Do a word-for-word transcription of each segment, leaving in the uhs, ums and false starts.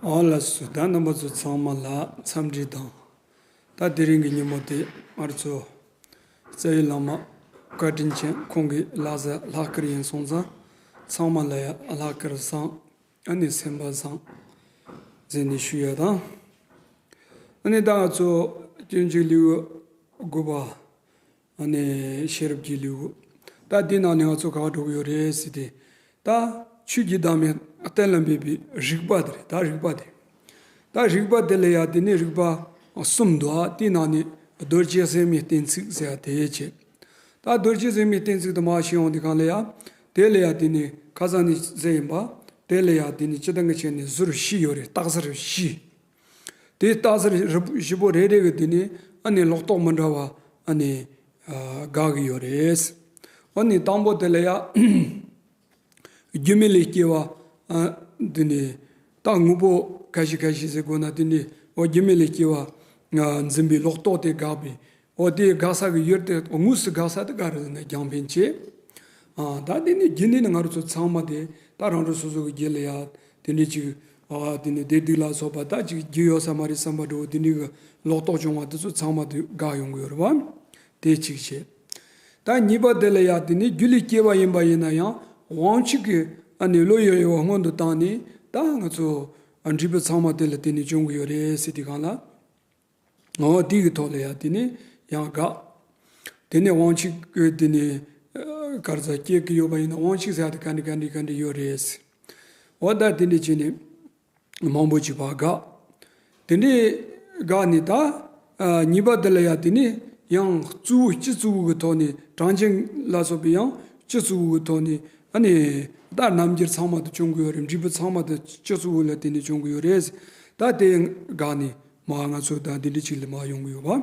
ཨོ་ལགས་སོ། ད་རྣམ་པ་ཚོ་ཚང་མ་ལ་འཚམས་འདྲི་དང་། ད་དེ་རིང་གི་ཉིན་མོ་དེ་ང་ཚོ་རྩ་བའི་བླ་མ་བཀའ་དྲིན་ཅན་ཁོང་གི་བླ་གཟའ་ལྷག་དཀར་ཡིན་སོང་ཙང་། ཚང་མ་ལ་ཡ་ལྷག་དཀར་བཟང་། ཨ་ནི་སེམས་པ་བཟང་ཟེར་ནས་ཞུ་ཡ་དང་། ཨ་ནི་ད་ང་ཚོ་སྤྱོད་འཇུག་ལེའུ་དགུ་པ། ཨ་ནི་ཤེས་རབ་ཀྱི་ལེའུ། ད་འདི་ནང་ནས་ང་ཚོ་ག་པར་འགྲོ་གི་ཡོད་རེད་ཟེར་ཏེ། ད་ཆོས་ཀྱི་བདག་མེད་གཏན་ལ་འབེབས་པའི་རིགས་པ་དེ་རེད། ད་རིགས་པ་དེ། ད་རིགས་པ་དེ་ལ་ཡ་དེ་ནི་རིགས་པ་གསུམ་འདུག། ཨ་དེའི་ནང་ནས་རྡོ་རྗེ་སེམས་དམིགས་གཏན་ཚིགས་ཟེར་ཡ་དེ་བྱས། ད་རྡོ་རྗེ་སེམས་དམིགས་གཏན་ཚིགས་དེ་མར་ཤེས་ཡོང་དུས་སྒང་ལ་ཡ། དེ་ལ་ཡ་དེ་ནི་ཁ་སང་ནས་ཟེར་ཡིན་པ། དེ་ལ་ཡ་དེ་ནི་སྤྱིར་བཏང་གི་ཆ་ནས་ཟུར་བཞི་ཡོད་རེད། རྟགས་ཟུར་བཞི། དེ་རྟགས་ཟུར་བཞི་པོ་རེ་རེ་གི་དེ་ནི་ཨ་ནི་ལོག་རྟོག་མི་འདྲ་བ་ཨ་ནི་ཨ་དགག་གི་ཡོད་རེད། ཨ་ནི་དང་པོ་དེ་ལ་ཡ། རྒྱུ་མེད་ལས་སྐྱེ་བ། ཨ་དེ་ནི་ད་དངོས་པོ་ཁ་ཤས་ཁ་ཤས་ཟེར་དགོས་ན་དེ་ནི་འོ་རྒྱུ་མེད་ལས་སྐྱེ་བ་ཨ་འཛིན་པའི་ལོག་རྟོག་དེ་དགག་པའི། འོ་དེ་དགག་ས་གི་ཡུལ་དེ་དངོས་སུ་དགག་ས་དེ་ག་རེ་ཟེར་ན་རྒྱང་འཕེན་བྱེད། ཨ་ད་དེ་ནི་རྒྱུ་ནི་ནི་ང་རང་ཚོ་ཚང་མ་དེ་ད་རང་རང་སོ་སོ་གི་རྒྱུད་ལ་ཡ་དེ་འདྲའི་ཅིག་ཨ་དེ་ནི་བདེ་སྡུག་ལ་སོགས་པ་ད་ཅིག་རྒྱུ་ཡོད་ས་མ་རེད་བསམ་པ་འདྲ་བོ་དེ་འདྲའི་གི་ལོག་རྟོག་བྱུང་བ་དེ་ཚོ་ཚང་མ་དེ་དགག་ཡོང་གི་ཡོད་རེད་བ། དེ་གཅིག་བྱས། ད་གཉིས་པ་དེ་ལ་ཡ་དེ་ནི་རྒྱུ་ལས་སྐྱེ་བ་ཡིན་པ་ཡིན་ན་ཡང་དབང་ཕྱུག་གི་ཨ་ནི་བློ་ཡི་དབྱེ་བ་སྔོན་དུ་བཏང་ནས་ད་ང་ཚོ་འབྲས་བུ་ཚང་མ་དེ་ལ་བརྟེན་ནས་བྱུང་གི་ཡོད་རེད་ཟེར་དུས་སྒང་ལ། འོ་དེ་གི་ཐོག་ལ་ཡ་དེ་ནི་ཡང་དགག། དེ་ནི་དབང་ཕྱུག་གི་དེ་ནི་ཨ་ག་རེ་ཟེར་སྐྱེ་གི་ཡོད་པ་ཡིན་ན་དབང་ཕྱུག་ཟེར་ཡ་དེ་ག་འདྲ་ག་འདྲ་ག་འདྲ་ཡོད་རེད། འོ་ད་དེ་འདྲ་བྱས་ནས་མང་པོ་ཅིག་ཕར་དགག། དེ་འདྲ་དགག་ནས་ད་ཨ་གཉིས་པ་དེ་ལ་ཡ་དེ་ནི་ཡང་གཙོ་བོ་སྤྱི་གཙོ་བོ་གི་ཐོག་ནས་གྲངས་ཅན་ལ་སོགས་པའི་ཡང་སྤྱི་གཙོ་བོ་གི་ཐོག་ནས་ཨ་ནི་ད་རྣམ་འགྱུར་ཚང་མ་དེ་བྱུང་གི་ཡོད་རེད། འབྲས་བུ་ཚང་མ་དེ་སྤྱི་གཙོ་བོ་ལ་བརྟེན་ནས་བྱུང་གི་ཡོད་རེད། ད་དེ་དགག་ནས། མ་ང་ཚོ་ད་འདི་འདྲ་ཅིག་ལ་མ་ཡོང་གི་ཡོད་པ།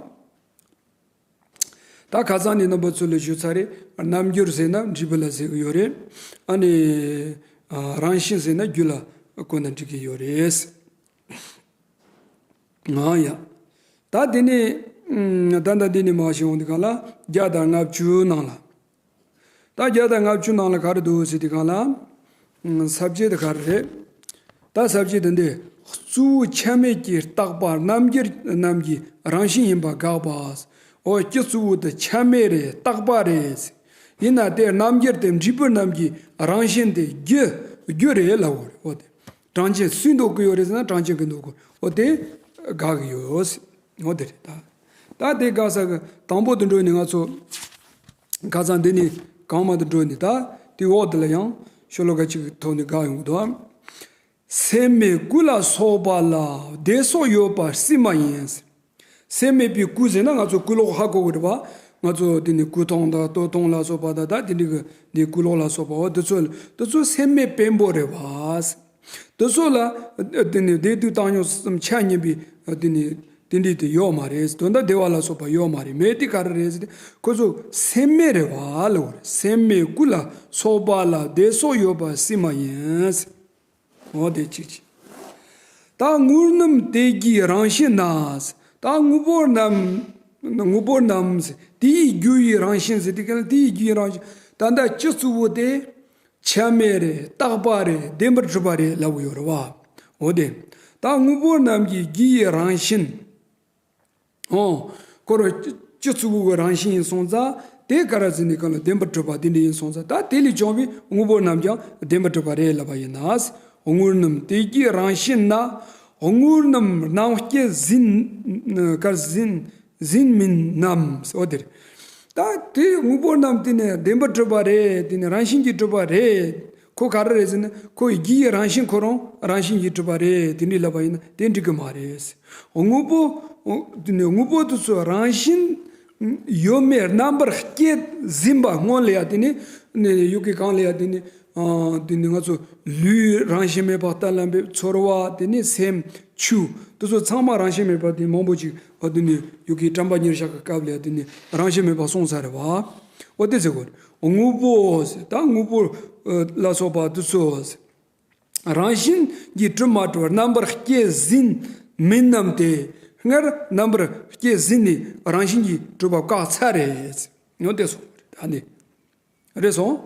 ད་ཁ་སང་ནས་རྣམ་པ་ཚོ་ལ་ཞུས་ཚར་རེད། རྣམ་འགྱུར་ཟེར་ན་འབྲས་བུ་ལ་ཟེར་གི་ཡོད་རེད། ཨ་ནི་ཨ་རང་བཞིན་ཟེར་ན་རྒྱུ་ལ་གོ་ན་འགྲིག་གི་ཡོད་རེད། ང་ཡ། ད་དེ་ནས་ཨ་ད་ད་འདི་ནས་མ་ཞིག་འོང་དུས་སྒང་ལ་བརྒྱ་དང་ལྔ་བཅུ་ནང་ལ། ད་བརྒྱ་དང་ལྔ་བཅུ་ནང་ལ་ག་རེ་འདུག་ཟེར་དུས་སྒང་ལ། ས་བཅད་དེ་ག་རེ་རེད། ད་ས་བཅད་དེ་འདི་གཙོ་བོ་ཆ་མེད་ཀྱི་རྟག་པ་རྣམ་འགྱུར་རྣམས་ཀྱི་རང་བཞིན་ཡིན་པ་དགག་པ། འོ་སྤྱི་གཙོ་བོ་དེ་ཆ་མེད་རེད། རྟག་པ་རེད། ཡིན་ན་དེ་རྣམ་འགྱུར་དེ་འབྲས་བུ་རྣམས་ཀྱི་རང་བཞིན་དེ་རྒྱུ་རྒྱུ་རེད་ལབ་དགོས་རེད། འོ་དེ་གྲངས་ཅན་སུས་འདོགས་ཀྱི་ཡོད་རེད་ཟེར་ན་གྲངས་ཅན་གྱིས་འདོགས་དགོས། འོ་དེ་དགག་གི་ཡོད། འོ་དེ་རེད་ད། ད་དེ་དགག་ས་གི་དང་པོ་དེ་འགྲོ་ནས་ང་ཚོ་ཁ་སང་འདི་ནས་གང་མ་དེ་འགྲོ་ནས་ད་དེ་འོག་དེ་ལ་ཡང་ཤོ་ལོ་ཀ་གཅིག་གི་ཐོག་ནས་དགག་ཡོང་གི་འདུག། སེམས་མེད་སྐུ་ལ་སོགས་པ་ལ་བདེ་སོགས་ཡོད་པ་སྲིད་མ་ཡིན། སེམས་མེད་པའི་སྐུ་ཟེར་ན་ང་ཚོ་སྐུ་ལོག་ཧ་གོ་གི་རེད་པ། ང་ཚོ་དེ་ནས་སྐུ་མདོག་དང་སྟོད་མདོག་ལ་སོགས་པ་དང་ད་དེ་འདྲ་གི་ནས་སྐུ་ལོག་ལ་སོགས་པ་འོ་དེ་ཚོ་དེ་ཚོ་སེམས་མེད་བེམ་པོ་རེད་པ། དེ་ཚོ་ལ་དེ་ནི་བདེ་སྡུག་བཏང་སྙོམས་སམ་ཆ་མཉམ་པའི་དེ་ནི་དེ་འདྲའི་དེ་ཡོད་མ་རེད། དོན་དག་བདེ་བ་ལ་སོགས་པ་ཡོད་མ་རེད། མེད་དེ་ག་རེ་རེད་ཟེར་ཏེ་ཁོ་ཚོ་སེམས་མེད་རེད་པ་ལབ་པ་རེད། སེམས་མེད་སྐུ་ལ་སོགས་པ་ལ་བདེ་སོགས་ཡོད་པ་སྲིད་མ་ཡིན། འོ་དེ་གཅིག་བྱས། ད་དངོས་རྣམས་དེ་རྒྱུའི་རང་བཞིན་ན། ད་དངོས་པོ་རྣམས་དངོས་པོ་རྣམས་དེའི་རྒྱུ་ཡི་རང་བཞིན་ཟེར་དེ་ག་ལ་དེའི་རྒྱུ་ཡི་རང་བཞིན་ད་ལྟ་སྤྱི་གཙོ་བོ་དེ། ཆ་མེད་རེད། རྟག་པ་རེད། བདེན་པར་གྲུབ་པ་རེད་ལབ་ཡོད་རེད་པ། འོ་དེ། ད་དངོས་པོ་རྣམས་ཀྱི་རྒྱུ་ཡི་རང་བཞིན། འོ། ཁོ་རང་སྤྱི་གཙོ་བོ་གི་རང་བཞིན་ཡིན་སོང་ཙང་དེ་ག་རེ་ཟེར་ནས་གང་ལ་བདེན་པར་གྲུབ་པ་དེ་འདྲ་ཡིན་སོང་ཙང་ད་དེ་ལས་བྱུང་བའི་དངོས་པོ་རྣམས་ཀྱང་བདེན་པར་གྲུབ་པ་རེད་ལབ་པ་ཡིན་ན། དངོས་རྣམས་དེ་རྒྱུའི་རང་བཞིན་ན། དངོས་རྣམས་རྣམ་སྐྱེ་ཟིན་གར་ཟིན་ཟིན་མིན་ནམ། འོ་དེ་རེད། ད་དེ་དངོས་པོ་རྣམས་དེ་ནི་བདེན་པར་གྲུབ་པ་རེད། དེ་ནི་རང་བཞིན་གྱིས་གྲུབ་པ་རེད། ཁོ་ག་རེ་རེད་ཟེར་ན་ཁོ་ཡི་རྒྱུ་ཡི་རང་བཞིན་ཁོ་རང་རང་བཞིན་གྱིས་གྲུབ་པ་རེད། དེ་འདྲ་ལབ་པ་ཡིན་ན་དེ་འགྲིག་གི་མ་རེད། དངོས་པོ་དེ་ནི་དངོས་པོ་དེ་ཚོ་རང་བཞིན་ཡོད་མེད་རྣམ་པར་བསྐྱེད་ཟིན་པ་སྔོན་ལ་ཡ་དེ་ནི་ཡུལ་གྱི་གང་ལ་ཡ་དེ་ནི། ཨ་དེ་ནི་ང་ཚོ་ལུས་རང་བཞིན་མེད་པ་གཏན་ལ་འབེབས། ཚོར་བ་དེ་ནི་སེམས་ཆོས་དེ་ཚོ་ཚང་མ་རང་བཞིན་མེད་པ་དེ་མང་པོ་ཅིག་ཨ་དེ་ནི་ཡུལ་གྱི་དྲན་པ་ཉེར་བཞག་གི་སྐབས་ལ་དེ་ནི་རང་བཞིན་མེད་པ་གསུངས་ས་རེད་པ། འོ་དེ་ཟེར་གོ་དངོས་པོ་ཟེར་ད་དངོས་པོ་ལ་སོགས་པ་དེ་ཚོ་རང་བཞིན་གྱིས་གྲུབ་མ་གྲུབ་རྣམ་པར་བསྐྱེད་ཟིན་མིན་ནམ་དེ་སྔར་རྣམ་པར་བསྐྱེད་ཟིན་ནས་རང་བཞིན་གྱིས་གྲུབ་པ་བཀག་ཚར་རེད། འོ་དེ་སོང་ད་ནི། རེད་སོང་།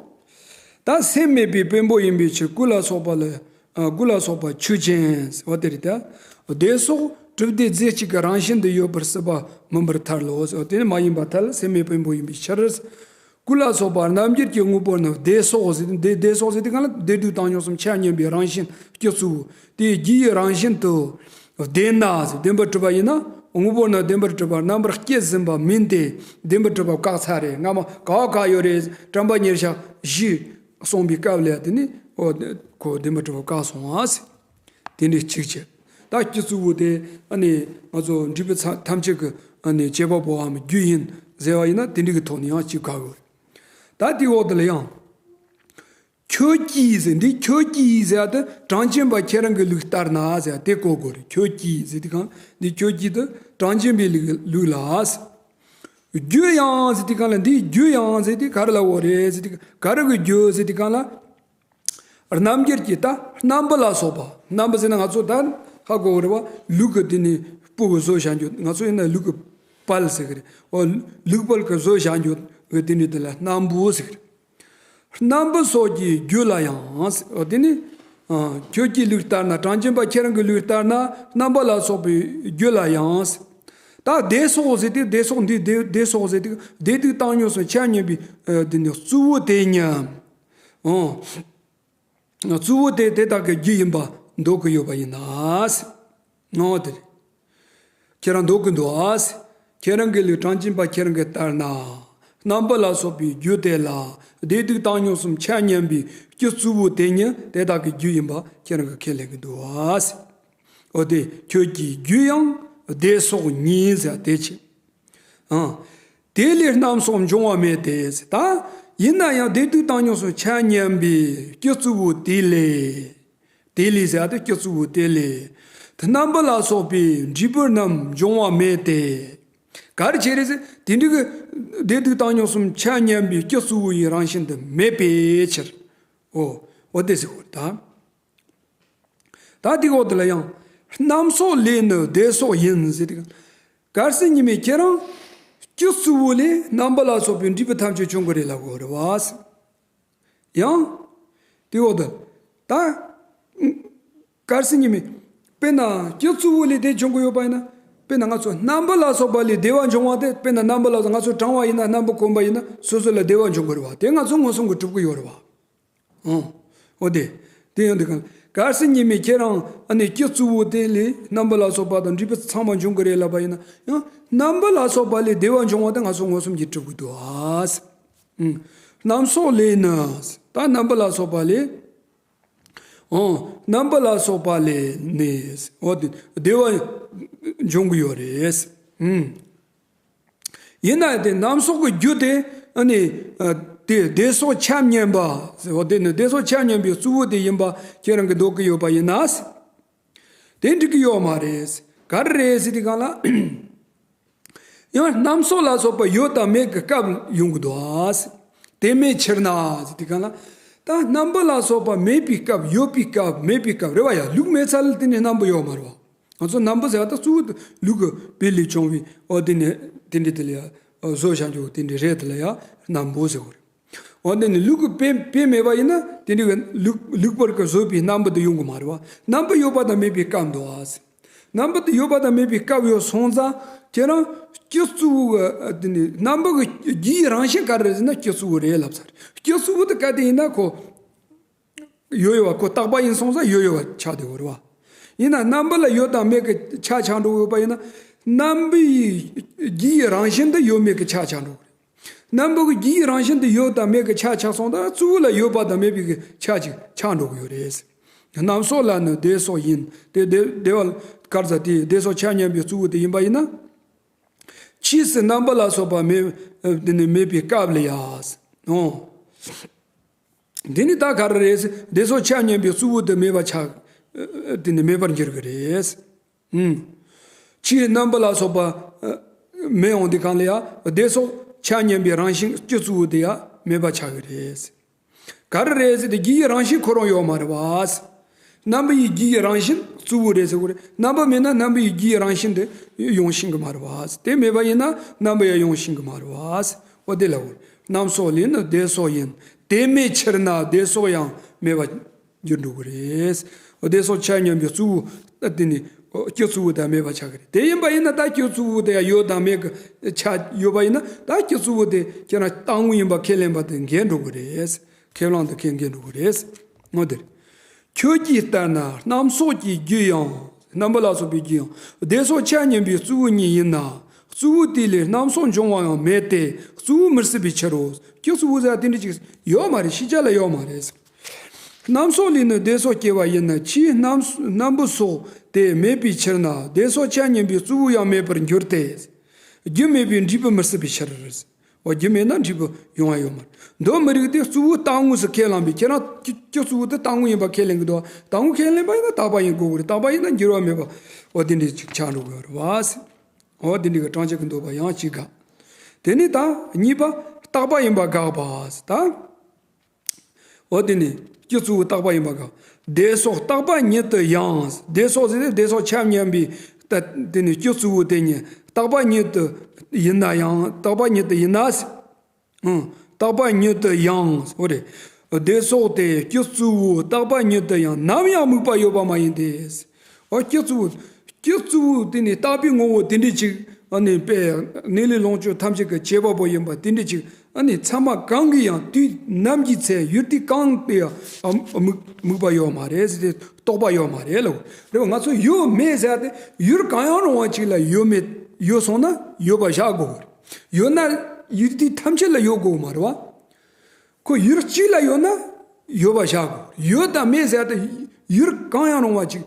ད་སེམས་མེད་པའི་བེམ་པོ་ཡིན་པའི་ཕྱིར་སྐུ་ལ་སོགས་པ་ལ་ ཨ། སྐུ་ལ་སོགས་པ་ཆོས་ཅན། འོ་དེ་རེད་ད། བདེ་སོགས་གྲུབ་བདེ་རྫས་གཅིག་གི་རང་བཞིན་དུ་ཡོད་པར་སྲིད་པ་མིན་པར་ཐལ་ལོ། དེ་ནི་མ་ཡིན་པར་ཐལ། སེམས་མེད་པའི་བེམ་པོ་ཡིན་པའི་ཕྱིར། སྐུ་ལ་སོགས་པ་རྣམ་འགྱུར་གྱི་དངོས་པོ་རྣམས་བདེ་སོགས་ཟེར་ཏེ། བདེ་བདེ་སོགས་ཟེར་དུས་གང་ལ། བདེ་སྡུག་བཏང་སྙོམས་གསུམ་ཆ་མཉམ་པའི་རང་བཞིན་སྤྱི་གཙུག་བུ་དེའི་རྒྱུ་ཡི་རང་བཞིན་དུ་བདེན་ན་ཟེར། བདེན་པར་གྲུབ་པ་ཡིན་ན། དངོས་པོ་རྣམས་བདེན་པར་གྲུབ་པ་རྣམ་པར་སྐྱེ་ཟིན་པ་མིན་ཏེ། བདེན་པར་གྲུབ་པ་བཀག་ཚར་རེད། སྔ་མ་ག་བ་ག་ཡོད་རེད། དྲན་པ་ཉེར་བཞག་བཞི་གསུངས་པའི་སྐབས་ལ་དེ་ནི། འོ། ཁོ་བདེན་པར་གྲུབ་པ་བཀག་སོང་ཨ་ཟེར། དེ་འདྲའི་གཅིག་བྱས། ད་སྤྱི་གཙུག་བུ་དེ་ཨ་ནི་ང་ཚོ་འབྲས་བུ་ཐམས་ཅད་ཀྱི་ཨ་ནི་བྱེད་པ་པོའམ་རྒྱུ་ཡིན་ཟེར་བ་ཡིན་ན། དེ་འདྲའི་གི་ཐོག་ནས་ཡང་གཅིག་བཀག་དགོས་རེད། ད་དེའི་འོག་དེ་ལ་ཡང་། ཁྱོད་ཀྱིས་ཟེར། འདི་ཁྱོད་ཀྱིས་ཟེར་ཡ་དེ་གྲངས་ཅན་པ་ཁྱེད་རང་གི་ལུགས་ལྟར་ན་ཟེར་ཡ་དེ་གོ་དགོས་རེད། ཁྱོད་ཀྱིས་ཟེར་དུས་གང་། འདི་ཁྱོད་ཀྱིས་དེ་གྲངས་ཅན་པའི་ལུགས་ལུགས་ལ་ཟེར། རྒྱུ་ཡང་ཟེར་དུས་གང་ལ། འདིའི་རྒྱུ་ཡང་ཟེར་དུས་ག་རེ་ལ་གོ་རེད་ཟེར་དུས། ག་རེ་གི་རྒྱུ་ཟེར་དུས་གང་ལ། རྣམ་འགྱུར་གྱི་ད་རྣམ་པ་ལ་སོགས་པ། རྣམ་པ་ཟེར་ན་ང་ཚོ་ད་ཧ་གོ་གི་རེད་བ། ལུག་གི་དེ་ནི་སྤུ་གི་བཟོ་བྱ་རྒྱུ། ང་ཚོ་ཡིན་ན་ལུག་གི་དཔལ་ཟེར་གི་རེད། འོ། ལུག་དཔལ་གི་བཟོ་བྱ་རྒྱུ་གི་དེ་ནི་དེ་ལ་སྣམ་བུ་ཟེར་གི་རེད། རྣམ་པ་སོགས་ཀྱི་རྒྱུ་ལ་ཡང་། འོ། དེ་ནི། ཨ། ཁྱོད་ཀྱི་ལུགས་ལྟར་ན། གྲངས་ཅན་པ་ཁྱེད་རང་གི་ལུགས་ལྟར་ན། རྣམ་པ་ལ་སོགས་པའི་རྒྱུ་ལ་ཡང་། ད་བདེ་སོགས་ཟེར་དུས། བདེ་སོགས་འདི་བདེ་བདེ་སོགས་ཟེར་དུས། བདེ་སྡུག་བཏང་སྙོམས་གསུམ་ཆ་མཉམ་པའི། ཨ། དེ་ནི་གཙུག་བུ་དེ་ཉིད། ཨོ། གཙུག་བུ་དེ་དེ་དག་གི་རྒྱུ་ཡིན་པ་འདོད་ཀྱི་ཡོད་པ་ཡིན་ན། ཨོ་དེ་རེད། ཁྱེད་རང་འདོད་ཀྱི་འདུག་ཨ། ཁྱེད་རང་གི་ལུགས། གྲངས་ཅན་པ་ཁྱེད་རང་གི་ལྟར་ན། རྣམ་པ་ལ་སོགས་པའི་རྒྱུ་དེ་ལ་བདེ་སྡུག་བཏང་སྙོམས་གསུམ་ཆ་མཉམ་པའི་སྤྱི་གཙུག་བུ་དེ་ཉིད་དེ་དག་གི་རྒྱུ་ཡིན་པ་ཁྱེད་རང་གིས་ཁས་ལེན་གྱི་འདུག་ཨ། འོ་དེ་ཁྱོད་ཀྱི་རྒྱུ་ཡང་བདེ་སོགས་ཉིད་ཟེར་དེ་བྱས། ཨང་། དེ་ལས་རྣམ་སོགས་འབྱུང་བ་མེད་དེ། ད་ཡིན་ན་ཡང་བདེ་སྡུག་བཏང་སྙོམས་གསུམ་ཆ་མཉམ་པའི་སྤྱི་གཙུག་བུ་དེ་ལས། དེ་ལས་ཟེར་ཡ་དེ་སྤྱི་གཙུག་བུ་དེ་ལས། རྣམ་པ་ལ་སོགས་པའི་འབྲས་བུ་རྣམས་འབྱུང་བ་མེད་དེ། ག་རེ་བྱས་རེད་ཟེར། དེ་འདྲ་གི་བདེ་སྡུག་བཏང་སྙོམས་གསུམ་ཆ་མཉམ་པའི་སྤྱི་གཙུག་བུ་ཡི་རང་བཞིན་དུ་མེད་པའི་ཕྱིར། འོ། འོ་དེ་ཟེར་བ་ད། ད་དེའི་འོག་དེ་ལ་ཡང་། རྣམ་སོགས་ལས་ནི་བདེ་སོགས་ཡིན་ཟེར་ཏེ། གལ་སྲིད་ཉི་མའི་ཁྱེད་རང་སྤྱི་གཙུག་བུ་ལས་རྣམ་པ་ལ་སོགས་པའི་འབྲས་བུ་ཐམས་ཅད་བྱུང་གི་རེད་ལབ་དགོས་རེད་བ། ཡང་། དེའི་འོག་ཏུ། ད། གལ་སྲིད་ཉི་མའི། དཔེར་ན་སྤྱི་གཙུག་བུ་ལས་དེ་བྱུང་གི་ཡོད་པ་ཡིན་ན། དཔེར་ན་ང་ཚོ་རྣམ་པ་ལ་སོགས་པ་ལས་བདེ་བ་འབྱུང་བ་དེ། དཔེར་ན་རྣམ་པ་ལ་སོགས། ང་ཚོ་གྲང་བ་ཡིན་ན། རྣམ་པ་གོམས་པ་ཡིན་ན། སོ་སོ་ལ་བདེ་བ་འབྱུང་གི་རེད་བ། དེ་ང་ཚོ་མངོན་སུམ་གྱིས་གྲུབ་ཀྱི་ཡོད་རེད་བ། ཨང་། འོ་དེ། དེ་ཡང་དེ་གང་། གལ་སྲིད་ཉི་མའི་ཁྱེད་རང་ཨ་ནི་སྤྱི་གཙུག་བུ་དེ་ལས་རྣམ་པ་ལ་སོགས་པ་དང་འབྲས་བུ་ཚང་མ་འབྱུང་གི་རེད་ལབ་པ་ཡིན་ན། ཡང་རྣམ་པ་ལ་སོགས་པ་ལས་བདེ་བ་འབྱུང་བ་དེ་ང་ཚོ་མངོན་སུམ་གྱིས་གྲུབ་ཀྱི་འདུག་ཨ། ཨང་། རྣམ་སོགས་ལས་ནི། ད་རྣམ་པ་ལ་སོགས་པ་ལས། ཨང་། རྣམ་པ་ལ་སོགས་པ་ལས་ནི། འོ་དེ་བདེ་བ་འབྱུང་གི་ཡོད་རེད། ཨང་། ཡིན་ན་དེ་རྣམ་སོགས་ཀྱི་རྒྱུ་དེ་ཨ་ནི། ཨ། དེ་བདེ་སོགས་ཆ་མཉམ་པ། འོ་དེ་ནི་བདེ་སོགས་ཆ་མཉམ་པའི་གཙུག་བུ་དེ་ཡིན་པ་ཁྱེད་རང་གིས་འདོད་ཀྱི་ཡོད་པ་ཡིན་ན། དེ་འགྲིག་གི་ཡོད་མ་རེད། ག་རེ་རེད་ཟེར་དུས་གང་ལ། ཡང་རྣམ་སོགས་ལ་སོགས་པ་ཡོད་དང་མེད་ཀྱི་སྐབས་ཡོང་གི་འདུག་ཨ། དེ་མེད་ཕྱིར་ན་ཟེར་དུས་གང་ལ། ད་རྣམ་པ་ལ་སོགས་པ་མེད་པའི་སྐབས། ཡོད་པའི་སྐབས། མེད་པའི་སྐབས་རེད་བ། ཡ། ལུགས་མེད་ས་ལ་དེ་ནི་རྣམ་པ་ཡོད་མ་རེད་བ། ང་ཚོ་རྣམ་པ་ཟེར་བ་ད་གཙོ་བོ་ལུག་གི་དཔེ་ལས་བྱུང་བའི། འོ་དེ་ནི་དེ་འདྲ་དེ་ལ་ཡ། བཟོ་བྱ་རྒྱུ་དེ་འདྲ་རེད། དེ་ལ་ཡ་རྣམ་པ་ཟེར་བ་རེད། འོ་དེ་ནི་ལུག་གི་དཔེ་དཔེ་མེད་པ་ཡིན་ན་དེ་འདྲ་གི་ལུག་ལུག་པར་གྱིས་བཟོས་པའི་རྣམ་པ་དེ་ཡོང་གི་མ་རེད་བ། རྣམ་པ་ཡོད་པ་དང་མེད་པའི་སྐབས་འདུག་ཨ། རྣམ་པ་དེ་ཡོད་པ་དང་མེད་པའི་སྐབས་ཡོད་སོང་ཙང་། ཁྱེད་རང་སྤྱི་གཙུག་བུ་གི་དེ་ནི་རྣམ་པ་གི་རྒྱུ་ཡི་རང་བཞིན་ག་རེ་རེད་ཟེར་ན་སྤྱི་གཙུག་བུ་རེད་ལབ་ཚར། སྤྱི་གཙུག་བུ་དེ་ག་དེ་ཡིན་ན་ཁོ། ཡོད་ཡོད་པ་ཁོ་རྟག་པ་ཡིན་སོང་ཙང་ཡོད་ཡོད་པ་ཆགས་བསྡད་ཡོད་རེད་བ། ཡིན་ན་རྣམ་པ་ལ་ཡོད་དང་མེད་ཀྱི་ཆ་ཆགས་འགྲོ་གི་ཡོད་པ་ཡིན་ན། རྣམ་པའི་རྒྱུ་ཡི་རང་བཞིན་དུ་ཡོད་མེད་ཀྱི་ཆ་ཆགས་འགྲོ་གི་རེད། རྣམ་པ་གི་རྒྱུ་ཡི་རང་བཞིན་དུ་ཡོད་དང་མེད་ཀྱི་ཆ་ཆགས་སོང་ཙང་གཙུག་བུ་ལ་ཡོད་པ་དང་མེད་པའི་གི་ཆ་ཅིག་ཆགས་འགྲོ་གི་ཡོད་རེད། རྣམ་སོགས་ལ་ནི་བདེ་སོགས་ཡིན་ཏེ། བདེ་བདེ་བ་ག་རེ་ཟེར། དེ་བདེ་སོགས་ཆ་མཉམ་པའི་གཙུག་བུ་དེ་ཡིན་པ་ཡིན་ན། ཕྱིས་སུ་རྣམ་པ་ལ་སོགས་པ་མེད། དེ་ནི་མེད་པའི་སྐབས་ལ་ཡ། ཨོ། འདི་ནི་ད་ག་རེ་རེད། བདེ་སོགས་ཆ་མཉམ་པའི་གཙུག་བུ་དེ་མེད་པ་ཆགས། དེ་ནི་མེད་པར་འགྱུར་གྱི་རེད། ཨུམ། ཕྱིའི་རྣམ་པ་ལ་སོགས་པ་མེད་འོང་དུས་གང་ལ་ཡང་བདེ་སོགས་ཆ་མཉམ་པའི་རང་བཞིན་སྤྱི་གཙུག་བུ་དེ་ཡང་མེད་པ་ཆགས་ཀྱི་རེད། ག་རེ་རེད་ཟེར་ཏེ་རྒྱུ་ཡི་རང་བཞིན་ཁོ་རང་ཡོད་མ་རེད་བ། རྣམ་པ་ཡི་རྒྱུ་ཡི་རང་བཞིན་གཙུག་བུ་རེད་ཟེར་དགོས་རེད། རྣམ་པ་མེད་ན་རྣམ་པ་ཡི་རྒྱུ་ཡི་རང་བཞིན་དེ་ཡོང་ཤེས་ཀྱི་མ་རེད་བ། དེ་མེད་པ་ཡིན་ན་རྣམ་པ་ཡང་ཡོང་ཤེས་ཀྱི་མ་རེད་བ། འོ་དེ་ལ་འོ། རྣམ་སོགས་ལས་ནི་བདེ་སོགས་ཡིན། དེ་མེད་ཕྱིར་ན་བདེ་སོགས་ཡང་མེད་པ། འགྱུར་འགྲོ་གི་རེད། འོ་དེ་སོགས་ཆ་མཉམ་པའི་གཙོ་བོ་ད་དེ་ནི་སྤྱི་གཙོ་བོ་དེ་མེད་པ་ཆགས་ཀྱི་རེད། དེ་ཡིན་པ་ཡིན་ན་ད་སྤྱི་གཙོ་བོ་དེ་ཡང་ཡོད་དང་མེད་ཀྱི་ཆ་ཡོད་པ་ཡིན་ན་ད་སྤྱི་གཙོ་བོ་དེ་ཁྱེད་རང་རྟག་དངོས་ཡིན་པ་ཁས་ལེན་པ་དེ་འགལ་འགྲོ་གི་རེད། ཁས་བླངས་དེ་ཁས་འགལ་འགྲོ་གི་རེད། འོ་དེ་རེད། ཁྱོད་ཀྱིས་ལྟར་ན་རྣམ་གསུམ་གྱི་རྒྱུ་ཡང་། རྣམ་པ་ལ་སོགས་པའི་རྒྱུ་ཡང་། དེ་སོགས་ཆ་མཉམ་པའི་གཙོ་བོ་ཉིད་ཡིན་ན། གཙོ་བོ་དེ་ལས་རྣམ་གསུམ་འབྱུང་བ་ཡང་མེད་དེ། གཙོ་བོ་མི་སྲིད་པའི་ཕྱིར་རོ། སྤྱི་གཙོ་བོ་ཟེར་དེ་འདྲ་ཅིག་ཡོད་མ་རེད། ཤེས་བྱ་ལ་ཡོད་མ་རེད། རྣམ་གསུམ་ལས་ནི་དེ་སོགས་སྐྱེ་བ་ཡིན་ན། ཕྱིའི་རྣམ་རྣམ་པ་སོགས་དེ་མེད་པའི་ཕྱིར་ན། དེ་སོགས་ཆ་མཉམ་པའི་གཙོ་བོ་ཡང་མེད་པར་འགྱུར་ཏེ། རྒྱུ་མེད་པའི་འབྲས་བུ་མི་སྲིད་པའི་ཕྱིར། འོ་རྒྱུ་མེད་ན་འབྲས་བུ་ཡོང་བ་ཡོད་མ་རེད། མདོ་མི་རིགས་དེ་གཙོ་བོ་རྟག་དངོས་སུ་ཁས་བླངས་པས་ཁྱེད་རང་སྤྱི་སྤྱི་གཙོ་བོ་དེ་རྟག་དངོས་ཡིན་པ་ཁས་ལེན་གྱི་འདུག་རྟག་དངོས་ཁས་ལེན་པ་ཡིན་ན་རྟག་པ་ཡིན། དགོས་ཀྱི་རེད། རྟག་པ་ཡིན་ན་འགྱུར་བ་མེད་པ། འོ་དེ་འདྲ་ཅིག་ཆགས་འགྲོ་དགོས་རེད་བ། འོ་དེ་འདྲ་གི་གྲངས་ཅན་གྱི་འདོད་པ་ཡང་གཅིག་དགག་དེ་ནས་ད་གཉིས་པ་རྟག་པ་ཡིན་པ་དགག་པ་ད། འོ་དེ་ནི་སྤྱི་གཙོ་བོ་རྟག་པ་ཡིན་པ་དགག་དེ་སོགས་རྟག་པ་ཉིད་དུ་ཡང་། དེ་སོགས་ཟེར་ཏེ་དེ་སོགས་ཆ་མཉམ་པའི་ད་དེ་ནི་སྤྱི་གཙོ་བོ་དེ་ཉིད་རྟག་པ་ཉིད་དུ་ཡིན་ན་ཡང་། རྟག་པ་ཉིད་དུ་ཡིན་ན། ཨང་། རྟག་པ་ཉིད་དུ་ཡང་། འོ་རེད། དེ་སོགས་དེ་སྤྱི་གཙོ་བོ་རྟག་པ་ཉིད་དུ་ཡང་ནམ་ཡང་དམིགས་པ་ཡོད་པ་མ་ཡིན་ཏེ། འོ་སྤྱི་གཙོ་བོ། སྤྱི་གཙོ་བོ་དེ་ནི་རྟག་པའི་ངོ་བོ་དེ་འདྲ་ཅིག་ཨ་ནི་དཔེ་གནས་ལུགས་ལོངས་སྤྱོད་ཐམས་ཅད་ཀྱི་བྱེད་པ་པོ་ཡིན་པ་དེ་འདྲ་ཅིག་ཨ་ནི་ཚད་མ་གང་གིས་ཡང་དུས་ནམ་གྱི་ཚེ་ཡུལ་དུས་གང་དུ་ཡང་ཨ་དམིགས་དམིགས་པ་ཡོད་མ་རེད་ཟེར་ཏེ་རྟོག་པ་ཡོད་མ་རེད་ལོ། རེད་བ། ང་ཚོ་ཡོད་མེད་ཟེར་ཏེ་ཡུལ་གང་ཡང་རུང་བ་ཅིག་ལ་ཡོད་མེད་ཡོད་སོང་ན་ཡོད་པ་བཞག་དགོས། ཡོད་ན་ཡུལ་དུས་ཐམས་ཅད་ལ་ཡོད་དགོས་མ་རེད་བ། ཁོ་ཡུལ་གཅིག་ལ་ཡོད་ན་ཡོད་པ་བཞག་དགོས། ཡོད་དང་མེད་ཟེར་ཏེ་ཡུལ་གང་ཡང་རུང་བ་ཅིག་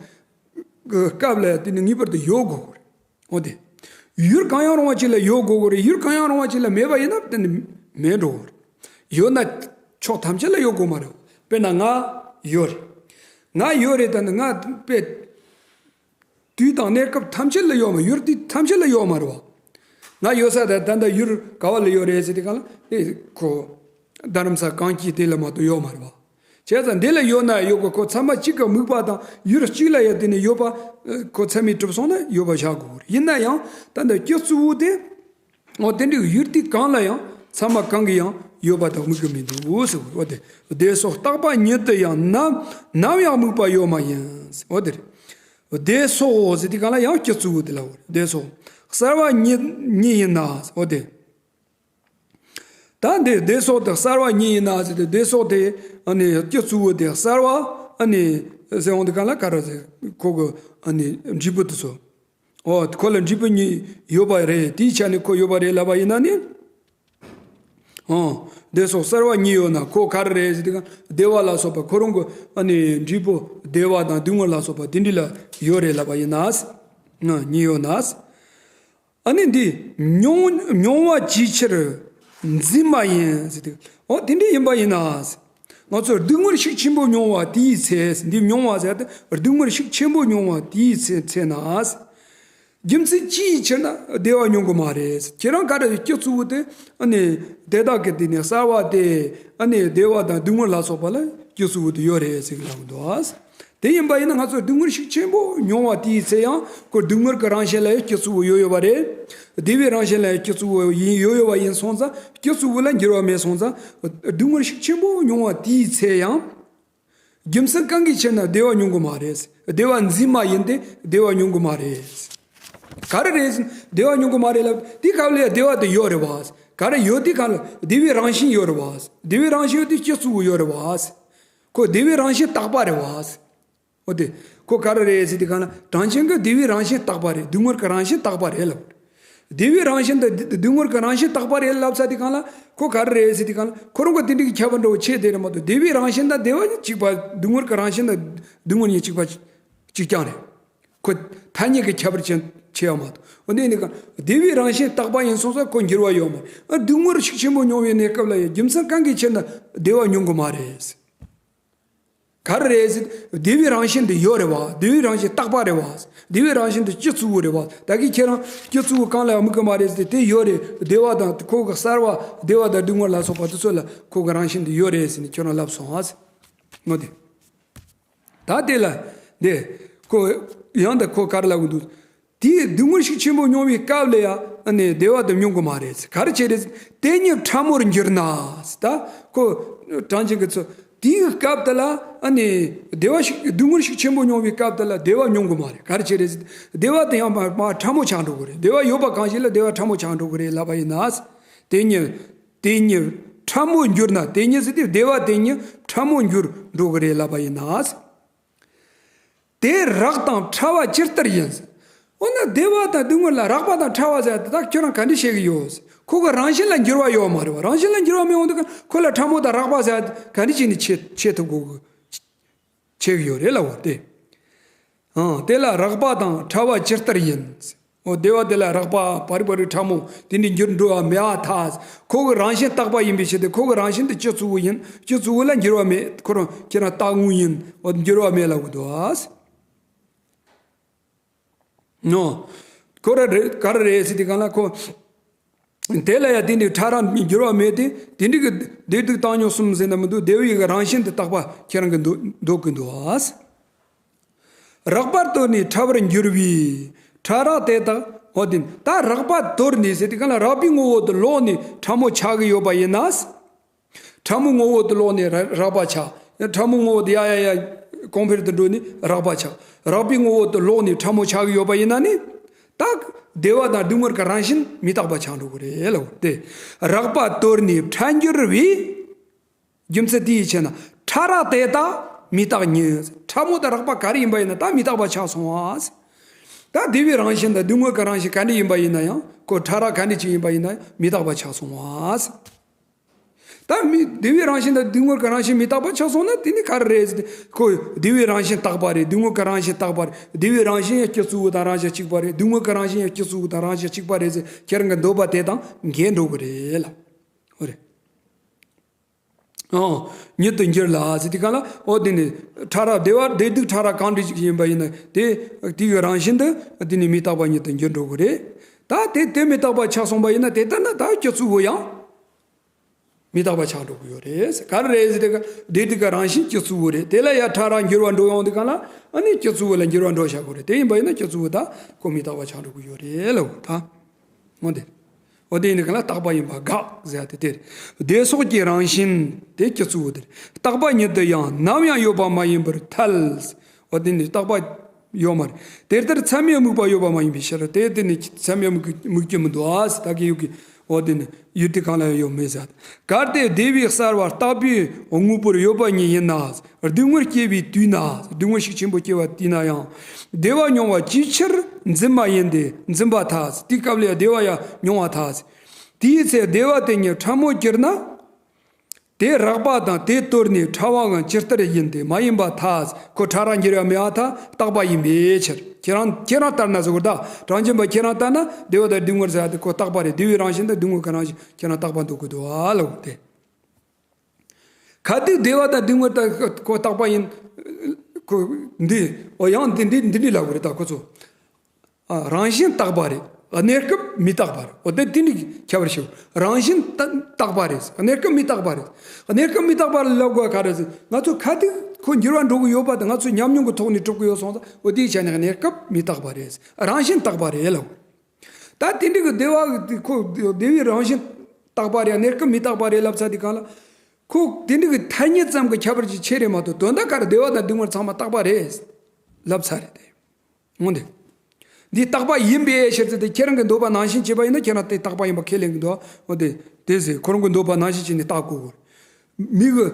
གི་སྐབས་ལ་དེ་ནི་ངེས་པར་དུ་ཡོད་དགོས་རེད། འོ་དེ། ཡུལ་གང་ཡང་རུང་བ་ཅིག་ལ་ཡོད་དགོས་རེད། ཡུལ་གང་ཡང་རུང་བ་ཅིག་ལ་མེད་པ་ཡིན་ན་དེ་ནི་མེད་འགྲོ་གི་རེད། ཡོད་ན་ཕྱོགས་ཐམས་ཅད་ལ་ཡོད་དགོས་མ་རེད། དཔེར་ན་ང་ཡོད་རེད། ང་ཡོད་རེད་ད་ནི་ང་དཔེ། དུས་དང་གནས་སྐབས་ཐམས་ཅད་ལ་ཡོད་མ། ཡུལ་དུས་ཐམས་ཅད་ལ་ཡོད་མ་རེད་བ། ང་ཡོད་ས་དེ་ད་ལྟ་ཡུལ་ག་བ་ལ་ཡོད་རེད་ཟེར་དུས་གང་ལ་ཨེ་ཁོ་རྡ་རམ་ས་གངས་སྐྱིད་དེ་ལ་མ་གཏོགས་ཡོད་མ་རེད་བ། བྱས་ཙང་འདི་ལ་ཡོད་ན་ཡོད་གི། ཁོ་ཚད་མ་གཅིག་གི་དམིགས་པ་དང་ཡུལ་གཅིག་ལ་ཡོད་དེ་ནི་ཡོད་པ་ཁོ་ཚད་མས་གྲུབ་སོང་ན་ཡོད་པ་བཞག་དགོས་རེད། ཡིན་ན་ཡང་ད་ལྟ་སྤྱི་གཙོ་བོ་དེ། འོ་དེ་འདྲའི་ཡུལ་དུས་གང་ལ་ཡང་ཚད་མ་གང་གིས་ཡང་ཡོད་པ་དང་དམིགས་ཀྱི་མི་འདུག་ཟེར་བ། འོ་དེ་དེ་སོགས་རྟག་པ་ཉིད་དུ་ཡང་ནམ་ནམ་ཡང་དམིགས་པ་ཡོད་མ་ཡིན། འོ་དེ་རེད། དེ་སོགས་ཟེར་དུས་གང་ལ་ཡང་སྤྱི་གཙོ་བོ་དེ་ལ་འོ་རེད། དེ་སོགས་གསལ་བ་ཉིད་ཉིད་ཡིན་ན། འོ་དེ། ད་འདི་དེ་སོགས་དེ་གསལ་བ་ཉིད་ཡིན་ན་ཟེར་ཏེ་དེ་སོགས་དེ་ཨ་ནི་སྤྱི་གཙོ་བོ་དེ་གསལ་བ་ཨ་ནི་ཟེར་འོང་དུས་གང་ལ་ག་རེ་ཟེར་ཁོ་གི་ཨ་ནི་འབྲས་བུ་དེ་ཚོ། འོ་ཁོ་ལ་འབྲས་བུ་གཉིས་ཡོད་པ་རེད། དེའི་ཆ་ནས་ཁོ་ཡོད་པ་རེད་ལབ་པ་ཡིན་ན་ནི། འོ་དེ་སོགས་གསལ་བ་གཉིས་ཡོད་ན་ཁོ་ག་རེ་རེད་ཟེར་དུས་གང་བདེ་བ་ལ་སོགས་པ་ཁོ་རང་གི་ཨ་ནི་འབྲས་བུ་བདེ་བ་དང་སྡུག་བསྔལ་ལ་སོགས་པ་དེ་འདྲ་ལ་ཡོད་རེད་ལབ་པ་ཡིན་ན། ཨ་གཉིས་ཡོད་ན། ཨ་ནི་འདི་མྱོང་མྱོང་བ་ཅིའི་ཕྱིར་འཛིན་མ་ཡིན་ཟེར་དུས། འོ་དེ་འདྲ་ཡིན་པ་ཡིན་ན། ང་ཚོ་སྡུག་བསྔལ་ཤུགས་ཆེན་པོ་མྱོང་བ་དེའི་ཚེ། འདི་མྱོང་བ་ཟེར་ཏེ་སྡུག་བསྔལ་ཤུགས་ཆེན་པོ་མྱོང་བ་དེའི་ཚེ་ཚེ་ན། རྒྱུ་མཚན་ཅིའི་ཕྱིར་ན་བདེ་བ་མྱོང་གི་མ་རེད། ཁྱེད་རང་ག་རེ་སྤྱི་གཙོ་བོ་དེ་ཨ་ནི་དེ་དག་གི་དེ་ནི་གསལ་བ་དེ་ཨ་ནི་བདེ་བ་དང་སྡུག་བསྔལ་ལ་སོགས་པ་ལ་སྤྱི་གཙོ་བོ་དེ་ཡོད་རེད་ཟེར་གི་ལབ་འདུག་ཨ། དེ་ཡིན་པ་ཡིན་ན་ང་ཚོ་སྡུག་བསྔལ་ཤུགས་ཆེན་པོ་མྱོང་བ་དེའི་ཚེ་ཡང་ཁོ་སྡུག་བསྔལ་གྱི་རང་བཞིན་ལ་ཡང་སྤྱི་གཙོ་བོ་ཡོད་ཡོད་པ་རེད། བདེ་བའི་རང་བཞིན་ལ་ཡང་སྤྱི་གཙོ་བོ་ཡིན་ཡོད་ཡོད་པ་ཡིན་སོང་ཙང་སྤྱི་གཙོ་བོ་ལ་འགྱུར་བ་མེད་སོང་ཙང་སྡུག་བསྔལ་ཤུགས་ཆེན་པོ་མྱོང་བ་དེའི་ཚེ་ཡང་། རྒྱུ་མཚན་གང་གི་ཕྱིར་ན་བདེ་བ་མྱོང་གི་མ་རེད། བདེ་བ་འཛིན་མ་ཡིན་ཏེ་བདེ་བ་མྱོང་གི་མ་རེད། ག་རེ་རེད་ཟེར་ན་བདེ་བ་མྱོང་གི་མ་རེད་ལབ་དེ་སྐབས་ལ་ཡང་བདེ་བ་དེ་ཡོད་རེད་བ། ག་རེ་ཡོད་དེ་གང་ལ་བདེ་བའི་རང་བཞིན་ཡོད་རེད་བ། བདེ་བའི་རང་བཞིན་ཡོད་དེ་སྤྱི་གཙོ་བོ་ཡོད་རེད་བ། ཁོ་བདེ་བའི་རང་བཞིན་རྟག་པ་རེད་བ། འོ་དེ། ཁོ་ག་རེ་རེད་ཟེར་དུས་གང་ལ་གྲངས་ཅན་གྱི་བདེ་བའི་རང་བཞིན་རྟག་པ་རེད། སྡུག་བསྔལ་གྱི་རང་བཞིན་རྟག་པ་རེད་ལབ། བདེ་བའི་རང་བཞིན་དང་སྡུག་བསྔལ་གྱི་རང་བཞིན་རྟག་པ་རེད་ལབ་ས་དེ་གང་ལ་ཁོ་ག་རེ་རེད་ཟེར་དུས་གང་ལ་ཁོ་རང་གི་དེ་འདྲའི་ཁྱད་པར་འདྲ་བོ་ཆེ་དེ་རེད་མ་གཏོགས་བདེ་བའི་རང་བཞིན་དང་བདེ་བ་གཉིས་གཅིག་པ། སྡུག་བསྔལ་གྱི་རང་བཞིན་དང་སྡུག་བསྔལ་གཉིས་གཅིག་པ་གཅིག་རྐྱང་རེད། ཁོ་ཐ་སྙད་ཀྱི་ཁྱད་པར་ཅན་ཆེ་བ་མ་གཏོགས། འོ་དེ་ནི་གང་བདེ་བའི་རང་བཞིན་རྟག་པ་ཡིན་སོང་ཙང་ཁོ་འགྱུར་བ་ཡོད་མ་རེད། ཨ་སྡུག་བསྔལ་ཤུགས་ཆེན་པོ་མྱོང་བའི་གནས་སྐབས་ལ་ཡང་རྒྱུ་མཚན་གང་གི་ཕྱིར་ན་བདེ་བ་མྱོང་གི་མ་རེད། ག་རེ་རེད་ཟེར། བདེ་བའི་རང་བཞིན་དེ་ཡོད་རེད་བ། བདེ་བའི་རང་བཞིན་རྟག་པ་རེད་བ། བདེ་བའི་རང་བཞིན་དེ་སྤྱི་གཙོ་བོ་རེད་བ། ད་གིན་ཁྱེད་རང་སྤྱི་གཙོ་བོ་གང་ལ་ཡང་དམིགས་ཀྱི་མ་རེད་ཟེར་ཏེ་དེ་ཡོད་རེད། བདེ་བ་དང་ཁོ་གི་གསལ་བ་བདེ་བ་དང་སྡུག་བསྔལ་ལ་སོགས་པ་དེ་ཚོ་ལ་ཁོ་གི་རང་བཞིན་དེ་ཡོད་རེད་ཟེར་ནས་ཁྱོད་རང་ལབ་སོང་ཨ། ངོ་དེ། ད་དེ་ལ་དེ་ཁོ་ཡང་ད་ཁོ་ག་རེ་ལབ་གི་འདུག་དེའི་སྡུག་བསྔལ་ཤུགས་ཆེན་པོ་མྱོང་བའི་སྐབས་ལ་ཡང་ཨ་ནི་བདེ་བ་དེ་མྱོང་གི་མ་རེད། ག་རེ་བྱས་རེད། དེ་ཉིད་ཕྲ་མོར་འགྱུར་ན། ད་ཁོ་གྲངས་ཅན་གྱི་ཚོ་ དེའི་སྐབས་དེ་ལ་ཨ་ནི་བདེ་བ་ཞིག་སྡུག་བསྔལ་ཞིག་ཆེན་པོ་མྱོང་བའི་སྐབས་དེ་ལ་བདེ་བ་མྱོང་གི་མ་རེད། ག་རེ་བྱས་རེད་ཟེར། བདེ་བ་དེ་ཡང་མ་མ་ཕྲ་མོ་ཆགས་འགྲོ་གི་རེད། བདེ་བ་ཡོད་པ་གང་ཞིག་ལ་བདེ་བ་ཕྲ་མོ་ཆགས་འགྲོ་གི་རེད་ལབ་པ་ཡིན་ན། དེ་ཉིད་དེ་ཉིད་ཕྲ་མོར་འགྱུར་ན། དེ་ཉིད་ཟེར་དུས་བདེ་བ་དེ་ཉིད་ཕྲ་མོར་འགྱུར་འགྲོ་གི་རེད་ལབ་པ་ཡིན་ན། དེ་རགས་དང་ཕྲ་བ་ཇི་ལྟར་ཡིན། འོ་ན་བདེ་བ་དང་སྡུག་བསྔལ་ལ་རགས་པ་དང་ཕྲ་བ་ཟེར་ཡ་དེ་དག་ཁྱོད་རང་ག་འདྲ་བྱེད་ཀྱི་ཡོད། ཁོ་གི་རང་བཞིན་ལ་འགྱུར་བ་ཡོད་མ་རེད་བ། རང་བཞིན་ལ་འགྱུར་བ་མི་འོང་དུས་ཁོ་ལ་ཕྲ་མོ་དང་རགས་པ་ཟེར་ཡ་ག་འདྲ་བྱས་ནས་བྱེད་བྱེད་ཐུབ་དགོས་ཀྱི་བྱེད་ཀྱི་ཡོད་རེད་ལབ་པ་སྟེ། ཨང་། དེ་ལ་རགས་པ་དང་ཕྲ་བ་ཇི་ལྟར་ཡིན། འོ་བདེ་བ་དེ་ལ་རགས་པ་བར་བར་ཕྲ་མོ་དེ་འདྲ་འགྱུར་འགྲོ་བ་མེད་པར་ཐལ། ཁོ་གི་རང་བཞིན་རྟག་པ་ཡིན་པའི་ཕྱིར་ཏེ། ཁོ་གི་རང་བཞིན་དེ་སྤྱི་གཙུག་བུ་ཡིན། སྤྱི་གཙུག་བུ་ལ་འགྱུར་བ་མེད། ཁོ་རང་ཁྱེད་རང་རྟག་དངོས་ཡིན། འོ་འགྱུར་བ་མེད་ལབ་དགོས་འདུག་ཨ། ནོ། ཁོ་ར་རེ་ག་རེ་རེད་ཟེར་དུས་སྒང་ལ་ཁོ། དེ་ལ་ཡང་དེ་འདྲའི་ཕྲ་རགས་འགྱུར་བ་མེད་དེ། དེ་འདྲའི་གི་བདེ་སྡུག་བཏང་སྙོམས་གསུམ་ཟེར་ན་མི་འདུག་བདེ་བའི་གི་རང་བཞིན་དེ་རྟག་པ་ཁྱེད་རང་གི་འདོད་འདོད་ཀྱི་འདུག་ཨ། རགས་པ་དོར་ནས་ཕྲ་བར་འགྱུར་བའི་ཕྲ་རགས་དེ་དག་འོ་དེ་ད་རགས་པ་དོར་ནས་ཟེར་དུས་སྒང་ལ་རགས་པའི་ངོ་བོ་དེ་ལོག་ནས་ཕྲ་མོ་ཆགས་ཀྱི་ཡོད་པ་ཡིན་ན། ཕྲ་མོའི་ངོ་བོ་དེ་ལོག་ནས་ར་རགས་པ་ཆགས། ཕྲ་མོའི་ངོ་བོ་དེ་ཡ་ཡ་ཡ་གོང་འཕེལ་དུ་འགྲོ་ནས་རགས་པ་ཆགས། རགས་པའི་ངོ་བོ་དེ་ལོག་ནས་ཕྲ་མོ་ཆགས་ཀྱི་ཡོད་པ་ཡིན་ན་ནི། ད་བདེ་བ་དང་སྡུག་བསྔལ་གྱི་རང་བཞིན་མི་རྟག་པ་ཆགས་འགྲོ་གི་རེད་ལབ་སྟེ། རགས་པ་དོར་ནས་ཕྲ་འགྱུར་བའི། རྒྱུ་མཚན་དེ་ཡིས་ཆེ་ན་ཕྲ་རགས་དེ་དག་མི་རྟག་ཉིད། ཕྲ་མོ་དང་རགས་པ་ག་རེ་ཡིན་པ་ཡིན་ན་ད་མི་རྟག་པ་ཆགས་སོང་བ། ད་བདེ་བའི་རང་བཞིན་དང་སྡུག་བསྔལ་གྱི་རང་བཞིན་ག་འདྲ་ཡིན་པ་ཡིན་ན་ཡང་། ཁོ་ཕྲ་རགས་ག་འདྲ་ཅིག་ཡིན་པ་ཡིན་ན་ཡང་མི་རྟག་པ་ཆགས་སོང་བ། ད་མི་བདེ་བའི་རང་བཞིན་དང་སྡུག་བསྔལ་གྱི་རང་བཞིན་མི་རྟག་པ་ཆགས་སོང་ན་དེ་ནི་ག་རེ་རེད་ཟེར་ཏེ། ཁོ་བདེ་བའི་རང་བཞིན་རྟག་པ་རེད། སྡུག་བསྔལ་གྱི་རང་བཞིན་རྟག་པ་རེད། བདེ་བའི་རང་བཞིན་ཡང་སྤྱི་གཙུག་བུ་དང་རང་བཞིན་གཅིག་པ་རེད། སྡུག་བསྔལ་གྱི་རང་བཞིན་ཡང་སྤྱི་གཙུག་བུ་དང་རང་བཞིན་གཅིག་པ་རེད་ཟེར་ཁྱེད་རང་གི་འདོད་པ་དེ་དང་འགལ་འགྲོ་གི་རེད་ལ། འོ་རེད། ཨང་། ཉིད་དུ་འགྱུར་ལ་ཟེར་དུས་སྒང་ལ། འོ་དེ་ནི་ཕྲ་རགས་བདེ་བ་བདེ་སྡུག་ཕྲ་རགས་གང་འདྲ་ཞིག་ཡིན་པ་ཡིན་ན་དེ་དེ་གི་རང་བཞིན་དུ་དེ་ནི་མི་རྟག་པ་ཉིད་དུ་འགྱུར་འགྲོ་གི་རེད། ད་དེ་དེ་མི་རྟག་པ་ཆགས་སོང་བ་ཡིན་ན་དེ་ལྟར་ན་ད་སྤྱི་གཙུག་བུ་ཡང་མི་རྟག་པ་ཆགས་འགྲོ་གི་ཡོད་རེད། ག་རེ་རེད་ཟེར་དུས་སྒང་ལ་བདེ་སྡུག་གི་རང་བཞིན་སྤྱི་གཙུག་བུ་རེད། དེ་ལ་ཡང་ཕྲ་རགས་འགྱུར་བ་འགྲོ་ཡོང་དུས་སྒང་ལ་ཨ་ནི་སྤྱི་གཙུག་བུ་ལ་འགྱུར་བ་འགྲོ་བྱ་དགོས་རེད། དེ་ཡིན་པ་ཡིན་ན་སྤྱི་གཙུག་བུ་ད་ཁོ་མི་རྟག་པ་ཆགས་འགྲོ་གི་ཡོད་རེད་ལ། ད། འོ་དེ། འོ་དེ་ཡིན་ན་གང་ལ་རྟག་པ་ཡིན་པ་དགག་ཟེར་ཡ་དེ་དེ་རེད། བདེ་སོགས་ཀྱི་རང་བཞིན་དེ་སྤྱི་གཙུག་བུ་དེ་རེད། རྟག་པ་ཉིད་དུ་ཡང་ནམ་ཡང་ཡོད་པ་མ་ཡིན་པར་ཐལ། འོ་དེ་ནི་རྟག་པ་ཡོད་མ་རེད། དེ་ལྟར་མཚན་མས་དམིགས་པ་ཡོད་པ་མ་ཡིན་པའི་ཕྱིར། དེ་དེ་ནི་མཚན་མས་དམིགས་དམིགས་རྒྱུ་མི་འདུག་ཨ་ཟེར་ད་གི་ཡོད་གི། འོ་དེ་ནི་ཡུལ་དེ་གང་ལ་ཡང་ཡོད་མེད་ཟེར། གལ་ཏེ་བདེ་བའི་གསལ་བ་རྟག་པའི་དངོས་པོར་ཡོད་པ་ཉིད་ཡིན་ན། སྡུག་བསྔལ་སྐྱེ་བའི་དུས་ན། སྡུག་བསྔལ་ཤུགས་ཆེན་པོ་སྐྱེ་བ་དུས་ན་ཡང་། བདེ་བ་མྱོང་བ་ཅིའི་ཕྱིར་འཛིན་མ་ཡིན་ཏེ་འཛིན་པར་ཐལ། དེའི་སྐབས་ལ་བདེ་བ་ཡང་མྱོང་བར་ཐལ། དེའི་ཚེ་བདེ་བ་དེ་ཉིད་ཕྲ་མོར་གྱུར་ན། དེ་རགས་པ་དང་དེ་དོར་ནས་ཕྲ་བའང་ཇི་ལྟར་ཡིན་ཏེ་མ་ཡིན་པར་ཐལ། ཁོ་ཕྲ་རགས་འགྱུར་བ་མེད་པར་ཐལ། རྟག་པ་ཡིན་པའི་ཕྱིར། ཁྱེད་རང་ཁྱེད་རང་ལྟར་ན་ཟེར་གོ་ད། གྲངས་ཅན་པ་ཁྱེད་རང་ལྟར་ན་བདེ་བ་དང་སྡུག་བསྔལ་ཟེར་ཡ་དེ་ཁོ་རྟག་པ་རེད། བདེ་བའི་རང་བཞིན་དང་སྡུག་བསྔལ་གྱི་རང་བཞིན་ཁྱེད་རང་རྟག་པ་འདོད་ཀྱི་འདུག་ཨ་ལོ་དེ། གལ་ཏེ་བདེ་བ་དང་སྡུག་བསྔལ་དག་ཁོ་རྟག་པ་ཡིན། ཁོ་འདི་འོ་ཡང་འདི་འདི་འདི་འདྲ་ལབ་དགོས་རེད་ད་ཁོ་ཚོ། ཨ། རང་བཞིན་རྟག་པ་རེད། གནས་སྐབས་མི་རྟག་པ་རེད། འོ་དེ་དེ་འདྲ་ཁྱད་པར་ཞིག་རང་བཞིན་རྟ་རྟག་པ་རེད། གནས་སྐབས་མི་རྟག་པ་རེད། གནས་སྐབས་མི་རྟག་པ་ལབ་དགོས་ག་རེ་ཟེར། ང་ཚོ་གལ་ཏེ་ཁོ་འགྱུར་བ་འགྲོ་གི་ཡོད་པ་དང་ང་ཚོ་ཉམས་མྱོང་གི་ཐོག་ནས་གྲུབ་ཀྱི་ཡོད་སོང་ཙང་། འོ་དེའི་ཆ་ནས་གནས་སྐབས་མི་རྟག་པ་རེད། རང་བཞིན་རྟག་པ་རེད་ལབ། ད་དེ་འདྲ་གི་བདེ་བ་དེ་ཁོ་བདེ་བའི་རང་བཞིན་རྟག་པ་རེད། གནས་སྐབས་མི་རྟག་པ་རེད་ལབ་ཚར་དུས་སྒང་ལ། ཁོ་དེ་འདྲ་གི་ཐ་སྙད་ཙམ་གྱི་ཁྱད་པར་ཅིག་ཕྱེ་རེད་མ་གཏོགས་དོན་དག་ག་རེ་བདེ་བ་དང་སྡུག་བསྔལ་ཚང་མ་རྟག་པ་རེད་ལབ་ཚར་རེད་དེ། འོང་དེ། འདི་རྟག་པ་ཡིན་པའི་ཕྱིར་ཏེ། དེ་ཁྱེད་རང་གི་འདོད་པ་ནང་བཞིན་བྱས་པ་ཡིན་ན་ཁྱེད་རང་དེ་རྟག་པ་ཡིན་པ་ཁས་ལེན་གྱི་འདུག་འོ་དེ་དེ་ཟེར། ཁོ་རང་གི་འདོད་པ་ནང་བཞིན་བྱས་ནས་རྟག་གོ་དགོས། མི་གི་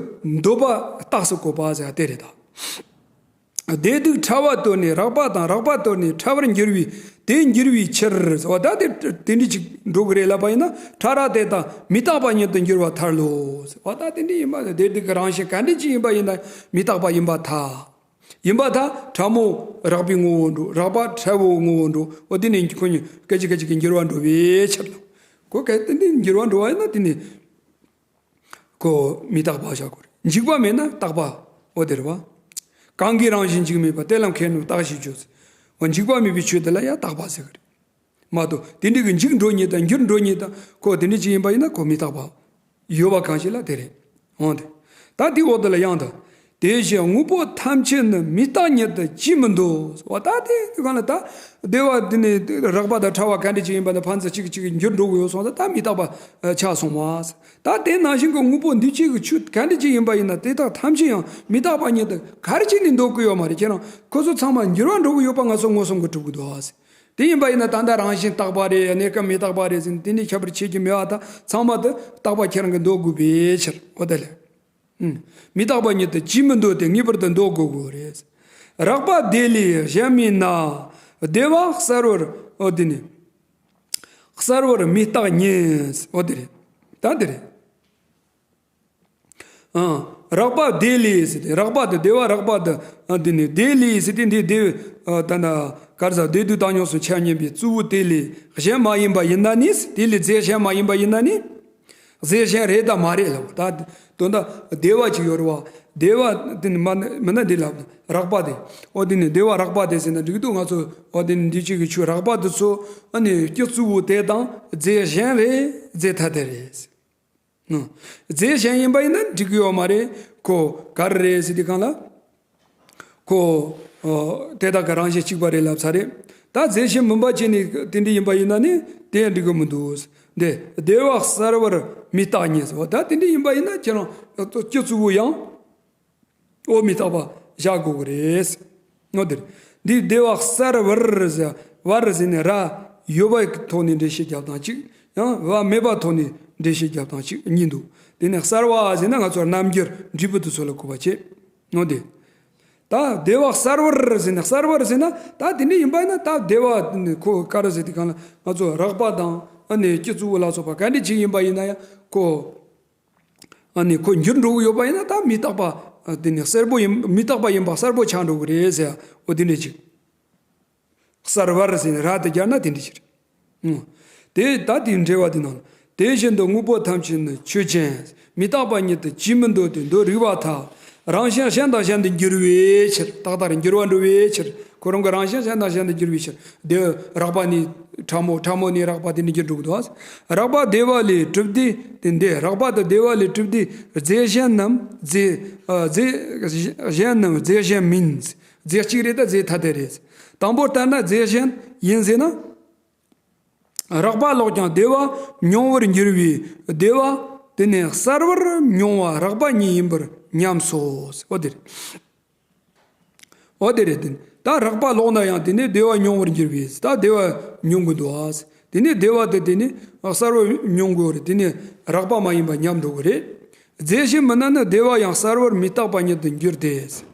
འདོད་པ་རྟགས་སུ་བཀོད་པ་ཟེར་བ་དེ་རེད་ད། བདེ་སྡུག་ཕྲ་བ་དོར་ནས། རགས་པ་དང་རགས་པ་དོར་ནས་ཕྲ་བར་འགྱུར་བའི་དེ་འགྱུར་བའི་ཕྱིར། འོ་ད་དེ་དེ་འདྲ་ཅིག་འགྲོ་གི་རེད་ལབ་པ་ཡིན་ན། ཕྲ་རགས་དེ་དག་མི་རྟག་པ་ཉིད་དུ་འགྱུར་བར་ཐལ་ལོ། འོ་ད་དེ་འདྲ་ཡིན་པ་བདེ་སྡུག་གི་རང་བཞིན་ག་འདྲ་ཅིག་ཡིན་པ་ཡིན་ན་མི་རྟག་པ་ཡིན་པར་ཐལ། ཡིན་པར་ཐལ། ཕྲ་མོ་རགས་པའི་ངོ་བོར་འགྲོ། རགས་པ་ཕྲ་བོའི་ངོ་བོར་འགྲོ། འོ་དེ་ནས་ཁོ་གཉིས་སྐད་ཅིག་སྐད་ཅིག་གིས་འགྱུར་བ་འགྲོ་བའི་ཕྱིར་ལ། ཁོ་གལ་ཏེ་འདི་འགྱུར་བ་འགྲོ་བ་ཡིན་ན་དེ་ནི་ཁོ་མི་རྟག་པ་བཞག་དགོས་རེད། འཇིག་པ་མེད་ན་རྟག་པ། འོ་དེ་རེད་བ། གང་གི་རང་བཞིན་འཇིག་མེད་པ། དེ་ལ་མཁས་རྣམས་རྟག་ཞེས་བརྗོད། འོ་འཇིག་པ་མེད་པའི་ཆོས་དེ་ལ་ཡང་རྟག་པ་ཟེར་གི་རེད། མ་གཏོགས་དེ་འདྲ་གི་འཇིག་འགྲོ་མཁན་དང་འགྱུར་འགྲོ་མཁན་དང་ཁོ་དེ་འདྲ་ཅིག་ཡིན་པ་ཡིན་ན་ཁོ་མི་རྟག་པ། ཡོད་པ་གང་ཞིག་ལ་དེ་རེད། འོང་དེ། ད་དེའི་འོག་ཏུ་ལ་ཡང་དང་། དེ་བཞིན་དངོས་པོ་ཐམས་ཅད་ནི་མི་རྟག་ཉིད་དུ་ཅིས་མི་འདོད། འོ་ད་དེ་གང་ལ་ད་བདེ་བ་དེ་ནི་རགས་པ་དང་ཕྲ་བ་ག་འདྲ་ཅིག་ཡིན་པ་ནི་ཕན་ཚུན་གཅིག་གིས་གཅིག་འགྱུར་འགྲོ་གི་ཡོད་སོང་ཙང་ད་མི་རྟག་པ་ཆགས་སོང་བ། ད་དེ་ནང་བཞིན་གྱི་དངོས་པོ་འདུས་བྱས་ཀྱི་ཆོས་ག་འདྲ་ཅིག་ཡིན་པ་ཡིན་ན་དེ་དག་ཐམས་ཅད་ཡང་མི་རྟག་པ་ཉིད་དུ་ག་རེ་བྱས་ནས་འདོད་ཀྱི་ཡོད་མ་རེད། ཁྱེད་རང་ཁོ་ཚོ་ཚང་མ་འགྱུར་བ་འགྲོ་གི་ཡོད་པ་ང་ཚོ་མངོན་སུམ་གྱིས་གྲུབ་ཀྱི་འདུག་ཨ། དེ་ཡིན་པ་ཡིན་ན་ད་ལྟ་རང་བཞིན་རྟག་པ་རེད། གནས་སྐབས་མི་རྟག་པ་རེད་ཟེར་ནས་དེ་འདྲའི་ཁྱད་པར་ཕྱེ་རྒྱུ་མེད་པ་དང་ཚང་མ་དེ་རྟག་པ་ཁྱེད་རང་གིས་འདོད་དགོས་པའི་ཕྱིར། འོ་དེ་ལས། ཨུམ། མི་རྟག་པ་ཉིད་དུ་ཅིས་མི་འདོད་དེ་ངེས་པར་དུ་འདོད་དགོས་དགོས་རེད། རགས་པ་བདེ་ལས་གཞན་མིན་ན། བདེ་བ་གསལ་བར། འོ་དེ་ནི། གསལ་བར་མི་རྟག་ཉིད། འོ་དེ་རེད། ད་དེ་རེད། ཨང་། རགས་པ་བདེ་ལས་ཟེར་ཏེ་རགས་པ་དེ་བདེ་བ་རགས་པ་དེ་ཨ་དེ་ནི་བདེ་ལས་ཟེར་ཏེ་འདི་བདེ་བའི་ཨ་ད་ན་གར་ཟ་བདེ་སྡུག་བཏང་སྙོམས་སུ་ཆ་མཉམ་པའི་གཙོ་བོ་དེ་ལས་གཞན་མ་ཡིན་པ་ཡིན་ན་ནི་དེ་ལས་རྫས་གཞན་མ་ཡིན་པ་ཡིན་ན་ནི་རྫས་གཞན་རེད་དམ་མ་རེད་ལབ། ད་དོན་དག་བདེ་བ་ཅིག་ཡོད་རེད་བ། བདེ་བ་དེ་ནི་མ་མིན་ན་འདི་ལབ་རགས་པ་དེ། འོ་དེ་ནི་བདེ་བ་རགས་པ་དེ་ཟེར་ན་འགྲིག་འདུག་ང་ཚོ་འོ་དེ་ནི་འདི་གཅིག་གི་ཆོས་རགས་པ་དེ་ཚོ་ཨ་ནི་སྤྱི་གཙོ་བོ་དེ་དང་རྫས་གཞན་རེད། རྫས་ཐ་དད་རེད། རྫས་གཞན་ཡིན་པ་ཡིན་ན་འགྲིག་གི་ཡོད་མ་རེད། ཁོ་ག་རེ་རེད་ཟེར་དུས་སྒང་ལ། ཁོ་ཨོ་དེ་དག་གི་རང་བཞིན་གཅིག་པ་རེད་ལབ་ཚར་རེད། ད་རྫས་གཞན་མིན་པ་བྱས་ནས་དེ་འདྲ་ཡིན་པ་ཡིན་ན་ནི་དེ་ཡང་འགྲིག་གི་མི་འདུག་འདི་བདེ་བ་གསལ་བར་མི་རྟག་ཉིད་ཟེར་བ་ད་དེ་འདྲ་ཡིན་པ་ཡིན་ན་ཁྱེད་རང་སྤྱི་གཙོ་བོ་ཡང་ཨོ་མི་རྟག་པ་བཞག་དགོས་ཀྱི་རེད། ངོ་དེར། འདི་བདེ་བ་གསལ་བར་ཟེར། བར་ཟེར་ནས་ར་ཡོད་པའི་ཐོག་ནས་འགྲེལ་བཤད་རྒྱབ་སྟངས་གཅིག་ཡང་བ་མེད་པའི་ཐོག་ནས་འགྲེལ་བཤད་རྒྱབ་སྟངས་གཅིག་གཉིས་འདུག་དེ་ནས་གསལ་བ་ཟེར་ན་ང་ཚོར་རྣམ་འགྱུར་འབྲས་བུ་དེ་ཚོ་ལ་གོ་བ་བྱེད། ངོ་དེ། ད་བདེ་བ་གསལ་བར་ཟེར་ན་གསལ་བར་ཟེར་ན་ད་དེ་འདྲ་ཡིན་པ་ཡིན་ན་ད་བདེ་བ་ཁོ་ག་རེ་ཟེར་དུས་སྒང་ལ་ང་ཚོ་རགས་པ་དང་ཨ་ནི་སྤྱི་གཙོ་བོ་ལ་སོགས་པ་ག་འདྲ་ཅིག་ཡིན་པ་ཡིན་ན་ཡང་ཁོ། ཨ་ནི་ཁོ་འགྱུར་འགྲོ་གི་ཡོད་པ་ཡིན་ན་ད་མི་རྟག་པ་ཨ་དེ་ནི་གསལ་པོ་ཡིན་མི་རྟག་པ་ཡིན་པ་གསལ་པོ་ཆགས་འགྲོ་གི་རེད་ཟེར། འོ་དེ་འདྲ་ཅིག་གསལ་བར་ཟེར་ནས་ར་དེ་སྦྱར་ན་དེ་འདྲ་ཅིག་རེད། ཨང་། དེ་ད་དེའི་འགྲེལ་བ་དེ་ནང་ལ། དེ་བཞིན་དུ་དངོས་པོ་ཐམས་ཅད་ནི་ཆོས་ཅན། མི་རྟག་པ་ཉིད་དུ་ཅིས་མི་འདོད་དེ་འདོད་རིགས་པར་ཐལ། རང་བཞིན་གཞན་དང་གཞན་དུ་འགྱུར་བའི་ཕྱིར། ཏག་ཏག་རེད། འགྱུར་བ་འགྲོ་བའི་ཕྱིར། ཁོ་རང་གི་རང་བཞིན་གཞན་དང་གཞན་དུ་འགྱུར་བའི་ཕྱིར། དེ་རགས་པ་ནས་ཕྲ་མོ་ཕྲ་མོ་ནས་རགས་པ་དེ་ནས་འགྱུར་འགྲོ་གི་འདུག་རགས་པ་བདེ་བ་ལས་གྲུབ་སྟེ་དེ་འདི་རགས་པ་དང་བདེ་བ་ལས་གྲུབ་སྟེ་རྫས་གཞན་ནམ་རྫས་ཨ་རྫས་གཞན་ནམ་རྫས་གཞན་མིན། རྫས་གཅིག་རེད་ད་རྫས་ཐ་དད་རེད། དང་པོ་ལྟར་ན་རྫས་གཞན་ཡིན་ཟེར་ན། རགས་པ་ལོག་ཀྱང་བདེ་བ་མྱོང་བར་འགྱུར་བའི་བདེ་བ་དེ་ནི་གསལ་བར་མྱོང་བ་རགས་པ་ཉིད་ཡིན་པར་སྙམ་སོ། འོ་དེ་རེད། འོ་དེ་རེད་དེ། ད་རགས་པ་ལོག་ན་ཡང་དེ་ནི་བདེ་བ་མྱོང་བར་འགྱུར་བས་ད་བདེ་བ་མྱོང་གི་འདུག་ཨ། དེ་ནི་བདེ་བ་དེ་དེ་ནི་གསལ་བར་མྱོང་དགོས་རེད། དེ་ནི་རགས་པ་མ་ཡིན་པ་ཉམས་འགྲོ་གི་རེད། རྫས་གཞན་མིན་ན་ནི་བདེ་བ་ཡང་གསལ་བར་མི་རྟག་པ་ཉིད་དུ་འགྱུར་ཏེ།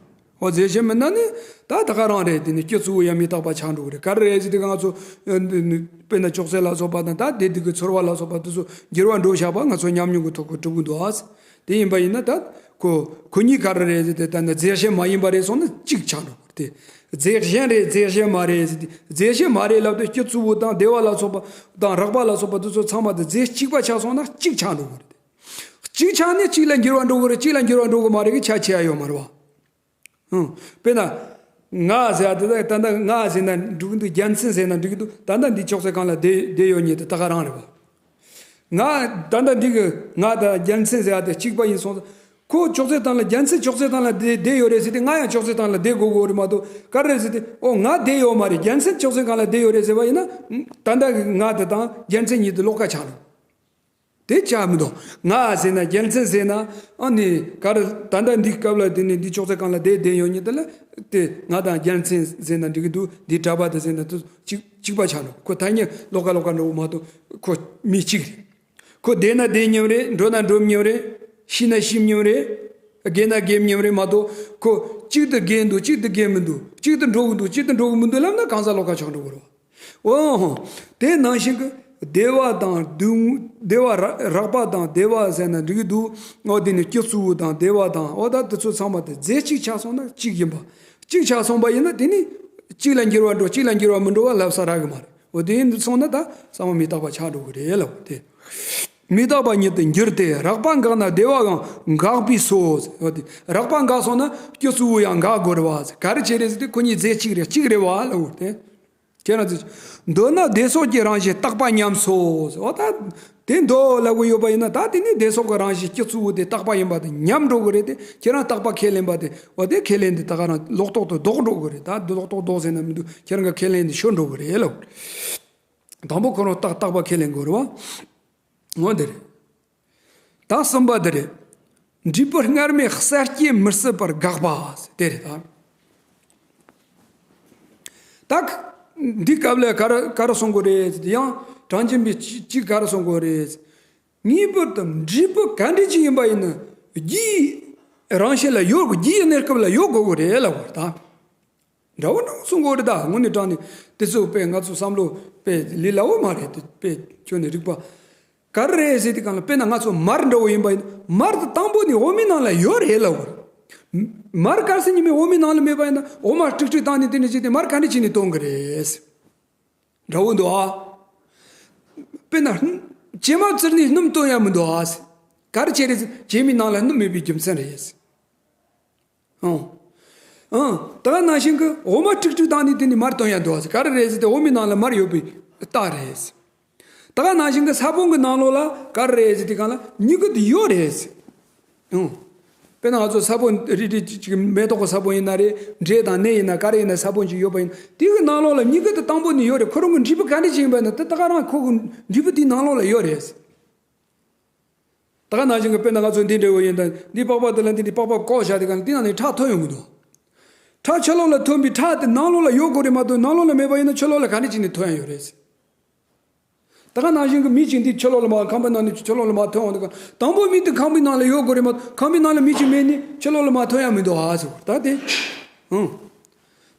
འོ་རྫས་གཞན་མིན་ན་ནི་ད་ད་ག་རང་རེད། དེ་ནི་སྤྱི་གཙོ་བོ་ཡང་མི་རྟག་པ་ཆགས་འགྲོ་གི་རེད། ག་རེ་རེད་ཟེར་དུས་ང་ཚོ་དཔེར་ན་ཅོག་ཙེ་ལ་སོགས་པ་དང་ད་དེ་དུས་ཀྱི་ཚོར་བ་ལ་སོགས་པ་དེ་ཚོ་འགྱུར་བ་འགྲོ་བཞག་པ་ང་ཚོ་ཉམས་མྱོང་གི་ཐོག་གི་གྲུབ་ཀྱི་འདུག་ཨ། དེ་ཡིན་པ་ཡིན་ན་ད་ཁོ་ཁོ་གཉིས་ག་རེ་རེད་ཟེར་དུས་ད་ནི་རྫས་གཞན་མ་ཡིན་པ་རེད་སོང་ན་གཅིག་ཆགས་འགྲོ་གི་རེད། དེ་རྫས་གཞན་རེད་རྫས་གཞན་མ་རེད་ཟེར་དུས་རྫས་གཞན་མ་རེད་ལབ་དུས་སྤྱི་གཙོ་བོ་དང་བདེ་བ་ལ་སོགས་པ་དང་རགས་པ་ལ་སོགས་པ་དེ་ཚོ་ཚང་མ་དེ་རྫས་གཅིག་པ་ཆགས་སོང་ན་གཅིག་ཆགས་འགྲོ་གི་རེད། གཅིག་ཆགས་ནས་གཅིག་ལ་འགྱུར་བ་འགྲོ་གི་རེད། གཅིག་ལ་འགྱུར་བ་འགྲོ་གི་མ་རེད་གི་ཆ་ཆེ་ཡ་ཡོད་མ་རེད་བ། ཧུམ། དཔེར་ན། ང་ཟེར་ཡ་དེ་ད་ད་ལྟ་ང་ཟེར་ན་འགྲིག་གི་འདུག་རྒྱལ་མཚན་ཟེར་ན་འགྲིག་གི་འདུག་ད་ལྟ་འདི་ཅོག་ཙེ་སྒང་ལ་བསྡད་བསྡད་ཡོད་མཁན་དེ་ད་ག་རང་རེད་བ། ང་ད་ལྟ་འདི་གི་ང་དང་རྒྱལ་མཚན་ཟེར་ཡ་དེ་གཅིག་པ་ཡིན་སོང་ཙང་། ཁོ་ཅོག་ཙེ་སྟེང་ལ་རྒྱལ་མཚན་ཅོག་ཙེ་སྟེང་ལ་བསྡད་བསྡད་ཡོད་རེད་ཟེར་ཏེ་ང་ཡང་ཅོག་ཙེ་སྟེང་ལ་བསྡད་དགོས་དགོས་རེད་མ་གཏོགས་ག་རེ་རེད་ཟེར་ཏེ་ཨོ་ང་བསྡད་ཡོད་མ་རེད། རྒྱལ་མཚན་ཅོག་ཙེ་སྒང་ལ་བསྡད་ཡོད་རེད་ཟེར་བ་ཡིན་ན། ད་ལྟ་གི་ང་དེ་དང་རྒྱལ་མཚན་གཉིས་དེ་ལོགས་ཀ་ཆགས་འགྲོ། དེ་ཆགས་མི་འདུག་ང་ཟེར་ན་རྒྱལ་མཚན་ཟེར་ན་ཨ་ནི་ག་རེ་ད་ལྟ་འདི་སྐབས་ལ་དེ་ནི་འདི་ཅོག་ཙེ་སྒང་ལ་བསྡད་བསྡད་ཡོད་མཁན་དེ་ལ་དེ་ང་དང་རྒྱལ་མཚན་ཟེར་ན་འགྲིག་གི་འདུག་འདི་གྲྭ་པ་དེ་ཟེར་ན་དེ་གཅིག་གཅིག་པ་ཆགས་འགྲོ། ཁོ་ཐ་སྙད་ལོགས་ཀ་ལོགས་ཀ་འགྲོ་གི་མ་གཏོགས་ཁོ་མི་གཅིག་རེད། ཁོ་བསྡད་ན་བསྡད་མཉམ་རེད། འགྲོ་ན་འགྲོ་མཉམ་རེད། ཤི་ན་ཤི་མཉམ་རེད། རྒས་ན་རྒས་མཉམ་རེད་མ་གཏོགས་ཁོ་གཅིག་ཏུ་རྒས་འདུག་གཅིག་ཏུ་རྒས་མི་འདུག་གཅིག་ཏུ་འགྲོ་གི་འདུག་གཅིག་ཏུ་འགྲོ་གི་མི་འདུག་ལབ་ན་གང་ཟག་ལོགས་ཀ་ཆགས་འགྲོ་གི་རེད། འོ། དེ་ནང་བཞིན་གྱི་བདེ་བ་དང་སྡུག་བདེ་བ་ར་རགས་པ་དང་བདེ་བ་ཟེར་ན་འགྲིག་གི་འདུག་འོ་དེ་ནི་སྤྱི་གཙོ་བོ་དང་བདེ་བ་དང་འོ་ད་དེ་ཚོ་ཚང་མ་དེ་རྫས་གཅིག་ཆགས་སོང་ན་གཅིག་ཡིན་པ། གཅིག་ཆགས་སོང་པ་ཡིན་ན་དེ་ནི་གཅིག་ལ་འགྱུར་བ་འགྲོ་གཅིག་ལ་འགྱུར་བ་མི་འགྲོ་བ་ལབ་ས་རག་གི་མ་རེད། འོ་དེ་ཡིན་སོང་ན་ད་ཚང་མ་མི་རྟག་པ་ཆགས་འགྲོ་གི་རེད་ལབ་དེ། མི་རྟག་པ་ཉིད་དུ་འགྱུར་ཏེ་རགས་པ་འགགས་ན་བདེ་བའང་འགག་པས་སོ། འོ་དེ་རགས་པ་འགགས་སོང་ན་སྤྱི་གཙོ་བོ་ཡང་འགག་དགོས་རེད་བ། ག་རེ་བྱས་རེད་ཟེར་དུས་ཁོ་གཉིས་རྫས་གཅིག་རེད་གཅིག་རེད་བ་ལབ་དེ། ཁྱེད་རང་ཚོས་འདོད་ན་བདེ་སོགས་ཀྱི་རང་བཞིན་རྟག་པ་ཉམས་སོ། འོ་ད་དེ་འདོད་ལབ་གི་ཡོད་པ་ཡིན་ན། ད་དེ་ནི་བདེ་སོགས་ཀྱི་རང་བཞིན་སྤྱི་གཙུག་དེ་རྟག་པ་ཡིན་པ་དེ་ཉམས་འགྲོ་གི་རེད་དེ། ཁྱེད་རང་རྟག་པ་ཁས་ལེན་པ་དེ། འོ་དེ་ཁས་ལེན་དེ་ད་ག་རང་ལོག་རྟོག་ཏུ་ལྡོག་འགྲོ་གི་རེད། ད་ལོག་རྟོག་ལྡོག་ཟེར་ན་མི་འདུག་ཁྱེད་རང་གི་ཁས་ལེན་དེ་ཤོར་འགྲོ་གི་རེད་ལབ། དང་པོ་ཁོ་རང་རྟག་རྟག་པ་ཁས་ལེན་དགོས་རེད་བ། འོ་དེ་རེད། ད་གསུམ་པ་དེ་རེད། འབྲས་བུ་སྔར་མེད་གསར་སྐྱེ་མི་སྲིད་པར་དགག་པ་དེ་རེད་ད། ད་འདི་སྐབས་ལ་ག་རེ་ག་རེ་གསུང་དགོས་རེད། ཡང་གྲངས་ཅན་པས་གཅིག་ག་རེ་གསུང་དགོས་རེད། ངེས་པར་དུ་འབྲས་བུ་ག་འདྲ་ཅིག་ཡིན་པ་ཡིན་ན་རྒྱུའི་རང་བཞིན་ལ་ཡོད་དགོས། རྒྱུའི་གནས་སྐབས་ལ་ཡོད་དགོས་ཀྱི་རེད་ལབ་པ་རེད་ད། འདྲ་བོ་འདྲ་བོ་གསུང་གི་ཡོད་རེད་ད། དངོས་གནས་དྲང་གནས་དེ་ཚོ་དཔེ་ང་ཚོ་བསམ་བློ་དཔེ་ལས་སླ་བོ་མ་རེད་དེ། དཔེ་ཁྱོན་ནས་རིག་པ་ག་རེ་རེད་ཟེར་དུས་སྒང་ལ། དཔེར་ན་ང་ཚོ་མར་འདྲ་བོ་ཡིན་པ་ཡིན་ན། མར་དེ་དང་པོ་ནས་འོ་མའི་ནང་ལ་ཡོད་རེད་ལབ་པ་རེད། མར་གལ་སྲིད་ཉི་མའི་འོ་མའི་ནང་ལ་མེད་པ་ཡིན་ན། འོ་མ་དཀྲུག་དཀྲུག་བཏང་ནས་དེ་ནས་བྱས་ཏེ་མར་ག་འདྲ་བྱས་ནས་ཐོན་གི་རེད། འདྲ་བོ་འདུག་ཨ། དཔེར་ན་བྱེ་མ་བཙིར་ནས་སྣུམ་བཏོན་ཡ་མི་འདུག་ཨ། ག་རེ་བྱས་རེད་ཟེར། བྱེ་མའི་ནང་ལ་སྣུམ་མེད་པའི་རྒྱུ་མཚན་རེད། ཨང་། ཨང་། ད་ག་ནང་བཞིན་གྱི་འོ་མ་དཀྲུག་དཀྲུག་བཏང་ནས་དེ་ནས་མར་བཏོན་ཡ་འདུག་ཟེར། ག་རེ་རེད་ཟེར་ཏེ། འོ་མའི་ནང་ལ་མར་ཡོད་པའི་རྟགས་རེད། ད་ག་ནང་བཞིན་གྱི་ས་བོན་གྱི་ནང་ལོགས་ལ་ག་རེ་རེད་ཟེར་དུས་སྒང་ལ་མྱུ་གུ་དེ་ཡོད་རེད། ཨང་། དཔེར་ན་ང་ཚོ་ས་བོན་རིལ་རིལ་ཅིག་ཅིག་མེ་ཏོག་གི་ས་བོན་ཡིན་ན་རེད། འབྲས་དང་ནས་ཡིན་ན་ག་རེ་ཡིན་ན་ས་བོན་ཅིག་ཡོད་པ་ཡིན་ན། དེ་གི་ནང་ལོགས་ལ་མྱུ་གུ་དེ་དང་པོ་ནས་ཡོད་རེད། ཁོ་རང་གི་འབྲས་བུ་ག་འདྲ་ཅིག་ཡིན་པ་ཡིན་ན། དེ་ད་ག་རང་ཁོ་གི་འབྲས་བུ་དེའི་ནང་ལོགས་ལ་ཡོད་རེད། ད་ག་ནང་བཞིན་གྱི་དཔེར་ན་ང་ཚོ་འདི་འདྲ་བོ་ཡིན་ད། འདི་པགས་པ་འདི་ལ་འདི་འདྲའི་པགས་པ་བཀོག་བཞག་དུས་སྒང་ལ་དེའི་ནང་ནས་ཁྲག་ཐོན་ཡོང་གི་འདུག་ཁྲག་ཕྱི་ལོགས་ལ་ཐོན་པའི་ཁྲག་དེ་ནང་ལོགས་ལ་ཡོད་དགོས་རེད་མ་གཏོགས། ནང་ལོགས་ལ་མེད་པ་ཡིན་ན་ཕྱི་ལོགས་ལ་ག་འདྲ་བྱས་ནས་ཐོན་ཡ་ཡོད་རེད། ད་ག་ནང་བཞིན་གྱི་མི་གཅིག་འདི་ཕྱི་ལོགས་ལ་མ། ཁང་པའི་ནང་ནས་ཕྱི་ལོགས་ལ་མར་ཐོན་འོང་དུས་སྒང་། དང་པོ་མི་དེ་ཁང་པའི་ནང་ལ་ཡོད་དགོས་རེད་མ་གཏོགས། ཁང་པའི་ནང་ལ་མི་གཅིག་མེད་ནས་ཕྱི་ལོགས་ལ་མར་ཐོན་ཡ་མི་འདུག་ཨ་ཟེར་བ་ད་དེ། ཨང་།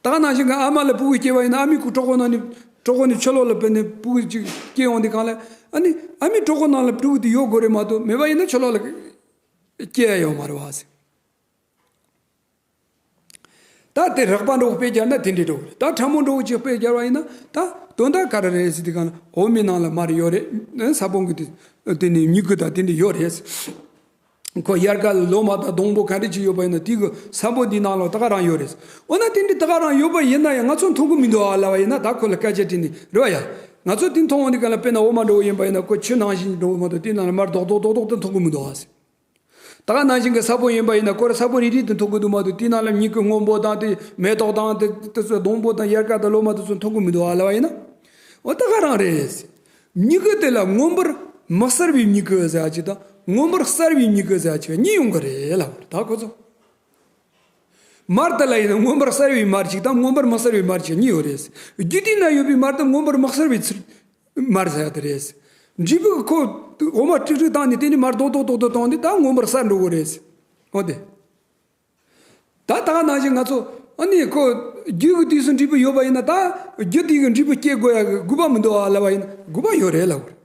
ད་ག་ནང་བཞིན་གྱི་ཨ་མ་ལ་ཕྲུ་གུ་སྐྱེས་པ་ཡིན་ན། ཨ་མའི་ཁོ་གྲོད་ཁོག་ནང་ནས། གྲོད་ཁོག་ནས་ཕྱི་ལོགས་ལ་དཔེར་ན་ཕྲུ་གུ་གཅིག་སྐྱེས་འོང་དུས་སྒང་ལ། ཨ་ནི་ཨ་མའི་གྲོད་ཁོག་ནང་ལ་ཕྲུ་གུ་དེ་ཡོད་དགོས་རེད་མ་གཏོགས། མེད་པ་ཡིན་ན་ཕྱི་ལོགས་ལ་སྐྱེ་ཡ་ཡོད་མ་རེད་བ་ཟེར། ད་དེ་རགས་པ་འདྲ་བོ་དཔེ་སྦྱར་ན་དེ་འདྲའི་འདྲ་བོ་རེད། ད་ཕྲ་མོ་འདྲ་བོ་ཅིག་དཔེ་སྦྱར་བ་ཡིན་ན། ད་དོན་དག་ག་རེ་རེད་ཟེར་དུས་སྒང་ལ། འོ་མའི་ནང་ལ་མར་ཡོད་རེད། ས་བོན་གྱི་དེ་དེ་ནས་མྱུ་གུ་དང་དེ་འདྲ་ཡོད་རེད། ཁོ་དབྱར་ཁ་ལ་ལོ་མ་དང་སྡོང་པོ་ག་འདྲ་ཅིག་ཡོད་པ་ཡིན་ན། དེ་གི་ས་བོན་དེའི་ནང་ལ་ད་ག་རང་ཡོད་རེད། འོ་ན་དེ་འདྲ་ད་ག་རང་ཡོད་པ་ཡིན་ན་ཡང་ང་ཚོ་མཐོང་གི་མི་འདུག་ཨ་ལབ་པ་ཡིན་ན། ད་ཁོ་ལ་སྐད་ཆ་དྲིས་ནས་རེད་བ་ཡ། ང་ཚོ་དེ་མཐོང་འོང་དུས་སྒང་ལ། དཔེར་ན་འོ་མ་འདྲ་བོ་ཡིན་པ་ཡིན་ན། ཁོ་ཆུ་ནང་བཞིན་འདྲ་བོ་མ་གཏོགས་དེའི་ནང་ལ་མར་རྡོག་རྡོག་རྡོག་རྡོག་དེ་མཐོང་གི་མི་འདུག་ཨ་ཟེར། ད་ག་ནང་བཞིན་གྱི་ས་བོན་ཡིན་པ་ཡིན་ན། ཁོ་རང་ས་བོན་རིལ་རིལ་དེ་མཐོང་གི་འདུག་མ་གཏོགས། དེའི་ནང་ལ་མྱུ་གུ་སྔོན་པོ་དང་དེ་མེ་ཏོག་དང་དེ་དེ་ཚོ་སྡོང་པོ་དང་དབྱར་ཁ་དང་ལོ་མ་དེ་ཚོ་མཐོང་གི་མི་འདུག་ཨ་ལབ་པ་ཡིན་ན། འོ་ད་ག་རང་རེད། མྱུ་གུ་དེ་ལ་མངོན་པར་མི་གསལ་བའི་མྱུ་གུ་ཟེར་ཡ་གཅིག་དང་། མངོན་པར་གསལ་བའི་མྱུ་གུ་ཟེར་ཡ་གཅིག་གཉིས་ཡོང་གི་རེད་ལབ་པ་རེད། ད་ཁོ་ཚོ། མར་དེ་ལ་ཡིན་ན་མངོན་པར་གསལ་བའི་མར་གཅིག་དང་། མངོན་པར་མི་གསལ་བའི་མར་གཅིག་གཉིས་ཡོད་རེད། རྒྱུ་དེའི་ནང་ཡོད་པའི་མར་དེ་མངོན་པར་མི་གསལ་བའི་ཚུལ་མར་ཟེར་ཡ་དེ་རེད། འབྲས་བུ་ཁོ་འོ་མ་དཀྲུག་དཀྲུག་བཏང་ནས་དེ་ནས་མར་རྡོག་རྡོག་རྡོག་རྡོག་བཏང་དུས་ད་མངོན་པར་གསལ་འགྲོ་གི་རེད། འོ་དེ། ད་ད་ག་ནང་བཞིན་ང་ཚོ། ཨ་ནི་ཁོ་རྒྱུ་གི་དུས་སུ་འབྲས་བུ་ཡོད་པ་ཡིན་ན། ད་རྒྱུ་དེ་གི་འབྲས་བུ་སྐྱེ་དགོས་ཡ་གི་དགོས་པ་མི་འདུག་ཨ་ལབ་པ་ཡིན་ན། དགོས་པ་ཡོད་རེད་ལབ་པ་རེད།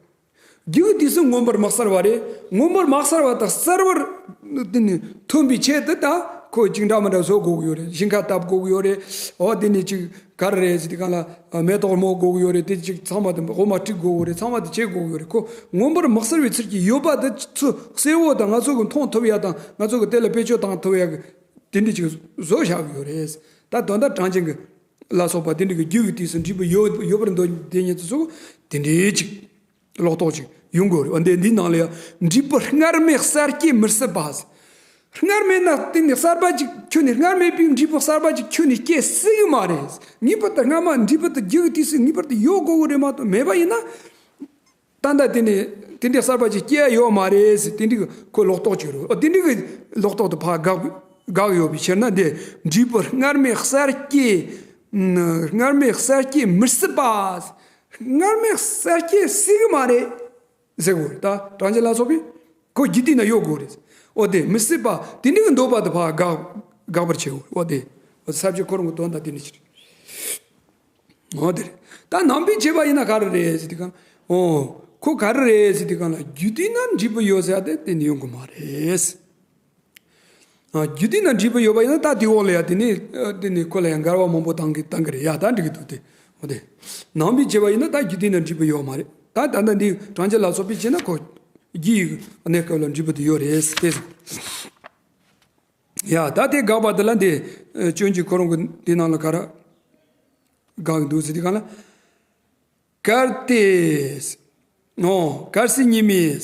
རྒྱུ་གི་དུས་སུ་མངོན་པར་མ་གསལ་བ་རེད། མངོན་པར་མ་གསལ་བ་དང་གསལ་བར་དེ་ནི་ཐོན་པའི་ཆེད་དུ། ད་ཁོ་ཅིག་འདྲ་མི་འདྲ་བཟོ་དགོས་ཀྱི་ཡོད་རེད། ཞིང་ཁ་བཏབ་དགོས་ཀྱི་ཡོད་རེད། འོ་དེ་ནི་ཅིག་ག་རེ་རེད་ཟེར་དུས་སྒང་ལ་མེ་ཏོག་རྨོ་དགོས་ཀྱི་ཡོད་རེད། དེ་ཅིག་ཚང་མ་དེ་འོ་མ་དཀྲུག་དགོས་ཀྱི་རེད། ཚང་མ་དེ་བྱེད་དགོས་ཀྱི་ཡོད་རེད། ཁོ་མངོན་པར་མ་གསལ་བའི་ཚུལ་གྱིས་ཡོད་པ་དེ་ཚོ་གསལ་བོ་དང་། ང་ཚོ་གི་མཐོང་ཐུབ་ཡ་དང་། ང་ཚོ་གི་དེ་ལ་བེད་སྤྱོད་བཏང་ཐུབ་ཡ་གི་དེ་འདྲ་ཅིག་བཟོ་བཞག་གི་ཡོད་རེད། ད་དོན་དག་གྲངས་ཅན་གྱི་ལ་སོགས་པ་དེ་འདྲ་གི་རྒྱུ་གི་དུས་སུ་འབྲས་བུ་ཡོད་ཡོད་པར་འདོད་དེ་ཉིད་དུ་སོགས་དེ་འདྲའི་ཅིག་ལོག་རྟོག་ཅིག་ཡོང་དགོས་རེད། འོ་འདི་འདིའི་ནང་ལ་ཡང་འབྲས་བུ་སྔར་མེད་གསར་སྐྱེ་མི་སྲིད་པ། སྔར་མེད་ན་དེ་ནི་གསར་པ་ཅིག་ཁྱོན་ནས། སྔར་མེད་པའི་འབྲས་བུ་གསར་པ་ཅིག་ཁྱོན་ནས་སྐྱེ་སྲིད་གི་མ་རེད། ངེས་པར་དུ་སྔ་མ་འབྲས་བུ་དེ་རྒྱུ་གི་དུས་སུ་ངེས་པར་དུ་ཡོད་དགོས་གི་རེད་མ་གཏོགས། མེད་པ་ཡིན་ན། ད་ལྟ་དེ་ནས་དེ་འདྲའི་གསར་པ་ཅིག་སྐྱེ་ཡ་ཡོད་མ་རེད་ཟེར། དེ་འདྲའི་ཁོ་ལོག་རྟོག་ཅིག་རེད། ཨོ་དེ་འདྲའི་ལོག་རྟོག་དེ་ཕར་དགག་དགག་ཡོད་པའི་ཕྱིར་ན། དེ་འབྲས་བུ་སྔར་མེད་གསར་སྐྱེ། སྔར་མེད་གསར་སྐྱེ་མི་སྲིད་པ། སྔར་མེད་གསར་སྐྱེ་སྲིད་གི་མ་རེད་ཟེར་དགོས་རེད། ད་གྲངས་ཅན་ལ་སོགས་པས་ཁོ་རྒྱུ་དེ་ན་ཡོད་དགོས་རེད། ཨོ་དེ་མི་སྲིད་པ་དེ་འདྲའི་འདོད་པ་དེ་ཕར་དགག་དགག་པར་བྱེད་དགོས་རེད། ཨོ་དེ་ས་བཅད་ཁོ་རང་གི་དོན་དག་དེ་འདྲ་ཅིག་རེད། འོ་དེ་རེད། ད་ནང་པའི་བྱས་པ་ཡིན་ན་ག་རེ་རེད་ཟེར་དུས་སྒང་། འོ་ཁོ་ག་རེ་རེད་ཟེར་དུས་སྒང་ལ། རྒྱུ་དེ་ན་འབྲས་བུ་ཡོད་ཟེར་ཡ་དེ་དེ་ནི་ཡོང་གི་མ་རེད། ཨ་རྒྱུ་དེ་ན་འབྲས་བུ་ཡོད་པ་ཡིན་ན། ད་དེ་འོག་ལ་ཡ་དེ་ནི་དེ་ནི་ཁོ་ལ་ཡང་འགལ་བ་མང་པོ་བཏང་གི་བཏང་གི་རེད་ཡ། ད་འགྲིག་གི་འདུག་སྟེ། འོ་དེ། ནང་པའི་བྱས་པ་ཡིན་ན་ད་རྒྱུ་དེ་ན་འབྲས་བུ་ཡོད་མ་རེད། ད་ད་ལྟ་འདི་གྲངས་ཅན་ལ་སོགས་པའི་བྱས་ན་ཁོ་རྒྱུའི་གནས་སྐབས་ལ་འབྲས་བུ་དེ་ཡོད་རེད་དེ། ཡ་ད་དེ་དགག་པ་དེ་ལ་འདི་སྐྱོན་གྱི་ཁོ་རང་གི་དེ་ནང་ལ་ག་རེ་དགག་འདུག་ཟེར་དུས་སྒང་ལ། གལ་ཏེ། ཨོ། གལ་སྲིད་གཉིས་མེད།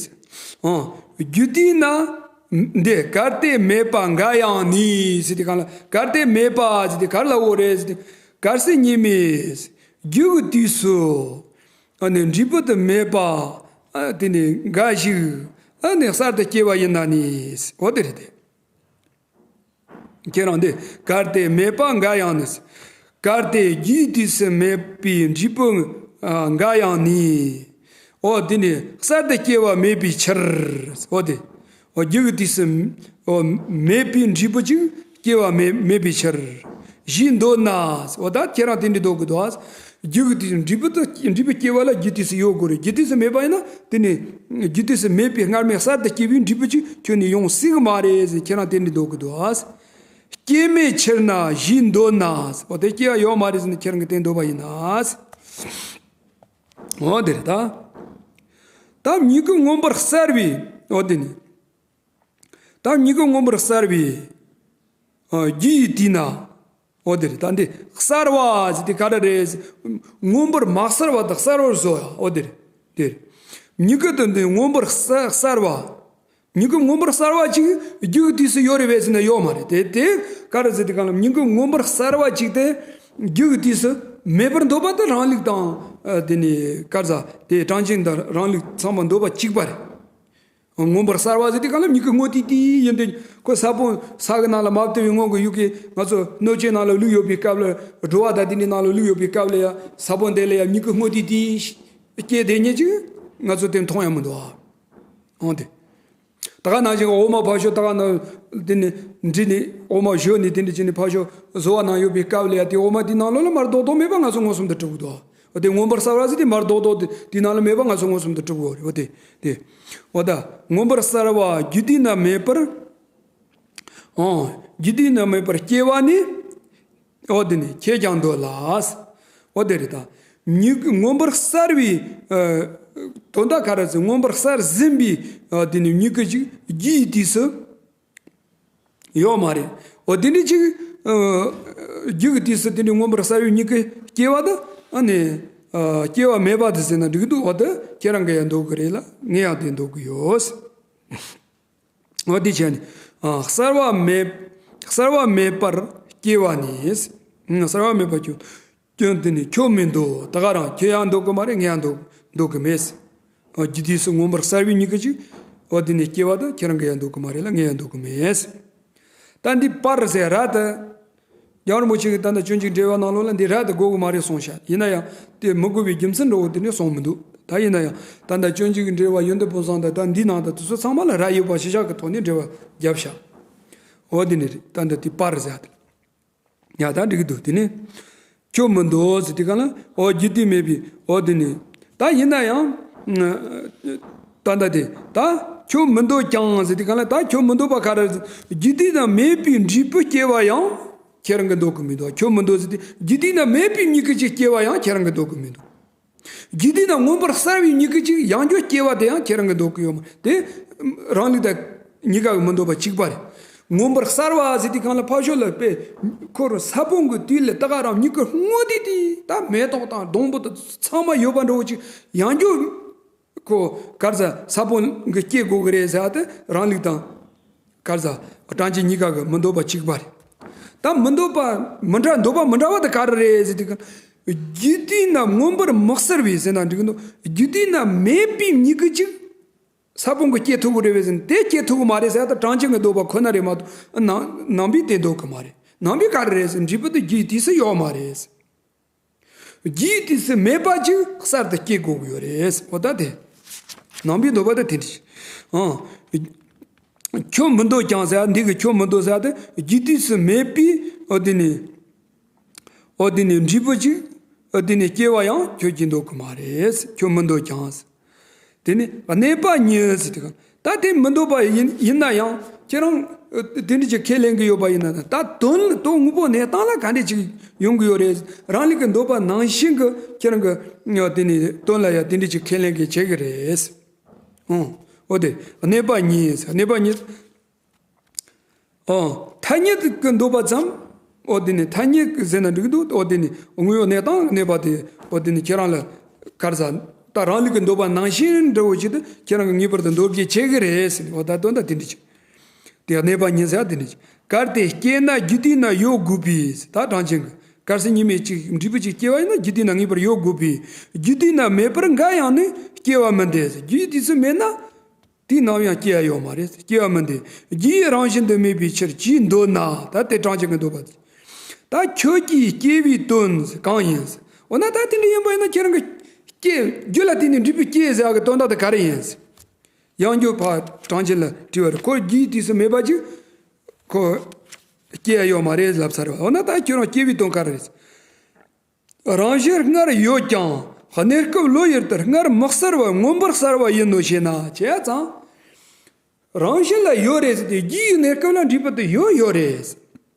ཨོ། རྒྱུ་དུས་ན། འདི་གལ་ཏེ་མེད་པ་འགའ་ཡང་ནི་ཟེར་དུས་སྒང་ལ། གལ་ཏེ་མེད་པ་ཟེར་དུས་ག་རེ་ལབ་དགོས་རེད་ཟེར་དུས། གལ་སྲིད་གཉིས་མེད། རྒྱུ་གི་དུས་སུ། ཨ་ནི་འབྲས་བུ་དེ་མེད་པ། ཨ་དེ་ནི་འགའ་ཞིག་ཨ་ནི་གསར་དུ་སྐྱེ་བ་ཡིན་ན་ནི། འོ་དེ་རེད་དེ། ཁྱེད་རང་འདི་གལ་ཏེ་མེད་པ་འགའ་ཡང་ནི། གལ་ཏེ་རྒྱུའི་དུས་སུ་མེད་པའི་འབྲས་བུ་ཨ་འགའ་ཡང་ནི། འོ་དེ་ནི་གསར་དུ་སྐྱེ་བ་མེད་པའི་ཕྱིར། འོ་དེ། འོ་རྒྱུ་གི་དུས་སུ་འོ་མེད་པའི་འབྲས་བུ་ཅིག་སྐྱེ་བ་མེད་མེད་པའི་ཕྱིར། ཞེས་འདོད་ན། འོ་ད་ཁྱེད་རང་དེ་འདྲ་འདོད་ཀྱི་འདུག་ཨ། རྒྱུ་གི་དུས་སུ་འབྲས་བུ་དུ་འབྲས་བུ་སྐྱེ་བ་ལ་རྒྱུ་དུས་སུ་ཡོད་དགོས་རེད། རྒྱུ་དུས་སུ་མེད་པ་ཡིན་ན་དེ་ནི་རྒྱུ་དུས་སུ་མེད་པའི་སྔར་མེད་གསར་དུ་སྐྱེ་བའི་འབྲས་བུ་ཅིག་ཁྱོན་ནས་ཡོང་སྲིད་གི་མ་རེད་ཟེར་ཁྱེད་རང་དེ་འདྲ་འདོད་ཀྱི་འདུག་ཨ། སྐྱེ་མེད་ཕྱིར་ན་ཞེས་འདོད་ན། འོ་དེ་སྐྱེ་བ་ཡོད་མ་རེད་ཟེར་ནས་ཁྱེད་རང་གིས་དེ་འདོད་པ་ཡིན་ན། འོ་དེ་རེད་ད། ད་མྱུ་གུ་མངོན་པར་གསལ་བའི། འོ་དེ་ནི། ད་མྱུ་གུ་མངོན་པར་གསལ་བའི། ཨ་རྒྱུ་ཡི་དུས་ན། འོ་དེ་རེད། ད་འདི་གསལ་བ་ཟེར་དེ་ག་རེ་རེད། མངོན་པར་མ་གསལ་བ་དང་གསལ་བར་བཟོ་ཡ། འོ་དེ་རེད། དེ་རེད། མྱུ་གུ་དེ་འདི་མངོན་པར་གསལ་གསལ་བ། མྱུ་གུ་མངོན་པར་གསལ་བ་ཅིག་རྒྱུ་གི་དུས་སུ་ཡོད་རེད་པས་ཟེར་ན་ཡོད་མ་རེད། དེ་དེ་ག་རེ་ཟེར་དེ་གང་ལ་མྱུ་གུ་མངོན་པར་གསལ་བ་ཅིག་དེ་རྒྱུ་གི་དུས་སུ་མེད་པར་འདོད་པ་དེ་རང་ལུགས་དང་། ཨ་དེ་ནི་ག་རེ་ཟ་དེ་གྲངས་ཅན་དང་རང་ལུགས་ཚང་མ་འདོད་པ་གཅིག་པ་རེད། མངོན་པར་གསལ་བ་ཟེར་དུས་གང་ལ་མྱུ་གུ་སྔོ་ཏི་ཏི་ཡིན་ཏེ། ཁོ་ས་བོན་ས་གི་ནང་ལ་མ་བཏབ་པའི་སྔོན་གྱི་ཡུག་གི་ང་ཚོ་སྣོད་ཆས་ནང་ལ་བླུགས་ཡོད་པའི་སྐབས་ལ། བྲོ་བ་དང་དེ་འདྲའི་ནང་ལ་བླུགས་ཡོད་པའི་སྐབས་ལ་ཡ་ས་བོན་དེ་ལ་ཡ་མྱུ་གུ་སྔོ་ཏི་ཏི་སྐྱེས་བསྡད་མཁན་ཅིག་ང་ཚོ་དེ་མཐོང་ཡ་མི་འདུག་ཨ། འོང་དེ། ད་ག་ནང་བཞིན་འོ་མ་ཕར་ཞོག་ད་ག་ནང་དེ་ནི་འདྲི་ནི་འོ་མ་བཞོ་ནི་དེ་འདྲ་བྱས་ནི་ཕར་ཞོག་བཟོ་བ་ནང་ཡོད་པའི་སྐབས་ལ་ཡ་དེ་འོ་མ་དེ་ནང་ལོགས་ལ་མར་རྡོག་རྡོག་མེད་པ་ང་ཚོ་མངོན་སུམ་དུ་གྲུབ་ཀྱི་འདུག་ཨ། དེ་མངོན་པར་གསལ་བ་ཟེར་དེ་མར་རྡོག་རྡོག་དེ་དེ་ནང་ལ་མེད་པ་ང་ཚོ་མངོན་སུམ་དུ་གྲུབ་ཀྱི་རེད། འོ་དེ་དེ། འོ་ད་མངོན་པར་གསལ་བ་རྒྱུ་དུས་ན་མེད་པར། ཨོ། རྒྱུ་དུས་ན་མེད་པར་སྐྱེ་བ་ནི། འོ་དེ་ནི་ཁྱེད་ཀྱང་འདོད་ལ། འོ་དེ་རེད་ད། མྱུ་གུ་མངོན་པར་གསལ་བའི། ཨ་དོན་དག་ག་རེ་ཟེར། མངོན་པར་གསལ་ཟིན་པའི། ཨ་དེ་ནི་མྱུ་གུ་ཅིག་རྒྱུ་ཡི་དུས་སུ། ཡོད་མ་རེད། འོ་དེ་འདྲ་ཅིག་ཨ་རྒྱུ་གི་དུས་སུ་དེ་འདྲའི་མངོན་པར་གསལ་བའི་མྱུ་གུ་སྐྱེ་བ་དང་། ཨ་ནི་ཨ་སྐྱེ་བ་མེད་པ་དེ་ཟེར་ན་འགྲིག་འདུག་འོ་དེ་ཁྱེད་རང་གིས་ཡང་འདོད་གི་རེད་ལ་ངས་ཡང་དེ་འདོད་གི་ཡོད། འོ་དེ་བྱས་ནས་ཨ་གསལ་བ་མེད། གསལ་བ་མེད་པར་སྐྱེ་བ་ནི། ཨ་གསལ་བ་མེད་པར་སྐྱེ། སྐྱོན་དེ་ནི་ཁྱོད་མི་འདོད། ད་ག་རང་ཁྱོད་ཡང་འདོད་གི་མ་རེད། ངས་ཡང་འདོད་འདོད་གི་མེད། ཨ་རྒྱུ་དུས་སུ་མངོན་པར་གསལ་བའི་མྱུ་གུ་ཅིག་འོ་དེ་ནི་སྐྱེ་བ་དང་ཁྱེད་རང་གིས་ཡང་འདོད་གི་མ་རེད་ལ་ངས་ཡང་འདོད་གི་མེད། ད་འདི་པར་ཟེར་ར་དེ། རྒྱལ་བ་རིན་པོ་ཆེ་གིས་ད་ལྟ་སྤྱོད་འཇུག་འགྲེལ་པ་ནང་ལོགས་ལ་འདི་ར་དེ་དགོས་གི་མ་རེད་གསུངས་ཤག་ཡིན་ན་ཡང་དེ་མི་དགོས་པའི་རྒྱུ་མཚན་འདྲ་བོ་དེ་ནི་གསུངས་མི་འདུག་ད་ཡིན་ན་ཡང་ད་ལྟ་སྤྱོད་འཇུག་གི་འགྲེལ་པ་ཡོན་ཏན་ཕུན་སུམ་དང་ད་འདི་ནང་དུ་དེ་ཚོ་ཚང་མ་ལ་ར་ཡོད་པ་ཞིག་ཞག་གི་ཐོག་ནས་འགྲེལ་པ་བརྒྱབ་ཤག་འོ་དེ་ནི་རེད། ད་འདི་དེ་པར་ཟེར་དེ། ཡ་ད་འགྲིག་གི་འདུག་དེ་ནི། ཁྱོད་མི་འདོད་ཟེར་དུས་གང་ལ་འོ་རྒྱུ་དུས་མེད་པའི་འོ་དེ་ནི། ད་ཡིན་ན་ཡང་། ད་ད་དེ་ད་ཁྱོད་མི་འདོད་ཀྱང་ཟེར་དུས་གང་ལ་ད་ཁྱོད་མི་འདོད་པ་ག་རེ་རེད། རྒྱུ་དུས་ན་མེད་པའི་འབྲས་བུ་སྐྱེ་བ་ཡང་ཁྱེད་རང་གིས་འདོད་གི་མི་འདུག་ཁྱོད་མི་འདོད་ཟེར་དུས་རྒྱུ་དུས་ན་མེད་པའི་མྱུ་གུ་ཅིག་སྐྱེ་བ་ཡང་ཁྱེད་རང་གིས་འདོད་གི་མི་འདུག་རྒྱུ་དུས་ན་མངོན་པར་གསལ་བའི་མྱུ་གུ་ཅིག་ཡང་བསྐྱར་སྐྱེ་བ་དེ་ཡང་ཁྱེད་རང་གིས་འདོད་གི་ཡོད་མ་རེད། དེ་རང་ལུགས་དང་གཉིས་ཀ་གི་མི་འདོད་པ་གཅིག་པ་རེད། མངོན་པར་གསལ་བ་ཟེར་དུས་གང་ལ་ཕར་ཕྱོགས་ལ་དཔེ་ཁོ་རང་ས་བོན་གྱི་དུས་ལ་ད་ག་རང་མྱུ་གུ་སྔོ་ཏི་ཏི་ད་མེ་ཏོག་དང་སྡོང་པོ་དང་ཚང་མ་ཡོད་པ་འདྲ་བོ་ཅིག་ཡང་བསྐྱར་ཁོ་ག་རེ་ཟ་ས་བོན་གྱི་སྐྱེ་དགོས་ཀྱི་རེད་ཟེར་དེ་རང་ལུགས་དང་། ག་རེ་ཟ། གྲངས་ཅན་གཉིས་ཀ་གི་མི་འདོད་པ་གཅིག་པ་རེད། ད་མི་འདོད་པ་མི་འདྲ་འདོད་པ་མི་འདྲ་བ་དེ་ག་རེ་རེད་ཟེར་དུས་གང་། རྒྱུ་དུས་ན་མངོན་པར་མི་གསལ་བའི་ཟེར་ན་འགྲིག་གི་འདུག་རྒྱུ་དུས་ན་མེད་པའི་མྱུ་གུ་གཅིག་ས་བོན་གྱི་སྐྱེ་ཐུབ་ཀྱི་རེད་པས་ཟེར་ན་དེ་སྐྱེ་ཐུབ་ཀྱི་མ་རེད་ཟེར་ཡ་ད་གྲངས་ཅན་གྱི་འདོད་པ་ཁོ་ན་རེད་མ་གཏོགས་ནང་ནང་པའི་དེ་འདོད་ཀྱི་མ་རེད། ནང་པའི་ག་རེ་རེད་ཟེར་ན་འབྲས་བུ་དེ་རྒྱུའི་དུས་སུ་ཡོད་མ་རེད། རྒྱུའི་དུས་སུ་མེད་པ་ཅིག་གསར་དུ་སྐྱེ་དགོས་ཀྱི་ཡོད་རེད། འོ་ད་དེ། ནང་པའི་འདོད་པ་ད་དེ་འདྲ་ཞིག་ཨང་། ཁྱོད་མི་འདོད་ཀྱང་ཟེར་འདི་གི་ཁྱོད་མི་འདོད་ཟེར་དེ་རྒྱུའི་དུས་སུ་མེད་པའི་འོ་དེ་ནི། འོ་དེ་ནི་འབྲས་བུ་ཅིག་འོ་དེ་ནི་སྐྱེ་བ་ཡང་ཁྱོད་ཀྱིས་འདོད་ཀྱི་མ་རེད། ཁྱོད་མི་འདོད་ཀྱང་། དེ་ནི་གནས་པ་ཉིད་ཟེར་དེ་གང་། ད་དེ་མི་འདོད་པ་ཡིན་ཡིན་ན་ཡང་ཁྱེད་རང་དེ་འདྲ་ཅིག་ཁས་ལེན་གྱི་ཡོད་པ་ཡིན་ན་ད་དོན་དོན་དངོས་པོ་གནས་སྟངས་ལ་ག་འདྲ་ཅིག་ཡོང་གི་ཡོད་རེད། རང་ལུགས་ཀྱི་འདོད་པ་ནང་བཞིན་གྱི་ཁྱེད་རང་གི་དེ་ནི་དོན་ལ་ཡང་དེ་འདྲ་ཅིག་ཁས་ལེན་གྱི་བྱེད་ཀྱི་རེད། ཨོ། འོ་དེ་གནས་པ་ཉིད་གནས་པ་ཉིད། ཨོ། ཐ་སྙད་ཀྱི་འདོད་པ་ཙམ། ཨོ་དེ་ནི་ཐ་སྙད་ཀྱི་ཟེར་ན་འགྲིག་འདུག་ཨོ་དེ་ནི་དངོས་ཡོད་གནས་སྟངས་གནས་པ་དེ་ཨོ་དེ་ནི་ཁྱེད་རང་ལ་ གར་ས། ད་རང་ལུགས་ཀྱི་འདོད་པ་ནང་བཞིན་འདྲ་བོ་ཞིག་ཏུ་ཁྱེད་རང་གིས་ངེས་པར་དུ་འདོད་དགོས་བྱེད་ཀྱི་རེད་ཟེར་ནས། འོ་ད་དོན་དག་དེ་འདྲ་ཅིག་དེ་གནས་པ་ཉིད་ཟེར་དེ་འདྲ་ཅིག་གལ་ཏེ་སྐྱེས་ན་རྒྱུ་དེས་ན་ཡོད་དགོས་པས། ད་གྲངས་ཅན་གྱི་གལ་སྲིད་ཉིད་མེད་ཅིག་འབྲས་བུ་ཅིག་སྐྱེ་བ་ཡིན་ན་རྒྱུ་དེས་ན་ངེས་པར་ཡོད་དགོས་པས། རྒྱུ་དེས་ན་མེད་པར་འགའ་ཡང་ནི་སྐྱེ་བ་མིན་ཏེ། རྒྱུ་དེ་ཚོ་མེད་ན་དེ་ནམ་ཡང་སྐྱེ་ཡ་ཡོད་མ་རེད། སྐྱེ་བ་མིན་ཏེ། རྒྱུ་ཡི་རང་བཞིན་དུ་མེད་པའི་ཕྱིར་ཅེས་འདོད་ན། ད་དེ་གྲངས་ཅན་གྱི་འདོད་པ། ད་ཁྱོད་ཀྱིས་སྐྱེ་བའི་དོན་གང་ཡིན། འོ་ན་ད་དེ་འདྲ་ཡིན་པ་ཡིན་ན་ཁྱེད་རང་གི་སྐྱེ་རྒྱུ་ལ་བརྟེན་ནས་འབྲས་བུ་སྐྱེ་ཟེར་ཡ་གི་དོན་དག་དེ་ག་རེ་ཡིན། ཡང་རྒྱུ་ཕར་གྲངས་ཅན་ལ་དྲིས་པ་རེད། ཁོ་རྒྱུའི་དུས་སུ་མེད་པ་ཅིག་ཁོ་སྐྱེ་ཡ་ཡོད་མ་རེད་ལབ་ཚར་བ། འོ་ན་ད་ཁྱོད་རང་སྐྱེ་བའི་དོན་ག་རེ་རེད། རང་བཞིན་སྔར་ཡོད་ཀྱང་གནས་སྐབས་ལོ་ཡུལ་དུ་སྔར་མི་གསལ་བར་མངོན་པར་གསལ་བ་ཡིན་ནོ་ཞེ་ན། བྱས་ཙང་། རང་བཞིན་ལ་ཡོད་རེད་ཟེར་ཏེ་རྒྱུ་ཡི་གནས་སྐབས་ལ་འབྲས་བུ་དེ་ཡོད་ཡོད་རེད།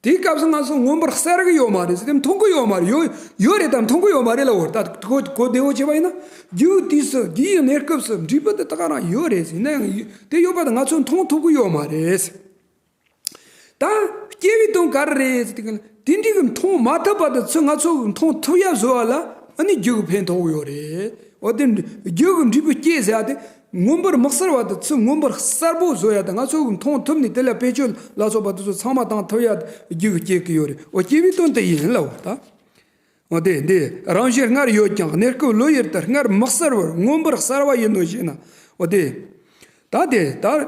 དེའི་སྐབས་སུ་ང་ཚོ་མངོན་པར་གསལ་གི་ཡོད་མ་རེད་ཟེར་ཏེ་མཐོང་གི་ཡོད་མ་རེད། ཡོད་ཡོད་རེད་དམ་མཐོང་གི་ཡོད་མ་རེད་ལབ་པ་རེད། ད་གོ་གོ་བདེ་བོ་བྱས་པ་ཡིན་ན། རྒྱུ་དུས་སུ་རྒྱུ་ཡི་གནས་སྐབས་སུ་འབྲས་བུ་དེ་ད་ག་རང་ཡོད་རེད་ཟེར་ན་ཡང་དེ་ཡོད་པ་དེ་ང་ཚོས་མཐོང་ཐུབ་གི་ཡོད་མ་རེད། ད་སྐྱེ་བའི་དོན་ག་རེ་རེད་ཟེར་དུས་ཀྱི་དེ་འདྲའི་གི་མཐོང་མ་ཐུབ་པ་དེ་ཚོ་ང་ཚོ་གི་མཐོང་ཐུབ་ཡ་བཟོ་བ་ལ་ཨ་ནི་རྒྱུ་གི་ཕན་ཐོགས་ཡོད་རེད། འོ་དེ་རྒྱུ་གི་འབྲས་བུ་སྐྱེ་ཟེར་ཡ་དེ་མངོན་པར་མི་གསལ་བ་དེ་ཚོ་མངོན་པར་གསལ་པོ་བཟོ་ཡ་དེ་ང་ཚོ་གི་མཐོང་ཐུབ་ནས་དེ་ལ་བེད་སྤྱོད་ལ་སོགས་པ་དེ་ཚོ་ཚང་མ་བཏང་ཐུབ་ཡ་རྒྱུ་གི་སྐྱེ་གི་ཡོད་རེད། འོ་སྐྱེ་བའི་དོན་དེ་ཡིན་ལབ་པ་ད། འོ་དེ་འདི་རང་བཞིན་སྔར་ཡོད་ཀྱང་གནས་སྐབས་ལོ་ཡུལ་དུ་སྔར་མི་གསལ་བར་མངོན་པར་གསལ་བ་ཡིན་ནོ་ཞེ་ན། འོ་དེ། ད་དེ་ལྟར་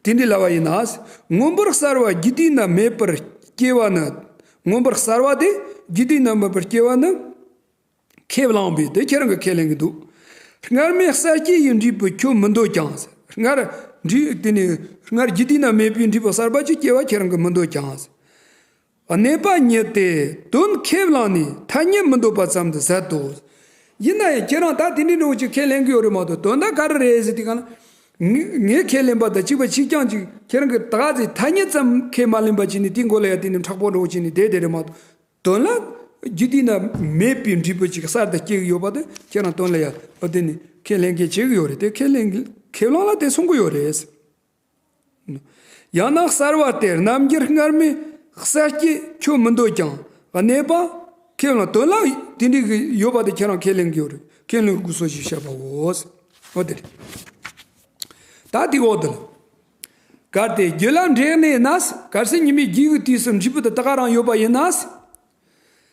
དེ་འདྲའི་ལབ་པ་ཡིན་ན། མངོན་པར་གསལ་བ་རྒྱུ་དུས་ན་མེད་པར་སྐྱེ་བ་ནི། མངོན་པར་གསལ་བ་དེ་རྒྱུ་དུས་ན་མེད་པར་སྐྱེ་བ་ནི། ཁས་བླངས་པས་དེ་ཁྱེད་རང་གིས་ཁས་ལེན་གྱི་འདུག་སྔར་མེད་གསལ་སྐྱེ་ཡི་འབྲས་བུ་ཁྱོད་མི་འདོད་ཀྱང་། སྔར་འབྲས་དེ་ནི་སྔར་རྒྱུ་དུས་ན་མེད་པའི་འབྲས་བུ་གསར་པ་ཅིག་སྐྱེ་བ་ཁྱེད་རང་གིས་མི་འདོད་ཀྱང་། གནས་པ་ཉིད་དེ་དོན་ཁས་བླངས་ནས་ཐ་སྙད་མི་འདོད་པ་ཙམ་དུ་ཟད་དོ། ཡིན་ན་ཡང་ཁྱེད་རང་ད་དེ་འདྲའི་འདྲ་བོ་ཅིག་ཁས་ལེན་གི་ཡོད་རེད་མ་གཏོགས་དོན་དག་ག་རེ་རེད་ཟེར་དུས་གང་ན། ངས་ངས་ཁས་ལེན་པ་དང་གཅིག་པ་གཅིག་རྐྱང་ཅིག་ཁྱེད་རང་གིས་ད་ག་ཚོད་ཐ་སྙད་ཙམ་ཁས་མ་ལེན་པ་བྱས་ནས་དེའི་མགོ་ལ་ཡ་དེ་ནི་མཁྲེགས་པོ་འདྲ་བོ་བྱས་ནས་བསྡད་དེ་རེད་མ་གཏོགས། དོན་ལ་རྒྱུ་དུས་ན་མེད་པའི་འབྲས་བུ་ཅིག་གསར་དུ་སྐྱེ་གི་ཡོད་པ་དེ་ཁྱེད་རང་དོན་ལ་ཡ་འོ་དེ་ནི་ཁས་ལེན་མཁན་བྱེད་གི་ཡོད་རེད། དེ་ཁས་ལེན་ཁས་བླངས་ལ་དེ་གསུང་གི་ཡོད་རེད། ཡང་ན་གསར་བ་སྟེ་རྣམ་འགྱུར་སྔར་མེད་གསལ་སྐྱེ་ཁྱོད་མི་འདོད་ཀྱང་གནས་པ་ཁས་བླངས་དོན་ལ་དེ་འདྲའི་གི་ཡོད་པ་དེ་ཁྱེད་རང་ཁས་ལེན་གི་ཡོད་རེད། ཁས་ལེན་དགོས་སོ་ཞེས་བཤད་པའོ། འོ་དེ་རེད། ད་དེ་འོག་ཏུ་ལ། གལ་ཏེ་རྒྱུ་ལ་འབྲས་གནས་ན། གལ་སྲིད་ཉིད་མེད་རྒྱུ་གི་དུས་སུ་འབྲས་བུ་དེ་ད་ག་རང་ཡོད་པ་ཡིན་ན།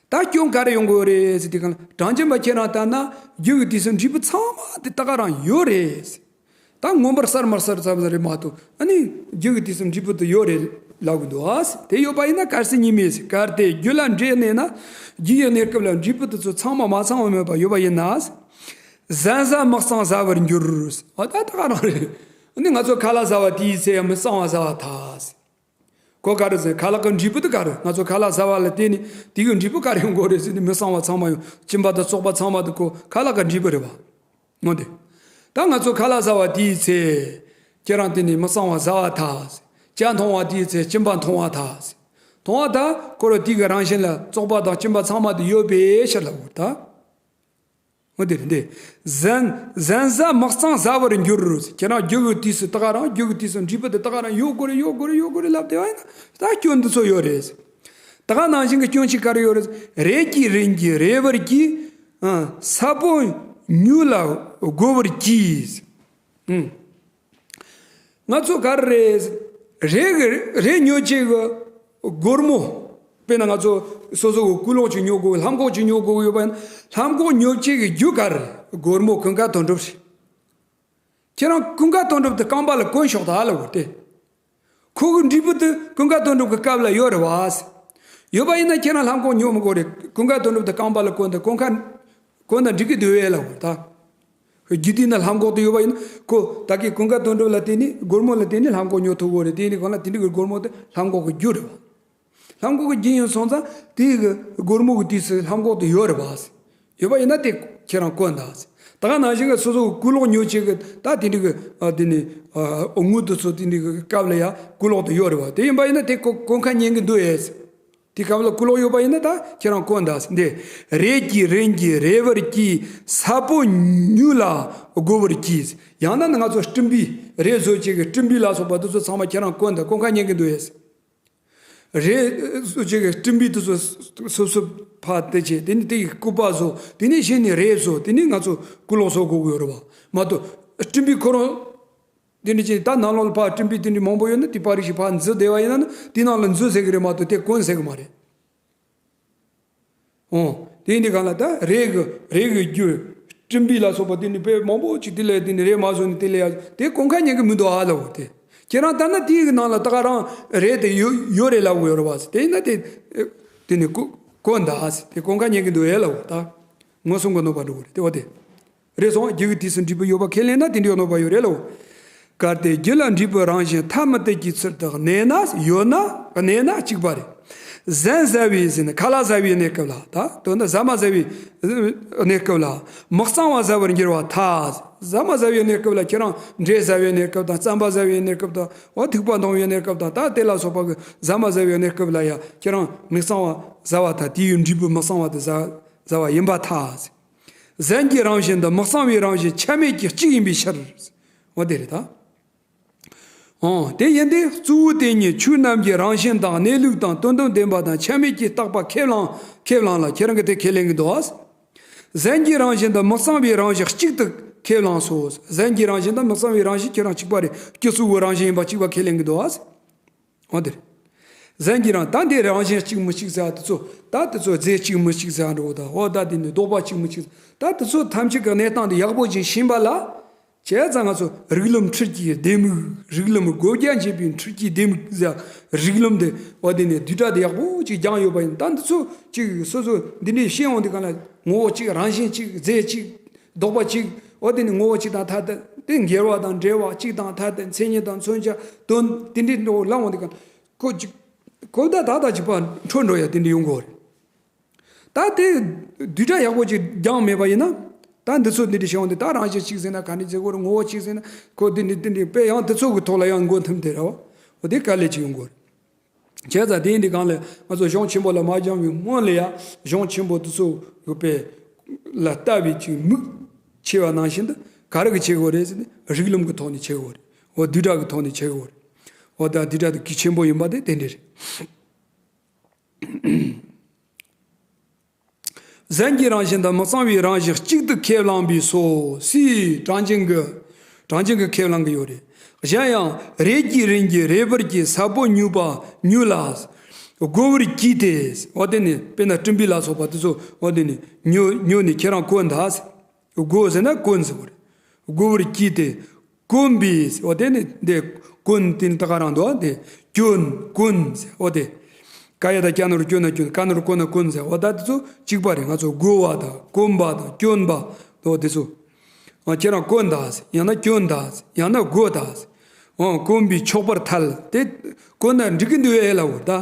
ད་སྐྱོན་ག་རེ་ཡོང་གི་ཡོད་རེད་ཟེར་དུས་གང་ལ་གྲངས་ཅན་པ་ཁྱེད་རང་ལྟར་ན་རྒྱུ་གི་དུས་སུ་འབྲས་བུ་ཚང་མ་དེ་ད་ག་རང་ཡོད་རེད། ད་མངོན་པར་གསལ་མ་གསལ་ཙམ་ཟིག་རེད་མ་གཏོགས་ཨ་ནི་རྒྱུ་གི་དུས་སུ་འབྲས་བུ་དེ་ཡོད་རེད་ལབ་གི་འདུག་ཨ། དེ་ཡོད་པ་ཡིན་ན་གལ་སྲིད་ཉིད་མེད་ཟེར། གལ་ཏེ་རྒྱུ་ལ་འབྲས་གནས་ན། རྒྱུ་ཡི་གནས་སྐབས་ལ་འབྲས་བུ་དེ་ཚོ་ཚང་མ་མ་ཚང་བ་མེད་པ་ཡོད་པ་ཡིན་ན། ཟན་ཟ་མི་གཙང་ཟ་བར་འགྱུར། ཨ་ད་ད་ག་རང་རེད། ཨ་ནི་ང་ཚོ་ཁ་ལག་ཟ་བ་དེའི་ཚེ་ཡང་མི་གཙང་བ་ཟ་བ་ཐལ། གོ་ག་རེ་ཟེར་ཁ་ལག་གི་འབྲས་བུ་དེ་ག་རེ་ང་ཚོ་ཁ་ལག་ཟ་བ་ལ་བརྟེན་ནས་དེ་གི་འབྲས་བུ་ག་རེ་ཡོང་གི་རེད་ཟེར་ནས་མི་གཙང་བ་ཚང་མ་ཡོང་གཅིན་པ་དང་བཙོག་པ་ཚང་མ་དེ་ཁོ་ཁ་ལག་གི་འབྲས་བུ་རེད་བ། འོ་དེ། ད་ང་ཚོ་ཁ་ལག་ཟ་བ་དེའི་ཚེ། ཁྱེད་རང་དེ་ནས་མི་གཙང་བ་ཟ་བ་ཐལ། ཇ་འཐུང་བ་དེའི་ཚེ་སྐྱིན་པ་འཐུང་བ་ཐལ། འཐུང་བ་ད་ཁོ་ར་དེ་གི་རང་བཞིན་ལ་བཙོག་པ་དང་སྐྱིན་པ་ཚང་མ་དེ་ཡོད་པའི་ཕྱིར་ལབ་དགོས་ད། འོ་དེ་རེད་འདི། ཟན་ཟན་ཟ་མི་གཙང་ཟ་བར་འགྱུར། ཁྱེད་རང་རྒྱུ་གི་དུས་སུ་ད་ག་རང་རྒྱུ་གི་དུས་སུ་འབྲས་བུ་དེ་ད་ག་རང་ཡོད་དགོས་རེད་ཡོད་དགོས་རེད་ཡོད་དགོས་རེད་ལབ་བསྡད་པ་ཡིན་ན་ད་སྐྱོན་འདི་ཚོ་ཡོད་རེད། ད་ག་ནང་བཞིན་གྱི་སྐྱོན་ཅིག་ག་རེ་ཡོད་རེད། རས་ཀྱིས་རིན་གྱིས་རེ་བར་གྱིས། ཨ། ས་སྤོ་ཉུལ་ལ་རྒོལ་བར་གྱིས། ཨུམ། ང་ཚོ་ག་རེ་རེད། རས་ཀྱི་རས་ཉོ་བྱེད་ཀྱི་སྒོར་མོ། དཔེར་ན་ང་ཚོ་སོ་སོ་གི་སྐུ་ལོག་ཅིག་ཉོ་དགོས་ལྷམ་གོག་ཅིག་ཉོ་དགོས་ཡོད་པ་ཡིན་ན་ལྷམ་གོག་ཉོ་བྱེད་ཀྱི་རྒྱུ་ག་རེ་སྒོར་མོ་ཀུན་དགའ་དོན་གྲུབ་རེད། ཁྱེད་རང་ཀུན་དགའ་དོན་གྲུབ་དེ་རྐང་པ་ལ་གོན་ཤོག་ད་ལབ་དགོས་ཏེ། ཁོ་གི་འབྲས་བུ་དེ་ཀུན་དགའ་དོན་གྲུབ་ཀྱི་སྐབས་ལ་ཡོད་རེད་བ། ཡོད་པ་ཡིན་ན་ཁྱེད་རང་ལྷམ་གོག་ཉོ་མི་དགོས་རེད། ཀུན་དགའ་དོན་གྲུབ་དེ་རྐང་པ་ལ་གོན་དང་གོན་ཁ་གོན་དང་འགྲིག་གི་འདུག་བས་ལབ་དགོས་ད། རྒྱུ་དུས་ན་ལྷམ་གོག་དེ་ཡོད་པ་ཡིན་ན་ཁོ་ད་གི་ཀུན་དགའ་དོན་གྲུབ་ལ་བརྟེན་ནས་སྒོར་མོ་ལ་བརྟེན་ནས་ལྷམ་གོག་ཉོ་ཐུབ་ཀྱི་ཡོད་རེད། དེ་ནི་གང་ལ་དེ་འདྲ་གི་སྒོར་མོ་དེ་ལྷམ་གོག་གི་རྒྱུ་རེད་བ། ལྷམ་གོག་གི་རྒྱུ་ཡིན་སོང་ཙང་དེ་གི་སྒོར་མོ་གི་དུས་སུ་ལྷམ་གོག་དེ་ཡོད་རེད་བ། ཡོད་པ་ཡིན་ན་དེ་ཁྱེད་རང་གོན་དང་། ད་ག་ནང་བཞིན་གི་སོ་སོ་གི་སྐུ་ལོག་ཉོ་བྱེད་གི་ད་དེ་འདྲ་གི་ཨ་དེ་ནི་ཨ་དངུལ་དེ་ཚོ་དེ་འདྲ་གི་སྐབས་ལ་ཡ་སྐུ་ལོག་དེ་ཡོད་རེད་བ། དེ་ཡིན་པ་ཡིན་ན་དེ་གོ་གོན་ཁ་ཉན་གི་འདུག་ཨེ། དེ་སྐབས་ལ་སྐུ་ལོག་ཡོད་པ་ཡིན་ན་ད་ཁྱེད་རང་གོན་དང་འདི། རས་ཀྱིས་རིན་གྱིས་རེ་བར་གྱིས། ས་སྤོ་ཉུལ་ལ་རྒོལ་བར་གྱིས། ཡང་ན་ནི་ང་ཚོ་སྤྲིན་པའི་རས་བཟོ་བྱེད་ཀྱི་སྤྲིན་པའི་ལ་སོགས་པ་དེ་ཚོ་ཚང་མ་ཁྱེད་རང་གོན་དང་གོན་ཁ་ཉན་གི་འདུག་ཨེ། རས་སོ་ཅིག་གི་སྤྲིན་པའི་དུས་སུ་སོ་སོ་ཕ་དེ་བྱས། དེ་ནི་དེ་ཡི་སྐུད་པ་བཟོ། དེ་ནི་གཞན་ནི་རས་བཟོ། དེ་ནི་ང་ཚོ་སྐུ་ལོག་བཟོ་དགོས་ཀྱི་ཡོད་རེད་བ། མ་གཏོགས་སྤྲིན་པའི་ཁོ་རང་དེ་འདྲ་ཅིག་ད་ནང་ལོགས་ལ་ཕར་སྤྲིན་པའི་དེ་འདྲ་མང་པོ་ཡོད་ན། དེ་པར་རིས་ཤིག་ཕར་འཛུལ་བསྡད་པ་ཡིན་ན་ནི། དེ་ནང་ལ་འཛུལ་ཟེར་གི་རེད་མ་གཏོགས་དེ་གོན་ཟེར་གི་མ་རེད། འོ། དེ་ཡིན་དུས་གང་ལ་ད་རས་ཀྱི་རས་ཀྱི་རྒྱུ་སྤྲིན་པའི་ལ་སོགས་པ་དེ་ནི་དཔེ་མང་པོ་ཅིག་དེ་ལས་དེ་ནི་རས་མ་བཟོས་ནི་དེ་ལས་ཡ་དེ་གོན་ཁ་ཉན་གི་མི་འདུག་ཨ་ལ། འོ་དེ་ཁྱེད་རང་ལྟ་ན་དེའི་ནང་ལ་ད་ག་རང་རས་དེ་ཡོད་ཡོད་རེད་ལབ་ཡོད་རེད་བ། དེ་ཡིན་ན་དེ་དེ་ནི་གོ་གོན་ད་ཨ་དེ་གོན་ཁ་ཉན་གི་འདུག་ཨེ་ལབ། འོ་ད་ངོ་སྲུང་གི་གནོད་པ་འགྲོ་གི་རེད་དེ། འོ་དེ། རེད་སོང་། རྒྱུ་གི་དུས་སུ་འབྲས་བུ་ཡོད་པ་ཁས་ལེན་ན་དེ་འདྲའི་གནོད་པ་ཡོད་རེད་ལོ། གལ་ཏེ་རྒྱུ་ལ་འབྲས་བུའི་རང་བཞིན་ཐ་མི་དད་ཀྱི་ཚུལ་དུ་གནས་ན། ཡོད་ན་གནས་ན་གཅིག་པ་རེད། ཟན་ཟ་བའི་ཟེར་ན་ཁ་ལག་ཟ་བའི་གནས་སྐབས་ལ། ད་དོན་དུ་ཟ་མ་ཟ་བའི་གནས་སྐབས་ལ། མི་གཙང་བ་ཟ་བར་འགྱུར་བ་ཐལ། ཟ་མ་ཟ་བའི་གནས་སྐབས་ལ་ཁྱེད་རང་འབྲས་ཟ་བའི་གནས་སྐབས་དང་། རྩམ་པ་ཟ་བའི་གནས་སྐབས་དང་། འོ་ཐིགས་པ་འཐུང་བའི་གནས་སྐབས་དང་། ད་དེ་ལ་སོགས་པ་གི་ཟ་མ་ཟ་བའི་གནས་སྐབས་ལ་ཡང་ཁྱེད་རང་མི་གཙང་བ་ཟ་བ་དང་། དེའི་འབྲས་བུ་མི་གཙང་བ་དེ་ཟ་ཟ་བ་ཡིན་པར་ཐལ། ཟན་གྱི་རང་བཞིན་དང་མི་གཙང་བའི་རང་བཞིན་ཆ་མེད་ཀྱི་གཅིག་ཡིན་པའི་ཕྱིར། འོ་དེ་རེད་ད། འོ་དེ་ཡིན་ཏེ་གཙོ་བོ་དེ་ཉིད་ཆོས་རྣམས་ཀྱི་རང་བཞིན་དང་གནས་ལུགས་དང་དོན་དམ་བདེན་པ་དང་ཆ་མེད་ཀྱིས་བརྟགས་པ་ཁས་བླངས་ཁས་བླངས་ལ། ཁྱེད་རང་གིས་དེ་ཁས་ལེན་གྱི་འདུག་ཨ། ཟན་གྱི་རང་བཞིན་དང་མི་གཙང་བའི་རང་བཞིན་གཅིག་ཏུ་ཁས་བླངས་སོ། ཟན་གྱི་རང་བཞིན་དང་མི་གཙང་བའི་རང་བཞིན་ཁྱེད་རང་གཅིག་པ་རེད། སྤྱི་གཙོ་བོའི་རང་བཞིན་ཡིན་པ་གཅིག་པ་ཁས་ལེན་གྱི་འདུག་ཨ། འོ་དེ་རེད། ཟན་གྱི་རང་ད་འདི་རང་བཞིན་གཅིག་མི་གཅིག་ཟེར་དེ་ཚོ། ད་དེ་ཚོ་རྫས་གཅིག་མི་གཅིག་ཟེར་འགྲོ་ད། འོ་ད་དེ་ནི་ལྡོག་པ་གཅིག་མི་གཅིག་ད་དེ་ཚོ་ཐམས་ཅད་ཀྱི་གནས་སྟངས་དེ་ཡག་པོ་ཅིག་ཤེས་པ་ལ། བྱས་ཙང་ང་ཚོ་རིགས་ལམ་འཁྲུལ་གྱི་ལྡེ་མིག་རིགས་ལམ་བགོ་བརྒྱ་འབྱེད་པའི་འཁྲུལ་གྱི་ལྡེ་མིག་ཟེར། རིགས་ལམ་དེ་འོ་དེ་ནི་བསྡུས་གྲྭ་དེ་ཡག་པོ་ཅིག་སྦྱངས་ཡོད་པ་ཡིན། ད་འདི་ཚོ་ཅིག་སོ་སོ་འདི་འདྲའི་ཤེས་འོང་དུས་གང་ལ་ངོ་བོ་གཅིག་རང་བཞིན་གཅིག་རྫས་གཅིག་ལྡོག་པ་གཅིག་འོ་དེ་ནི་ངོ་བོ་གཅིག་དང་ཐ་དད་དེ། འགལ་བ་དང་འབྲེལ་བ་གཅིག་དང་ཐ་དད། མཚན་ཉིད་དང་མཚོན་བྱ་དོན་དེ་འདྲའི་འགྲོ་ལ་འོང་དུས་གང་ཁོ་གཅིག་ཁོ་ད་ད་ད་གཅིག་པ་འཕྲོ་འགྲོ་ཡ་དེ་འདྲ་ཡོང་གི་རེད། ད་དེ་བསྡུས་གྲྭ་ཡག་པོ་ཅིག་སྦྱངས་མེད་པ་ཡིན་ན། ད་འདི་ཚོ་འདི་འདྲ་བྱུང་སྟེ། ད་རང་བཞིན་གཅིག་ཟེར་ན་ག་འདྲ་ཟེར་དགོས་རེད། ངོ་བོ་གཅིག་ཟེར་ན་ཁོ་འདི་འདྲ་འདི་འདྲ་དཔེ་ཡང་དེ་ཚོ་གི་ཐོག་ལ་ཡང་མགོ་འཐོམས་བསྡད་ར་བ། འོ་དེ་དཀའ་ལས་ཅིག་ཡོང་གི་རེད། བྱས་ཙང་དེ་ཡིན་དུས་གང་ལ་ང་ཚོ་གཞུང་ཆེན་པོ་ལ་མ་སྦྱངས་པའི་སྔོན་ལ་ཡ་གཞུང་ཆེན་པོ་དེ་ཚོ་གི་དཔེ་ལ་ལྟ་བའི་ཅིག་མིག་ཕྱེ་བ་ནང་བཞིན་དུ་ག་རེ་གི་ཕྱེ་དགོས་རེད་ཟེར་ན། རིགས་ལམ་གི་ཐོག་ནས་ཕྱེ་དགོས་རེད། འོ་བསྡུས་གྲྭ་གི་ཐོག་ནས་ཕྱེ་དགོས་རེད། འོ་ད་བསྡུས་གྲྭ་དེ་གལ་ཆེན་པོ་ཡིན་པ་དེ་དེ་འདྲ་རེད། ཟན་གྱི་རང་བཞིན་དང་མི་གཙང་བའི་རང་བཞིན་གཅིག་ཏུ་ཁས་བླངས་པས་སོ། སི་གྲངས་ཅན་གྱི་གྲངས་ཅན་གྱི་ཁས་བླངས་ཀྱི་ཡོད་རེད། གཞན་ཡང་རས་ཀྱི་རིན་གྱིས་རས་བལ་གྱི་ས་བོན་མྱོས་པ་མྱོས་ལ། དགོ་བར་གྱིས་ཏེ། འོ་དེ་ནི་དཔེར་ན་སྤྲིན་པའི་ལ་སོགས་པ་དེ་ཚོ་འོ་དེ་ནི་མྱོས་མྱོས་ནས་ཁྱེད་རང་གོན་ད། དགོ་ཟེར་ན་གོན་ཟེར་བ་རེད། དགོ་བར་གྱིས་ཏེ། གོན་པས། འོ་དེ་ནི་འདི་གོན་དེ་ནི་ད་ག་རང་འདུག་ཨ། དེ་གྱོན་གོན་ཟེར། འོ་དེ་ཀ་ཡ་དང་ཀྱ་ན་རོ་གྱོ་ན་གྱོན། ཀ་ན་རོ་གོ་ན་གོན་ཟེར། འོ་ད་དེ་ཚོ་གཅིག་པ་རེད། ང་ཚོ་དགོ་བ་དང་གོན་པ་དང་གྱོན་པ་འོ་དེ་ཚོ། ཨ་ཁྱེད་རང་གོན་ད་ཟེར། ཡང་ན་གྱོན་ད་ཟེར། ཡང་ན་དགོ་ད་ཟེར། འོ་གོན་པས་ཆོག་པར་ཐལ། དེ་གོན་ན་འགྲིག་གི་འདུག་ཨེ་ལབ་འོ་ད།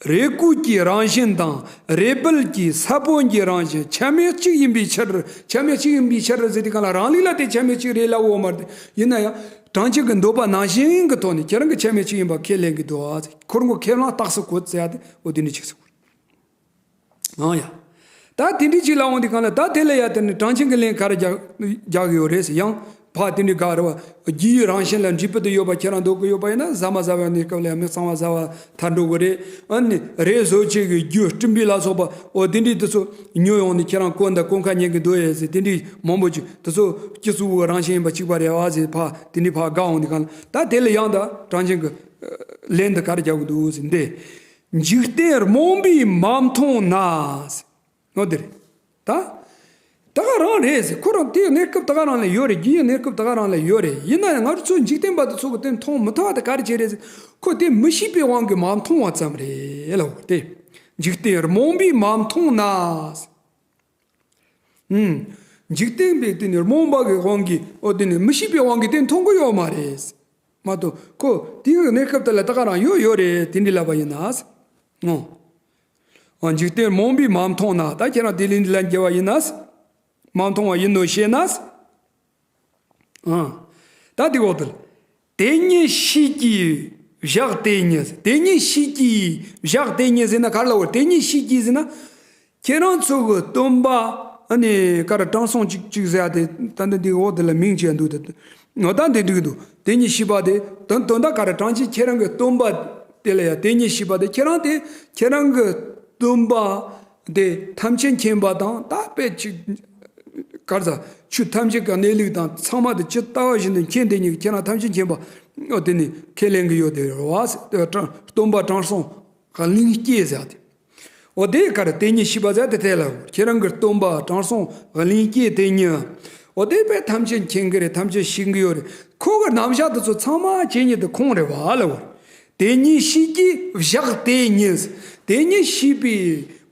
རས་སྐུད་ཀྱི་རང་བཞིན་དང་རས་བལ་གྱི་ས་བོན་གྱི་རང་བཞིན་ཆ་མེད་གཅིག་ཡིན་པའི་ཕྱིར། ཆ་མེད་གཅིག་ཡིན་པའི་ཕྱིར་ཟེར་དུས་གང་ལ་རང་ལུགས་ལ་དེ་ཆ་མེད་གཅིག་རེད་ལབ་འོ་མ་རེད། ཡིན་ན་ཡང་གྲངས་ཅན་གྱི་འདོད་པ་ནང་བཞིན་གྱི་ཐོག་ནས་ཁྱེད་རང་གིས་ཆ་མེད་གཅིག་ཡིན་པ་ཁས་ལེན་གྱི་འདུག་ཨ། ཁོ་རང་གི་ཁས་བླངས་རྟགས་སུ་བཀོད་ཟེར་ཡ་དེ་འོ་དེ་འདྲ་ཅིག་ཟེར། ཨང་ཡ། ད་དེ་འདྲའི་ཅིག་ལ་འོང་དུས་གང་ལ་ད་དེ་ལ་ཡ་དེ་ནི་གྲངས་ཅན་གྱི་ལན་ག་རེ་རྒྱག་རྒྱག་གི་ཡོད་རེད་ཟེར། ཡང་ཕ་དེ་འདྲའི་ག་རེ་བ་རྒྱུ་ཡི་རང་བཞིན་ལ་འབྲས་བུ་དེ་ཡོད་པ་ཁྱེད་རང་འདོད་གི་ཡོད་པ་ཡིན་ན། ཟ་མ་ཟ་བའི་གནས་སྐབས་ལ་ཡང་མི་གཙང་བ་ཟ་བ་ཐལ་འགྲོ་གི་རེད། ཨ་ནི་རས་བཟོ་བྱེད་ཀྱི་རྒྱུ་སྤྲིན་པའི་ལ་སོགས་པ་འོ་དེ་འདྲའི་དེ་ཚོ་ཉོ་ཡོང་ནས་ཁྱེད་རང་གོན་ད་གོན་ཁ་ཉན་གི་འདུག་ཨེ་ཟེར། དེ་འདྲའི་མང་པོ་ཅིག་དེ་ཚོ་སྤྱི་གཙུག་གི་རང་བཞིན་ཡིན་པ་གཅིག་པ་རེད་བ་ཟེར། ཕ་དེ་འདྲའི་ཕ་དགའ་འོང་དུས་གང་ལ་ད་དེ་ལ་ཡང་ད་གྲངས་ཅན་གྱི་ལན་དུ་ག་རེ་རྒྱག་གི་འདུག་ཟེར། འདི་འཇིག་རྟེན་རྨོངས་པས་མ་མཐོང་ན། འོ་དེ་རེད། ད་ད་ག་རང་རེད་ཟེར། ཁོ་རང་དེའི་གནས་སྐབས་ད་ག་རང་ལ་ཡོད་རེད། རྒྱུ་ཡི་གནས་སྐབས་ད་ག་རང་ལ་ཡོད་རེད། ཡིན་ན་ཡང་ང་ཚོ་འཇིག་རྟེན་པ་དེ་ཚོ་གི་དེ་མཐོང་མི་ཐུབ་པ་དེ་ག་རེ་བྱས་རེད་ཟེར། ཁོ་དེ་མི་ཤེས་པའི་དབང་གིས་མ་མཐོང་བ་ཙམ་རེད་ལབ་དེ། འཇིག་རྟེན་རྨོངས་པས་མ་མཐོང་ན། ཨུམ། འཇིག་རྟེན་པའི་དེ་ནི་རྨོངས་པ་གི་དབང་གིས་འོ་དེ་ནི་མི་ཤེས་པའི་དབང་གིས་དེ་མཐོང་གི་ཡོད་མ་རེད། མ་གཏོགས་ཁོ་དེའི་གནས་སྐབས་དེ་ལ་ད་ག་རང་ཡོད་ཡོད་རེད། དེ་འདྲ་ལབ་པ་ཡིན་ན། ཨོ། འཇིག་རྟེན་རྨོངས་པས་མ་མཐོང་ན། ད་ཁྱེད་རང་དེ་ལན་འདི་ལན་རྒྱབ་པ་ཡིན་ན། མ་མཐོང་བ་ཡིན་ནོ་ཞེ་ན། ཨང་། ད་དེ་འོག་ཏུ། དེ་ཉིད་ཤེས་ཀྱིས་བཞག་དེ་ཉིད། དེ་ཉིད་ཤེས་ཀྱིས་བཞག་དེ་ཉིད་ཟེར་ན་ག་རེ་ལབ་དགོས། དེ་ཉིད་ཤེས་ཀྱིས་ཟེར་ན། ཁྱེད་རང་ཚོ་གི་སྟོན་པ་ཨ་ནི་ག་རེ་དྲང་སྲོང་གཅིག་གཅིག་ཟེར་ཡ་དེ་ད་འདི་འདི་འོག་དེ་ལ་མིང་བྱས་འདུག་དེ་ད་འདི་འདི་འདུག་དེ་ཉིད་ཤེས་པ་དེ་དོན་དོན་དག་ག་རེ་དྲང་ཅིག་ཁྱེད་རང་གི་སྟོན་པ་ དེ་ལ་ཡང་དེ་ཉིད་ཤེས་པ་དེ་ཁྱེད་རང་དེ་ཁྱེད་རང་གི་སྟོན་པ་དེ་ཐམས་ཅད་མཁྱེན་པ་དང་ད་དཔེ་ཅིག་གར་ཟ་ཆོས་ཐམས་ཅད་ཀྱི་གནས་ལུགས་དང་ཚང་མ་དེ་ཇི་ལྟ་བ་བཞིན་དུ་མཁྱེན་དེ་ཉིད་ཁྱེད་རང་ཐམས་ཅད་མཁྱེན་པ་འོ་དེ་ནི་ཁས་ལེན་གྱི་ཡོད་དེ་རེད་བ། སྟོན་པ་དྲང་སྲོང་གླིང་སྐྱེས་ཟེར་ཏེ། འོ་དེ་གར་དེ་ཉིད་ཤེས་པ་ཟེར་དེ་དེ་ལ་ཁྱེད་རང་གི་སྟོན་པ་དྲང་སྲོང་གླིང་སྐྱེས་དེ་ཉིད། འོ་དེ་དཔེ་ཐམས་ཅད་མཁྱེན་གྱི་རེད། ཐམས་ཅད་ཤེས་ཀྱི་ཡོད་རེད། ཁོ་གི་རྣམ་གཞག་དེ་ཚོ་ཚང་མ་ཁྱེད་ཉིད་དུ་ཁོང་རེད་བ་ལ་བར། དེ་ཉིད་ཤེས་ཀྱི་བཞག་དེ་ཉིད། དེ་ཉིད་ཤེས་པའི་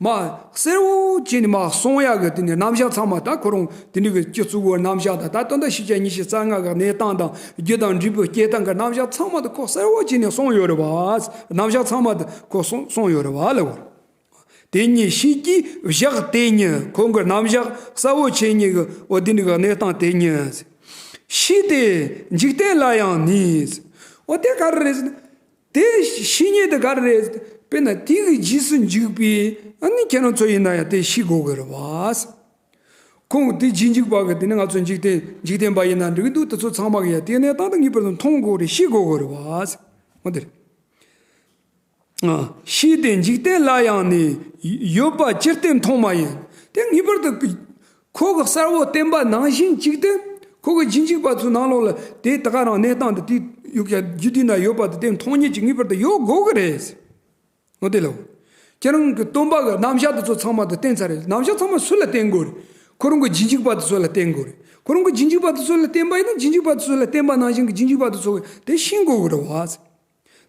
མ་གསལ་བོ་བྱས་ནས་མ་གསུང་ཡག་གི་དེ་ནི་རྣམ་གཞག་ཚང་མ་ད་ཁོ་རང་དེ་འདྲ་གི་སྤྱི་གཙུག་གི་རྣམ་གཞག་དང་ད་དོན་དག་ཤེས་བྱ་ཉི་ཤུ་རྩ་ལྔ་གི་གནས་སྟངས་དང་རྒྱུ་དང་འབྲས་བུ་སྐྱེ་སྟངས་ཀྱི་རྣམ་གཞག་ཚང་མ་དེ་ཁོ་གསལ་བོ་བྱས་ནས་གསུངས་ཡོད་རེད་བ། རྣམ་གཞག་ཚང་མ་དེ་ཁོ་གསུངས་གསུངས་ཡོད་རེད་བ་ལ་བར། དེ་ཉིད་ཤེས་ཀྱི་བཞག་དེ་ཉིད། ཁོང་གི་རྣམ་གཞག་གསལ་བོ་བྱེད་ཉིད་ཀྱི་འོ་དེ་འདྲ་གི་གནས་སྟངས་དེ་ཉིད། ཤེས་ཏེ་འཇིག་རྟེན་ལ་ཡང་ནི། འོ་དེ་ག་རེ་རེད། དེ་ཤེས་ཉིད་དེ་ག་རེ་རེད། དཔེར་ན་དེ་གི་རྗེས་སུ་འཇུག་པའི་ཨ་ནི་ཁྱེད་རང་ཚོ་ཡིན་ན་ཡང་དེ་ཤེས་དགོས་ཀྱི་རེད་བ། ཁོང་དེ་རྗེས་འཇུག་པ་གི་དེ་ནི་ང་ཚོ་འཇིག་རྟེན་འཇིག་རྟེན་པ་ཡིན་ན་འགྲིག་འདུག་དེ་ཚོ་ཚང་མ་གི་ཡང་དེ་གནས་སྟངས་དེ་ངེས་པར་དུ་མཐོང་དགོས་རེད། ཤེས་དགོས་ཀྱི་རེད་བ། འོ་དེ་རེད། ཤེས་ཏེ་འཇིག་རྟེན་ལ་ཡང་ནི། ཡོད་པ་ཅི་སྟེ་མཐོང་མ་ཡིན། དེ་ངེས་པར་དུ་ཁོ་གི་གསལ་བོ་བསྟན་པ་ནང་བཞིན་གཅིག་སྟེ། ཁོ་གི་རྗེས་འཇུག་པ་ཚོའི་ནང་ལོགས་ལ་དེ་ད་ག་རང་གནས་སྟངས་དེ་དེ་ཡོད་ཀྱང་རྒྱུ་དེ་ན་ཡོད་པ་དེ་དེ་མཐོང་ཉིད་ཀྱི་ངེས་པར་དུ་ཡོད་དགོས་ཀྱི་རེད། འོ་དེ་ལ། ཁྱེད་རང་གི་སྟོན་པ་གི་རྣམ་གཞག་དེ་ཚོ་ཚང་མ་དེ་བསྟན་ཚར་རེད། རྣམ་གཞག་ཚང་མ་སུ་ལ་བསྟན་དགོས་རེད། ཁོ་རང་གི་རྗེས་འཇུག་པ་དེ་ཚོ་ལ་བསྟན་དགོས་རེད། ཁོ་རང་གི་རྗེས་འཇུག་པ་དེ་ཚོ་ལ་བསྟན་པ་ཡིན་ན་རྗེས་འཇུག་པ་དེ་ཚོ་ལ་བསྟན་པ་ནང་བཞིན་གྱི་རྗེས་འཇུག་པ་དེ་ཚོ་གི་དེ་ཤེས་དགོས་ཀྱི་རེད་བ།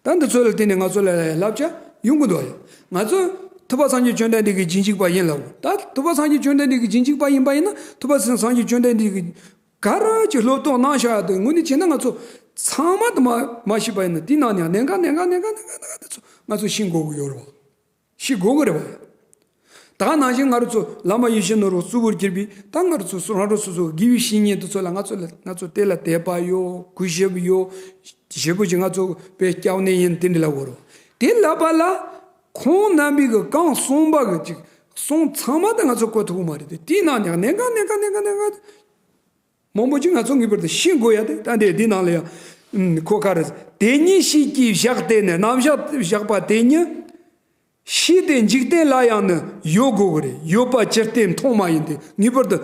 ད་འདི་ཚོ་ལ་བརྟེན་ནས་ང་ཚོ་ལ་བསླབ་བྱ་ཡོང་གི་འདུག་ཡ། ང་ཚོ་ཐུབ་པ་སངས་རྒྱས་བཅོམ་ལྡན་འདས་ཀྱི་རྗེས་འཇུག་པ་ཡིན་ལབ། ད་ཐུབ་པ་སངས་རྒྱས་བཅོམ་ལྡན་འདས་ཀྱི་རྗེས་འཇུག་པ་ཡིན་པ་ཡིན་ན་ཐུབ་པ་སངས་རྒྱས་བཅོམ་ལྡན་འདས་ཀྱི་ག་རེ་ཅིག་སློབ་སྟོན་གནང་བཞག་ཡ་དེ་དངོས་གནས་བྱས་ན་ང་ཚོ་ཚང་མ་དུ་མ་མ་ཤེས་པ་ཡིན་ན་དེའི་ནང་ནས་གནད་འགག་གནད་འགག་གནད་འགག་གནད་འགག་དེ་ཚོ་ང་ཚོ་ཤེས་དགོས་ཀྱི་ཡོད་རེད་བ། ཤེས་དགོས་ཀྱི་རེད་བ། ད་ག་ནང་བཞིན་ང་རང་ཚོ་བླ་མ་ཡིད་བཞིན་ནོར་བུ་གཙོ་བོར་གྱུར་པའི་ད་ང་རང་ཚོ་སོ་རང་རང་སོ་སོ་དགེ་བའི་བཤེས་གཉེན་དེ་ཚོ་ལ་ང་ཚོ་ལ་ང་ཚོ་དེ་ལ་དད་པ་ཡོད། གུས་ཞབས་ཡོད། ཞེ་པོ་ཅིག་ང་ཚོ་དཔེ་སྐྱབས་གནས་ཡིན་དེ་འདྲ་ལབ་དགོས་རེད། དེ་ལབ་པ་ལ་ཁོང་རྣམ་པའི་གི་གང་གསུངས་པ་གི་ཅིག་གསུང་ཚང་མ་དེ་ང་ཚོ་གོ་ཐུབ་ཀྱི་མ་རེད་དེ། དེའི་ནང་ནས་གནད་འགག་གནད་འགག་གནད་འགག་གནད་འགག་མང་པོ་ཅིག་ང་ཚོ་ངེས་པར་དུ་ཤེས་དགོས་ཡ་དེ་ད་འདི་འདི་ནང་ལ་ཡང་ཁོ་ག་རེ། དེ་ཉིད་ཤེས་ཀྱི་བཞག་དེ་ནི། རྣམ་གཞག་བཞག་པ་དེ་ཉིད་ཤེས་ཏེ་འཇིག་རྟེན་ལ་ཡང་ནི་ཡོད་དགོས་ཀྱི་རེད། ཡོད་པ་ཅི་སྟེ་མཐོང་མ་ཡིན་ཏེ། ངེས་པར་དུ་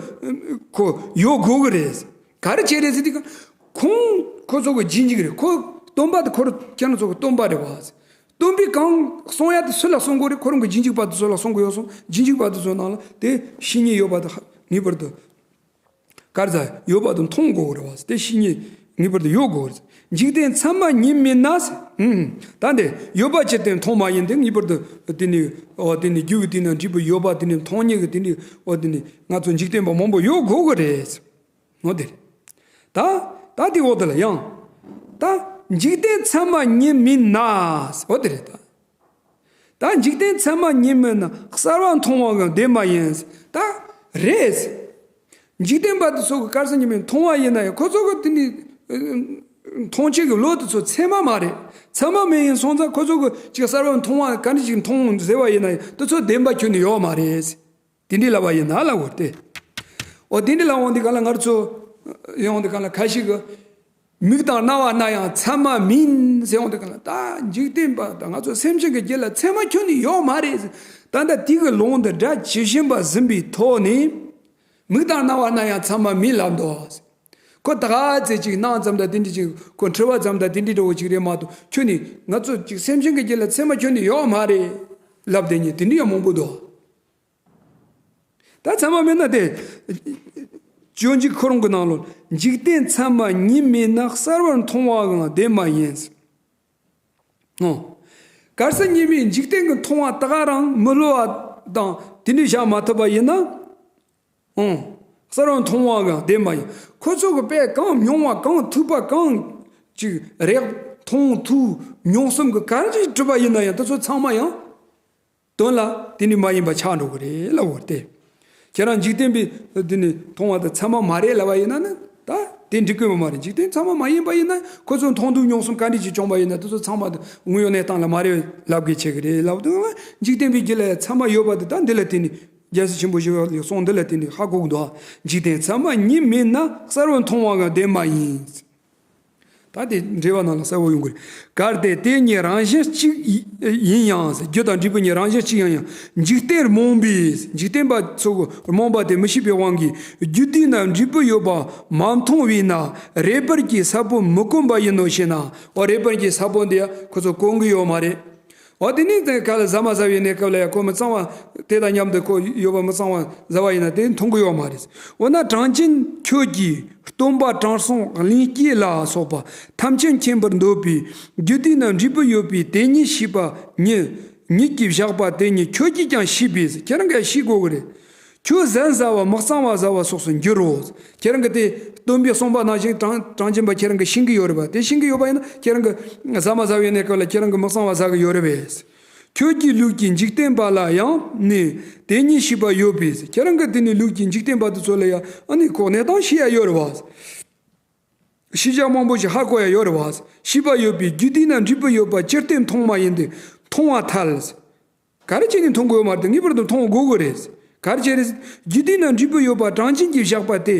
ཁོ་ཡོད་དགོས་ཀྱི་རེད། ག་རེ་བྱས་རེད་ཟེར་དུས་ཁོང་ཁོ་ཚོ་གི་རྗེས་འཇུག་རེད། ཁོ་སྟོན་པ་དེ་ཁོ་རང་ཁྱེད་རང་ཚོ་གི་སྟོན་པ་རེད་བ། སྟོན་པས་གང་གསུང་ཡ་དེ་སུ་ལ་གསུང་དགོས་རེད། ཁོ་རང་གི་རྗེས་འཇུག་པ་དེ་ཚོ་ལ་གསུང་དགོས་ཡོད་སོང་། རྗེས་འཇུག་པ་དེ་ཚོའི་ནང་ལ་དེ་བཤེས་གཉེན་ཡོད་པ་དེ་ངེས་པར་དུ་ག་རེ་ཟ་ཡོད་པ་དེ་མཐོང་དགོས་རེད་བ། དེ་བཤེས་གཉེན་ངེས་པར་དུ་ཡོད་དགོས་རེད། འཇིག་རྟེན་མཚན་མ་ཉིད་མིན་ན། ཨུམ། ད་འདི་ཡོད་པ་ཅི་སྟེ་མཐོང་མ་ཡིན་ཏེ། ངེས་པར་དུ་དེ་ནི་འོ་དེ་ནི་རྒྱུ་གི་དེ་ནི་འབྲས་བུ་ཡོད་པ་དེ་ནི་མཐོང་ཉིད་ཀྱི་དེ་ནི་འོ་དེ་ནི་ང་ཚོ་འཇིག་རྟེན་པ་མང་པོ་ཡོད་དགོས་ཀྱི་རེད། འོ་དེ་རེད། ད་ད་དེ་འོ་དེ་ལ་ཡང་ད་འཇིག་རྟེན་མཚན་མ་ཉིད་མིན་ན། འོ་དེ་རེད་ད། ད་འཇིག་རྟེན་མཚན་མ་ཉིད་མིན་ན། གསར་བ་མཐོང་བའང་བདེན་པ་ཡིན། ད་རེད། འཇིག་རྟེན་པ་དེ་ཚོ་གི་ག་རེ་ཟེར་ཉིད་མིན་མཐོང་བ་ཡིན་ན་ཡང་ཁོ་ཚོ་གི་དེ་ནི་མཐོང་བྱེད་ཀྱི་བློ་དེ་ཚོ་ཚད་མ་མ་རེད། ཚད་མ་མེད་ཡིན་སོང་ཙང་ཁོ་ཚོ་གི་ཅིག་གསར་བ་མཐོང་བ་ག་འདྲ་ཞིག་མཐོང་ཟེར་བ་ཡིན་ན་ཡང་དེ་ཚོ་བདེན་པ་ཁྱོན་ནས་ཡོད་མ་རེད། དེ་འདྲའི་ལབ་པ་ཡིན་ན་ལབ་དགོས་ཏེ། འོ་དེ་འདྲའི་ལབ་འོང་དུས་ག་ལ་ང་རང་ཚོ་ཡོང་དུས་ག་ལ་ཁ་ཤས་ཀྱིས། མིག་དང་རྣ་བ་སྣ་ཡང་མཚན་མ་མིན་ཟེར་འོང་དུས་ག་ལ། ད་འཇིག་རྟེན་པ་དང་ང་ཚོ་སེམས་ཅན་གྱི་རྒྱུད་ལ་མཚན་མ་ཁྱོན་ནས་ཡོད་མ་རེད། ད་ལྟ་དེ་གི་ལུང་འདི་སྒྲ་ཇི་བཞིན་པ་ཟིན་པའི་ཐོག་ནས། མིག་དང་རྣ་བ་སྣ་ཡང་མཚན་མ་མིན་ལབ་འདུག་ཁོ་ད་ག་ཚད་ཅིག་སྣང་ཙམ་དང་དེ་འདྲ་ཅིག་ཁོ་འཁྲུལ་བ་ཙམ་དང་དེ་འདྲ་འདྲ་བོ་ཅིག་རེད་མ་གཏོགས། ཁྱོན་ནས་ང་ཚོ་ཅིག་སེམས་ཅན་གྱི་རྒྱུད་ལ་མཚན་མ་ཁྱོན་ནས་ཡོད་མ་རེད་ལབ་བསྡད་མཁན་དེ་འདྲ་ཡང་མང་པོ་འདུག་ད་ཚད་མ་མེད་ན་དེ། སྤྱོད་འཇུག་ཁོ་རང་གི་ནང་ལོགས་འཇིག་རྟེན་མཚན་མ་ཉིད་མིན་ན། གསར་བར་མཐོང་བའང་བདེན་མ་ཡིན། ཨོ། གལ་སྲིད་ཉིད་མིན་འཇིག་རྟེན་གྱི་མཐོང་བ་ད་ག་རང་མི་སླུ་བ་དང་དེ་འདྲ་བཞག་མ་ཐུབ་པ་ཡིན་ན། ཨོ། གསར་བར་མཐོང་བའང་བདེན་མ་ཡིན། ཁོ་ཚོ་གི་དཔེ་གང་མྱོང་བ་གང་ཐུག་པ་གང་ཅིག་རེག་མཐོང་ཐུག་མྱོང་གསུམ་གི་ག་རེ་ཅིག་གྲུབ་པ་ཡིན་ན་ཡང་དེ་ཚོ་ཚང་མ་ཡང་། དོན་ལ་དེ་ནི་མ་ཡིན་པ་ཆགས་འགྲོ་གི་རེད་ལབ་པ་སྟེ། ཁྱེད་རང་འཇིག་རྟེན་པའི་དེ་ནི་མཐོང་བ་དང་མཚན་མ་མ་རེད་ལབ་པ་ཡིན་ན་ནི་ད་དེ་འགྲིག་གི་མ་རེད། འཇིག་རྟེན་མཚན་མ་མ་ཡིན་པ་ཡིན་ན་ཁོ་ཚོ་མཐོང་ཐུག་མྱོང་གསུམ་ག་འདྲ་ཅིག་བྱུང་བ་ཡིན་ན་དེ་ཚོ་ཚང་མ་དངོས་ཡོད་གནས་སྟངས་ལ་མ་རེད་ལབ་དགོས་ཆེ་གི་རེད་ལབ་དུས། འཇིག་རྟེན་པའི་རྒྱུད་ལ་མཚན་མ་ཡོད་པ་དེ་ད་འདི་ལ་བརྟེན་ནས་རྒྱལ་སྲས་ཆེན་པོ་ཞི་བ་ལྷའི་གསུང་འདི་ལ་བརྟེན་ནས་ཧ་གོ་གི་འདུག་འཇིག་རྟེན་མཚན་མ་ཉིད་མིན་ན། གསར་བར་མཐོང་བའང་བདེན་མ་ཡིན། ད་དེ་འགྲེལ་བ་ནང་ལ་གསལ་བོ་ཡོང་གི་རེད། གལ་ཏེ་དེ་གཉིས་རང་བཞིན་གཅིག་ཡིན་ཡང་ཟེར། རྒྱུ་དང་འབྲས་བུ་གཉིས་རང་བཞིན་གཅིག་ཡིན་ཡང་འཇིག་རྟེན་རྨོངས་པས། འཇིག་རྟེན་པ་ཚོ་རྨོངས་པ་དེ་མི་ཤེས་པའི་དབང་གིས་རྒྱུ་དུས་ན་འབྲས་བུ་ཡོད་པ་མ་མཐོང་བས་ན། རེག་པར་གྱི་ས་བོན་མི་གོམས་པ་ཡིན་ནོ་ཞེ་ན། འོ། རེག་པར་གྱི་ས་བོན་དེ་ཡང་ཁོ་ཚོ་གོམས་གི་ཡོད་མ་རེད། འོ། དེ་ནི་དེ་ག་ལ་ཟ་མ་ཟ་བའི་གནས་སྐབས་ལ་ཡང་ཁོ་མི་གཙང་བ་དེ་དང་མཉམ་དུ་ཁོ་ཡོད་པ་མི་གཙང་བ་ཟ་བ་ཡིན་ན་དེ་མཐོང་གི་ཡོད་མ་རེད། འོ་ན་གྲངས་ཅན་ཁྱོད་ཀྱིས་སྟོན་པ་དྲང་སྲོང་གླེང་བྱེད་ལ་སོགས་པ་ཐམས་ཅད་མཁྱེན་པར་འདོད་པའི་རྒྱུ་དུས་ན་འབྲས་བུ་ཡོད་པའི་དེ་ཉིད་ཤེས་པ་ཉིད་ཉིད་ཀྱིས་བཞག་པ་དེ་ཉིད་ཁྱོད་ཀྱིས་ཀྱང་ཤེས་པས། ཁྱེད་རང་གིས་ཤེས་དགོས་ཀྱི་རེད། ཁྱོད་ཟན་ཟ་བ་མི་གཙང་བ་ཟ་བ་སོགས་སུ་འགྱུར་རོ། ཁྱེད་རང་གིས་དེ་སྟོན་པས་གསུངས་པ་ནང་བཞིན་གྲངས་གྲངས་ཅན་པ་ཁྱེད་རང་གིས་ཤེས་ཀྱི་ཡོད་རེད་པ། དེ་ཤེས་ཀྱི་ཡོད་པ་ཡིན་ན་ཁྱེད་རང་གིས་ཟ་མ་ཟ་བའི་གནས་སྐབས་ལ་ཁྱེད་རང་གིས་མི་གཙང་བ་ཟ་གི་ཡོད་རེད་པས། ཁྱོད་ཀྱི་ལུགས་ཀྱི་འཇིག་རྟེན་པ་ལ་ཡང་ནི་དེ་ཉིད་ཤེས་པ་ཡོད་པས། ཁྱེད་རང་གིས་དེ་ནི་ལུགས་ཀྱི་འཇིག་རྟེན་པ་དེ་ཚོ་ལ་ཡང་ཨ་ནི་ཁོ་གནས་སྟངས་ཤེས་ཡ་ཡོད་རེད་པ། ཤེས་བྱ་མང་པོ་ཞིག་ཧ་གོ་ཡ་ཡོད་རེད་པ། ཤེས་པ་ཡོད་པས་རྒྱུ་དུས་ན་འབྲས་བུ་ཡོད་པ་ཅི་སྟེ་མཐོང་བ་ཡིན་ཏེ་མཐོང་བར་ཐལ། ག་རེ་བྱས་ནས་མཐོང་དགོས་མ་རེད། ངེས་པར་དུ་མཐོང་དགོས་དགོས་རེད། ག་རེ་བྱས་རེད། རྒྱུ་དུས་ན་འབྲས་བུ་ཡོད་པ་གྲངས་ཅན་གྱིས་བཞག་པ་དེ་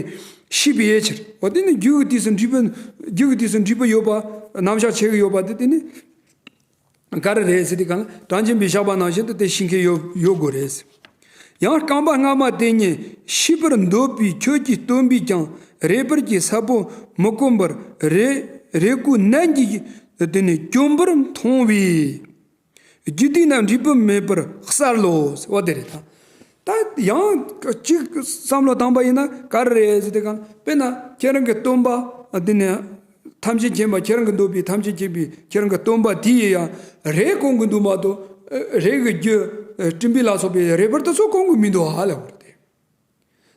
ཤེས་པའི་ཕྱིར། འོ། དེ་ནི་རྒྱུ་གི་དུས་སུ་འབྲས་བུ། རྒྱུ་གི་དུས་སུ་འབྲས་བུ་ཡོད་པ་རྣམ་གཞག་བྱེད་ཀྱི་ཡོད་པ་དེ་དེ་ནི་ག་རེ་རེད་ཟེར་དུས་གང་ལ་གྲངས་ཅན་པས་བཞག་པ་ནང་བཞིན་དུ་དེ་ཤེས་མཁན་ཡོད་ཡོད་དགོས་རེད། ཡང་རྐང་པ་སྔ་མ་དེ་ཉིད་ཤེས་པར་འདོད་པའི་ཁྱོད་ཀྱི་སྟོན་པས་ཀྱང་རེག་པར་གྱི་ས་བོན་མི་གོམས་པར་རེག་རེག་གོ་ནན་གྱིས་དེ་ནི་གྱོན་པར་མཐོང་བས། རྒྱུ་དུས་ན་འབྲས་བུ་མེད་པར་གསལ་ལོ། འོ་དེ་རེད་ད། ད་ཡང་གཅིག་བསམ་བློ་བཏང་པ་ཡིན་ན་ག་རེ་རེད་ཟེར་དུས་གང་། དཔེར་ན་ཁྱེད་རང་གི་སྟོན་པ་དེ་ནི་ཐམས་ཅད་མཁྱེན་པ། ཁྱེད་རང་གི་འདོད་པའི་ཐམས་ཅད་མཁྱེན་པའི་ཁྱེད་རང་གི་སྟོན་པ་དེ་ཡི་ཡང་རེག་གོན་གི་འདུག་མ་གཏོགས། རེག་གི་རྒྱུ་སྤྲིན་པ་ལ་སོགས་པའི་རེག་པར་དུ་སོགས་གོན་གི་མི་འདུག་ཨ་ལབ་པ་རེད་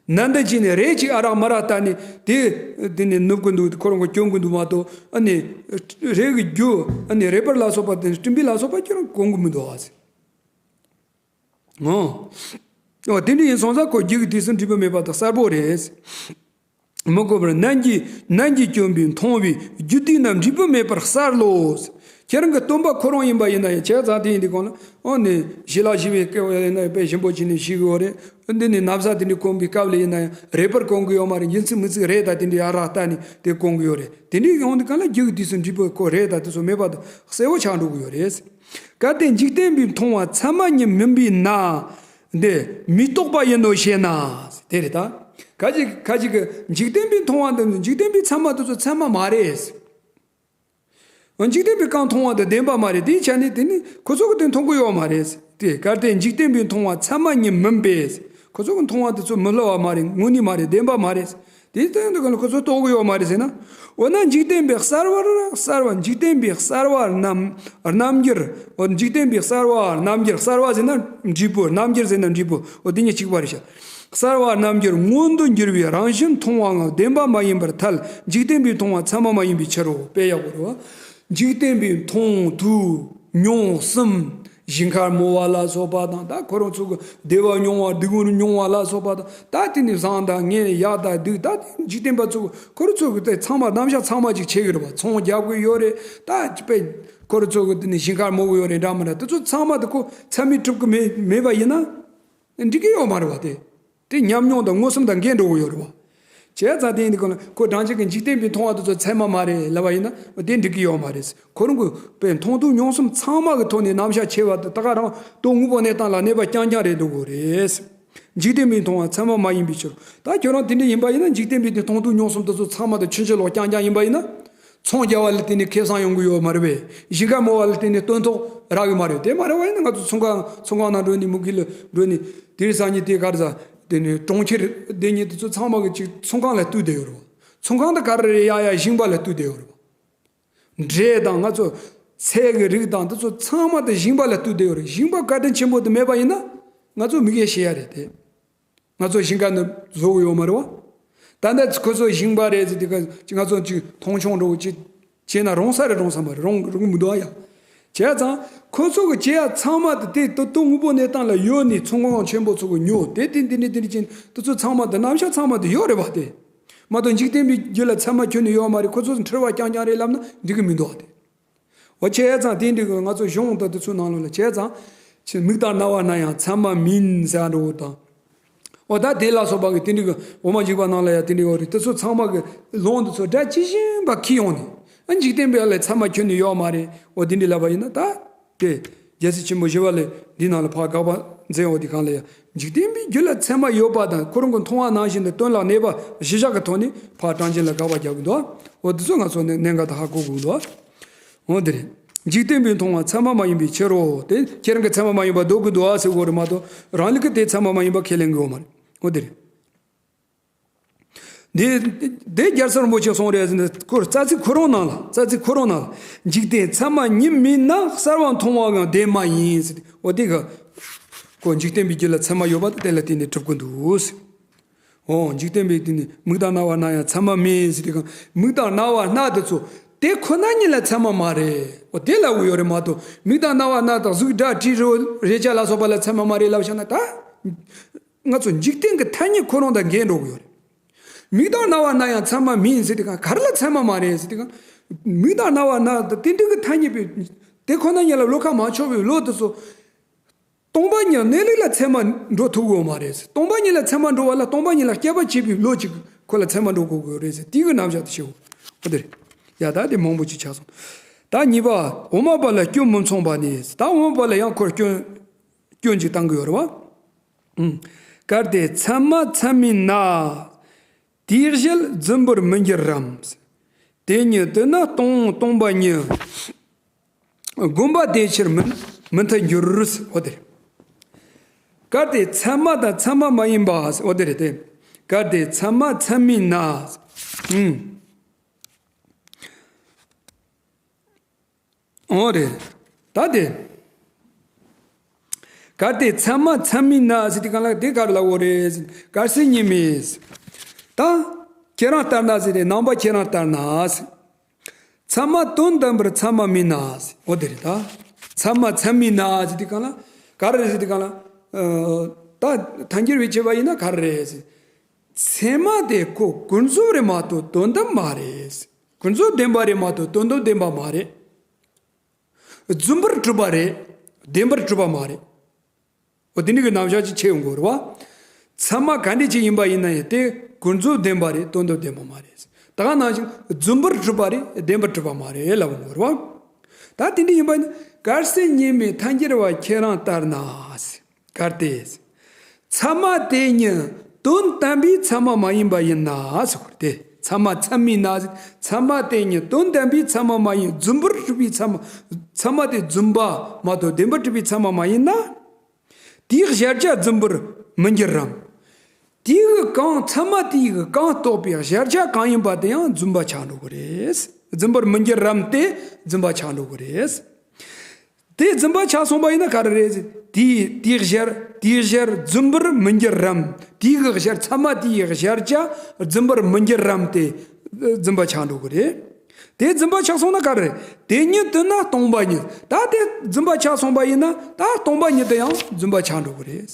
དེ། ནན་ཏན་བྱས་ནས་རེག་ཅིག་ཨ་རག་མ་རག་ལྟ་ནས་དེ་དེ་ནས་ནུབ་གི་འདུག་ཁོ་རང་གི་གྱོན་གི་འདུག་མ་གཏོགས། ཨ་ནི་རེག་གི་རྒྱུ་ཨ་ནི་རེག་པར་ལ་སོགས་པ་དེ་སྤྲིན་པ་ལ་སོགས་པ་ཁྱེད་རང་གོན་གི་མི་འདུག་ཨ་ཟེར། འོ། འོ་དེ་འདྲ་ཡིན་སོང་ཙང་ཁོ་རྒྱུ་གི་དུས་སུ་འབྲས་བུ་མེད་པ་དང་གསལ་པོ་རེད། མི་གོམས་པར་ནན་གྱིས་ནན་གྱིས་གྱོན་པས་མཐོང་བས་རྒྱུ་དུས་ན་འབྲས་བུ་མེད་པར་གསལ་ལོ། ཁྱེད་རང་གི་སྟོན་པ་ཁོ་རང་ཡིན་པ་ཡིན་ན་ཡང་བྱས་ཙང་དེ་ཡིན་དུས་གང་ལ། འོ་ནི་ཞི་ལ་ཞི་བའི་སྐབས་ཡིན་ན་དཔེ་ཞིམ་པོ་བྱས་ནས་ཞུ་གི་ཡོད་རེད། འདི་ནི་ན་བཟའ་དེ་འདྲ་གོན་པའི་སྐབས་ལ་ཡིན་ན་ཡང་རེག་པར་གོན་གི་ཡོད་མ་རེད། ཡིན་ཚིག་མི་ཚིག་རེག་དང་དེ་འདྲ་ཡ་རག་ལྟ་ནས་དེ་གོན་གི་ཡོད་རེད། དེ་འདྲ་ཡོང་དུས་གང་ལ་རྒྱུ་གི་དུས་སུ་འབྲས་བུ་ཁོ་རེག་དང་དེ་ཚོ་མེད་པ་དང་གསལ་བོ་ཆགས་འགྲོ་གི་ཡོད་རེད། གལ་ཏེ་འཇིག་རྟེན་པའི་མཐོང་བ་ཚད་མ་ཉིད་མིན་པས་ན། འདི་མི་རྟོག་པ་ཡིན་ནོ་ཞེ་ན། དེ་རེད་ད། ཁ་ཅིག་ཁ་ཅིག་གིས་འཇིག་རྟེན་པའི་མཐོང་བ་འདི་འཇིག་རྟེན་པའི་ཚད་མ་དེ་ཚོ་ཚད་མ་མ་རེད། འཇིག་རྟེན་པའི་གང་མཐོང་བ་དང་ལྡན་པ་མ་རེད། དེའི་ཆ་ནས་དེ་ནི་ཁོ་ཚོ་གི་དེ་མཐོང་གི་ཡོད་མ་རེད། དེ་གལ་ཏེ་འཇིག་རྟེན་པའི་མཐོང་བ་ཚད་མ་ཉིད་མིན་པས། ཁོ་ཚོ་གི་མཐོང་བ་དེ་ཚོ་མི་སླུ་བ་མ་རེད། དངོས་གནས་མ་རེད། བདེན་པ་མ་རེད། དེའི་སྟེང་དུ་གང་ལ་ཁོ་ཚོ་རྟོགས་གི་ཡོད་མ་རེད་ཟེར་ན། འོ་ན་འཇིག་རྟེན་པའི་གསལ་བར་གསལ་བ། འཇིག་རྟེན་པའི་གསལ་བ་རྣམ་རྣམ་འགྱུར། འོ་འཇིག་རྟེན་པའི་གསལ་བ་རྣམ་འགྱུར། གསལ་བ་ཟེར་ན་འབྲས་བུ། རྣམ་འགྱུར་ཟེར་ན་འབྲས་བུ། འོ་དེ་གཉིས་གཅིག་པ་རེད་ཤག་གསལ་བ་རྣམ་འགྱུར་མངོན་དུ་འགྱུར་བའི་རང་བཞིན་མཐོང་བའང་བདེན་པ་མ་ཡིན་པར་ཐལ། འཇིག་རྟེན་པའི་མཐོང་བ་ཚད་མ་མ་ཡིན་པའི་ཕྱིར་རོ། དཔེ་ཡག་པོ་རེད་བ། འཇིག་རྟེན་པའི་མཐོང་ཐོས་མྱོང་གསུམ། ཞིང་ཁར་རྨོ་བ་ལ་སོགས་པ་དང་། ད་ཁོ་རང་ཚོ་གི་བདེ་བ་མྱོང་བ་སྡུག་བསྔལ་མྱོང་བ་ལ་སོགས་པ་དང་། ད་དེ་ནི་བཟང་དང་ངན་ཡག་དང་སྡུག་ད་དེ་འཇིག་རྟེན་པ་ཚོ་ཁོ་རང་ཚོ་གི་དེ་ཚང་མ་རྣམ་གཞག་ཚང་མ་ཅིག་བྱེད་གི་རེད་བ། ཚོང་རྒྱག་གི་ཡོད་རེད། ད་དཔེ་ཁོ་རང་ཚོ་གི་དེ་ནི་ཞིང་ཁར་རྨོ་གི་ཡོད་རེད་འདྲ་མི་འདྲ། དེ་ཚོ་ཚང་མ་དེ་ཁོ་ཚད་མས་གྲུབ་གི་མེད་མེད་པ་ཡིན་ན། འགྲིག་གི་ཡོད་མ་རེད་བ། དེ་དེ་ཉམས་མྱོང་དང་མངོན་སུམ་དང་འགལ་འགྲོ་གི་ཡོད་རེད་བ། བྱས་ཙང་དེ་ཡིན་དུས་གང་ལ་ཁོ་གྲངས་ཅན་གྱི་འཇིག་རྟེན་པའི་མཐོང་བ་དེ་ཚོ་ཚད་མ་མ་རེད་ལབ་པ་ཡིན་ན་དེ་འགྲིག་གི་ཡོད་མ་རེད། ཁོ་རང་གི་དཔེ་མཐོང་ཐོས་མྱོང་གསུམ་ཚང་མ་གི་ཐོག་ནས་རྣམ་གཞག་ཕྱེ་བ་དེ་ད་ག་རང་དོན་དངོས་པོ་གནས་སྟངས་ལ་གནས་པ་རྐྱང་རྐྱང་རེད་འགྲོ་གི་རེད། འཇིག་རྟེན་པའི་མཐོང་བ་ཚད་མ་མ་ཡིན་པའི་ཕྱིར། ད་ཁྱོད་རང་དེ་འདྲ་ཡིན་པ་ཡིན་ན། འཇིག་རྟེན་པའི་དེ་མཐོང་ཐོས་མྱོང་གསུམ་དེ་ཚོ་ཚང་མ་དེ་ཆུང་ཆུང་ལོག་རྐྱང་རྐྱང་ཡིན་པ་ཡིན་ན། ཚོང་རྒྱག་པ་ལ་བརྟེན་ནས་ཁེ་བཟང་ཡོང་གི་ཡོད་མ་རེད་པས། ཞིང་ཁ་རྨོ་བ་ལ་བརྟེན་ནས་སྟོན་ཐོག་རག་གི་མ་རེད། དེ་མ་རེད་པ་ཡིན་ན་ང་ཚོ་ཚོང་ཁང་ཚོང་ཁང་ནང་འགྲོ་ནས་མུ་གེ་ལ་འགྲོ་ནས་དེ་རིང་སང་ཉིན་དེ་ག་རེ་ཟ། དེ་ནས་གྲོང་ཁྱེར་དེ་ཉིད་དེ་ཚོ་ཚང་མ་གི་ཅིག་ཚོང་ཁང་ལ་བསྟུད་བསྡད་ཡོད་རེད་པ། ཚོང་ཁང་དེ་ག་རེ་རེད། ཡ་ཡ་ཞིང་པ་ལ་བསྟུད་བསྡད་ཡོད་རེད་པ། འབྲས་དང་ང་ཚོ་ཚལ་གི་རིགས་དང་དེ་ཚོ་ཚང་མ་དེ་ཞིང་པ་ལ་བསྟུད་བསྡད་ཡོད་རེད། ཞིང་པ་བཀའ་དྲིན་ཆེན་པོ་དེ་མེད་པ་ཡིན་ན་ང་ཚོ་མི་གེ་ཤེས་ཡ་རེད་དེ། ང་ཚོ་ཞིང་ཁ་འདི་བཟོ་གི་ཡོད་མ་རེད་བ། ད་ལྟ་ཁོ་ཚོ་ཞིང་པ་རེད་ཟེར་དུས་ཀ་ང་ཚོ་ཅིག་མཐོང་ཆུང་འགྲོ་ཅིག་བྱས་ན་རུང་ས་རེད། རུང་ས་མ་རེད། རུང་རུང་མི་འདུག་ཨ་ཡ། བྱས་ཙང་ཁོ་ཚོ་གི་བྱེད་ཡ་ཚང་མ་དེ་དེ་ལྟ་དུས་དངོས་པོ་གནས་སྟངས་ལ་ཡོད་ནི་ཚོང་ཁང་ཆེན་པོ་ཚོ་གི་ཉོ་དེ་དེ་འདི་ནི་འདི་ནི་ཅན་དེ་ཚོ་ཚང་མ་དེ་རྣམ་གཞག་ཚང་མ་དེ་ཡོད་རེད་བ། དེ་མ་གཏོགས་འཇིག་རྟེན་པའི་རྒྱུ་ལ་ཚད་མ་ཁྱོན་ནས་ཡོད་མ་རེད། ཁོ་ཚོ་འཁྲུལ་བ་རྐྱང་རྐྱང་རེད་ལབ་ན་འགྲིག་གི་མི་འདུག་ཨ། དེ། འོ་བྱས་ཙང་དེ་འདྲ་གི་ང་ཚོ་གཞུང་དང་དེ་ཚོའི་ནང་ལོགས་ལ་བྱས་ཙང་། ཆེ་མིག་ལྟར་རྣ་བར་སྣང་ཡང་ཚད་མ་མིན་ཟེར་འགྲོ་བ་དང་། འོ་ད་དེ་ལ་སོགས་པ་གི་དེ་འདྲ་གི་འོ་མ་འཇིགས་པ་ནང་ལ་ཡང་དེ་འདྲ་ཡོད་རེད། དེ་ཚོ་ཚང་མ་གི་ལུང་དེ་ཚོ་སྒྲ་ཇི་བཞིན་པ་འཁྱེར་ཡོང་ནས། ཨ། འཇིག་རྟེན་པའི་ལ་ཚད་མ་ཁྱོན་ནས་ཡོད་མ་རེད། འོ་དེ་འདྲ་ལབ་པ་ཡིན་ན། ད་དེ་རྒྱལ་སྲས་ཆེན་པོ་ཞི་བ་ལྷས་འདི་ནང་ལ་ཕར་དགག་པ་མཛད་ཡོང་དུས་སྒང་ལ་ཡང་། འཇིག་རྟེན་པའི་རྒྱུད་ལ་ཚད་མ་ཡོད་པ་དང་ཁོ་རང་གིས་མཐོང་བ་ནང་བཞིན་དུ་དོན་ལ་གནས་པ་གཞི་བཞག་གི་ཐོག་ནས་ཕར་གྲངས་ཅན་ལ་དགག་པ་རྒྱག་གི་འདུག། འོ་དེ་ཚོ་ང་ཚོ་ནས་གནད་འགག་དེ་ཧ་གོ་དགོས་འདུག། འོ་དེ་རེད། འཇིག་རྟེན་པས་མཐོང་བ་ཚད་མ་མ་ཡིན་པའི་ཕྱིར་རོ། དེ་ཁྱེད་རང་གིས་ཚད་མ་མ་ཡིན་པ་འདོད་ཀྱི་འདུག་ཨ་ཟེར་དགོས་རེད་མ་གཏོགས། རང་ལུགས་ཀྱིས་དེ་ཚད་མ་མ་ཡིན་པ་ཁས་ལེན་གྱི་ཡོད་མ་རེད། འོ་དེ་རེད། འདི་འདི་རྒྱལ་སྲས་རིན་པོ་ཆེས་གསུངས་རེད་ཟེར་ནས། ཁོ་རྩ་ཚིག་ཁོ་རང་ནང་ལ། རྩ་ཚིག་ཁོ་རང་ནང་ལ། འཇིག་རྟེན་ཚད་མ་ཉིད་མིན་ན། གསར་བ་མཐོང་བའང་དེ་མ་ཡིན་ཟེར་ཏེ། འོ་དེ་ག་ཁོ་འཇིག་རྟེན་པའི་རྒྱུད་ལ་ཚད་མ་ཡོད་པ་དེ་ལ་བརྟེན་ནས་གྲུབ་ཀྱི་འདུག་ཟེར། འོ་འཇིག་རྟེན་པའི་དེ་ནི་མིག་དང་རྣ་བ་སྣ་ཡང་ཚད་མ་མིན་ཟེར་ཏེ་གང་། མིག་དང་རྣ་བ་སྣ་དེ་ཚོ་དེ་ཁོ་ན་ཉིད་ལ་ཚད་མ་མ་རེད། འོ་དེ་ལབ་ཀྱི་ཡོད་རེད་མ་གཏོགས། མིག་དང་རྣ་བ་སྣ་དང་གཟུགས་སྒྲ་དྲི་རོ་རེག་བྱ་ལ་སོགས་པ་ལ་ཚད་མ་མ་རེད་ལབ་བཞག་ན། ད་ང་ཚོ་འཇིག་རྟེན་གྱི་ཐ་སྙད་ཁོ་རང་དང་འགལ་འགྲོ་གི་ཡོད་རེད། མིག་དང་རྣ་བ་སྣ་ཡང་ཚད་མ་མིན་ཟེར་ཏེ་གང་། ག་རེ་ལ་ཚད་མ་མ་རེད་ཟེར་ཏེ་གང་། མིག་དང་རྣ་བ་སྣ་དང་དེ་འདྲ་གི་ཐ་སྙད་པའི་དེ་ཁོ་ན་ཉིད་ལ་བློ་ཁ་མ་ཕྱོགས་པའི་བློ་དེ་ཚོ། སྟོང་པ་ཉིད་གནས་ལུགས་ལ་ཚད་མ་འགྲོ་ཐུབ་ཀྱི་ཡོད་མ་རེད། སྟོང་པ་ཉིད་ལ་ཚད་མ་འགྲོ་བ་ལ་སྟོང་པ་ཉིད་ལ་སྐྱེད་པ་བྱེད་པའི་བློ་གཅིག་ཁོ་ལ་ཚད་མ་འགྲོ་དགོས་ཀྱི་ཡོད་རེད་ཟེར། དེའི་གི་རྣམ་གཞག་དེ་ཞུ། འོ་དེ་རེད། ཡ་ད་དེ་མང་པོ་ཅིག་ཆགས་སོང་། ད་གཉིས་པ། འོ་མ་པ་ལ་སྐྱོན་མི་མཚུངས་པ་ནི། ད་འོ་མ་པ་ལ་ཡང་ཁོར་སྐྱོན་སྐྱོན་ཅིག་བཏང་གི་ཡོད་རེད་བ། ཨུམ། གལ་ཏེ་ཚད་མ་ཚད་མིན་ན། དེའི་གཞལ་རྫུན་པར་མི་འགྱུར་རམ། དེ་ཉིད་དུ་ན་སྟོང་སྟོང་པ་ཉིད་བསྒོམ་པ་དེའི་ཕྱིར་མི་མི་མཐུན་འགྱུར། འོ་དེ་རེད། གལ་ཏེ་ཚད་མ་དང་ཚད་མ་མ་ཡིན་པ། འོ་དེ་རེད་དེ། གལ་ཏེ་ཚད་མ་ཚད་མིན་ན། ཨུམ། འོ་རེད། ད་དེ། གལ་ཏེ་ཚད་མ་ཚད་མིན་ན་ཟེར་དུས་སྒང་ལ་དེ་ག་རེ་ལབ་དགོས་རེད། གལ་སྲིད་ཉིད་མིན། ད་ཁྱེད་རང་ལྟར་ན་ཟེར་ཏེ། ནང་པ་ཁྱེད་རང་ལྟར་ན། ཚད་མ་དོན་དམ་པར་ཚད་མ་མིན་ན། འོ་དེ་རེད་ད། ཚད་མ་ཚད་མིན་ན་ཟེར་དུས་སྒང་ལ་ག་རེ་རེད་ཟེར་དུས་སྒང་ལ། ཨ། ད་ཐལ་འགྱུར་བའི་ཕྱེ་བ་ཡིན་ན་ག་རེ་རེད་ཟེར། ཚད་མ་དེ་ཁོ་ཀུན་རྫོབ་རེད་མ་གཏོགས་དོན་དམ་མ་རེད། ཀུན་རྫོབ་བདེན་པ་རེད་མ་གཏོགས་དོན་དམ་བདེན་པ་མ་རེད། རྫུན་པར་གྲུབ་པ་རེད། བདེན་པར་གྲུབ་པ་མ་རེད། འོ་དེ་འདྲ་གི་རྣམ་གཞག་ཅིག་ཕྱེ་ཡོང་དགོས་རེད་བ། ཚད་མ་ག་འདྲ་ཅིག་ཡིན་པ་ཡིན་ན་ཡང་དེ་ཀུན་རྫོབ་བདེན་པ་རེད། དོན་དམ་བདེན་པ་མ་རེད། ད་ག་ནང་བཞིན་རྫུན་པར་གྲུབ་པ་རེད། བདེན་པར་གྲུབ་པ་མ་རེད་ལབ་དགོས་རེད་བ། ད་དེ་འདྲ་ཡིན་པ་ཡིན་ན། གལ་སྲིད་ཉིད་མིན་ཐལ་འགྱུར་བ་ཁྱེད་རང་ལྟར་ན། གལ་ཏེ། ཚད་མ་དེ་ཉིད་དོན་དམ་པའི་ཚད་མ་མ་ཡིན་པ་ཡིན་ན་ཟེར་བ་དེ། ཚད་མ་ཚད་མིན་ན་ཟེར། ཚད་མ་དེ་ཉིད་དོན་དམ་པའི་ཚད་མ་མ་ཡིན། རྫུན་པར་གྲུབ་པའི་ཚད་མ། ཚད་མ་དེ་རྫུན་པ་མ་གཏོགས་བདེན་པར་གྲུབ་པའི་ཚད་མ་མ་ཡིན་ན། དེའི་གཞལ་བྱ་རྫུན་པར་མི་འགྱུར་རམ། དེའི་གང་། ཚད་མ་དེའི་གང་རྟོགས་པའི་གཞལ་བྱ་གང་ཡིན་པ་དེ་ཡང་རྫུན་པ་ཆགས་འགྲོ་གི་རེད། རྫུན་པར་མི་འགྱུར་རམ་སྟེ་རྫུན་པ་ཆགས་འགྲོ་གི་རེད། དེ་རྫུན་པ་ཆགས་སོང་བ་ཡིན་ན་ག་རེ་རེད་ཟེར། དེའི་དེའི་གཞལ། དེའི་གཞལ་རྫུན་པར་མི་འགྱུར་རམ། དེའི་གི་གཞལ། ཚད་མ་དེའི་གཞལ་བྱ་རྫུན་པར་མི་འགྱུར་རམ་སྟེ་རྫུན་པ་ཆགས་འགྲོ་གི་རེད། དེ་རྫུན་པ་ཆགས་སོང་ན་ག་རེ་རེད། དེ་ཉིད་དུ་ན་སྟོང་པ་ཉིད། ད་དེ་རྫུན་པ་ཆགས་སོང་བ་ཡིན་ན་ད་སྟོང་པ་ཉིད་དུ་ཡང་རྫུན་པ་ཆགས་འགྲོ་གི་རེད།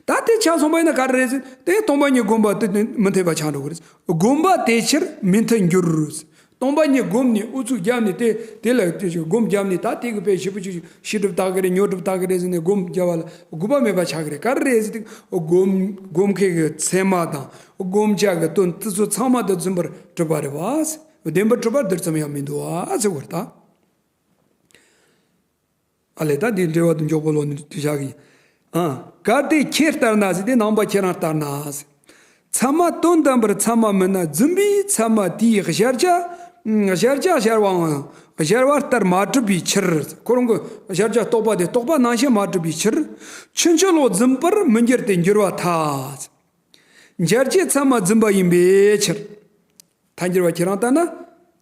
ད་དེ་ཆགས་སོང་བ་ཡིན་ན་ག་རེ་རེད་ཟེར། དེ་སྟོང་པ་ཉིད་བསྒོམ་པ་དེ་མི་འཐད་པ་ཆགས་འགྲོ་གི་རེད། བསྒོམ་པ་དེའི་ཕྱིར་མི་མཐུན་འགྱུར། སྟོང་པ་ཉིད་བསྒོམས་ནས་ཨུ་ཚུགས་བརྒྱབ་ནས། དེ་དེ་ལ་དེ་ཞིག་སྒོམ་བརྒྱབ་ནས། ད་དེ་གི་དཔེ་ཞིབ་པོ་ཅིག་ཤེས་སྒྲུབ་བཏང་གི་རེད། ཉོན་སྒྲུབ་བཏང་གི་རེད་ཟེར་ནས་སྒོམ་བརྒྱབ་པ་ལ་དགོས་པ་མེད་པ་ཆགས་ཀྱི་རེད། ག་རེ་རེད་ཟེར་དུས། སྒོམ་སྒོམ་མཁན་གྱི་ཚད་མ་དང་སྒོམ་བྱ་གི་དོན་དེ་ཚོ་ཚང་མ་དེ་རྫུན་པར་གྲུབ་པ་རེད་བ། བདེན་པར་གྲུབ་པ་རྡུལ་ཙམ་ཡང་མི་འདུག་བ་ཟེར་བ་རེད་ད། ཨ་ལས། ད་འདི་འགྲེལ་བ་དེ་མགྱོགས་པོ་ལོག་ནས་དུས་བཞག་གི། ཨ། གལ་ཏེ་ཁྱེད་ལྟར་ན་ཟེར་ཏེ། ནང་པ་ཁྱེད་རང་ལྟར་ན་ཟེར། ཚད་མ་དོན་དམ་པར་ཚད་མ་མིན་ན། རྫུན་པའི་ཚད་མ་དེའི་གཞལ་བྱ། གཞལ་བྱ་གཞལ་བའང་གཞལ་བ་ལྟར་མ་གྲུབ་པའི་ཕྱིར། ཁོ་རང་གི་གཞལ་བྱ་རྟོགས་པ་དེ་རྟོགས་པ་ནང་བཞིན་མ་གྲུབ་པའི་ཕྱིར། ཕྱིན་ཅི་ལོག་རྫུན་པར་མི་འགྱུར་ཏེ་འགྱུར་བར་ཐལ། འཇལ་བྱེད་ཚད་མ་རྫུན་པ་ཡིན་པའི་ཕྱིར། ཐལ་འགྱུར་བ་ཁྱེད་རང་ལྟར་ན།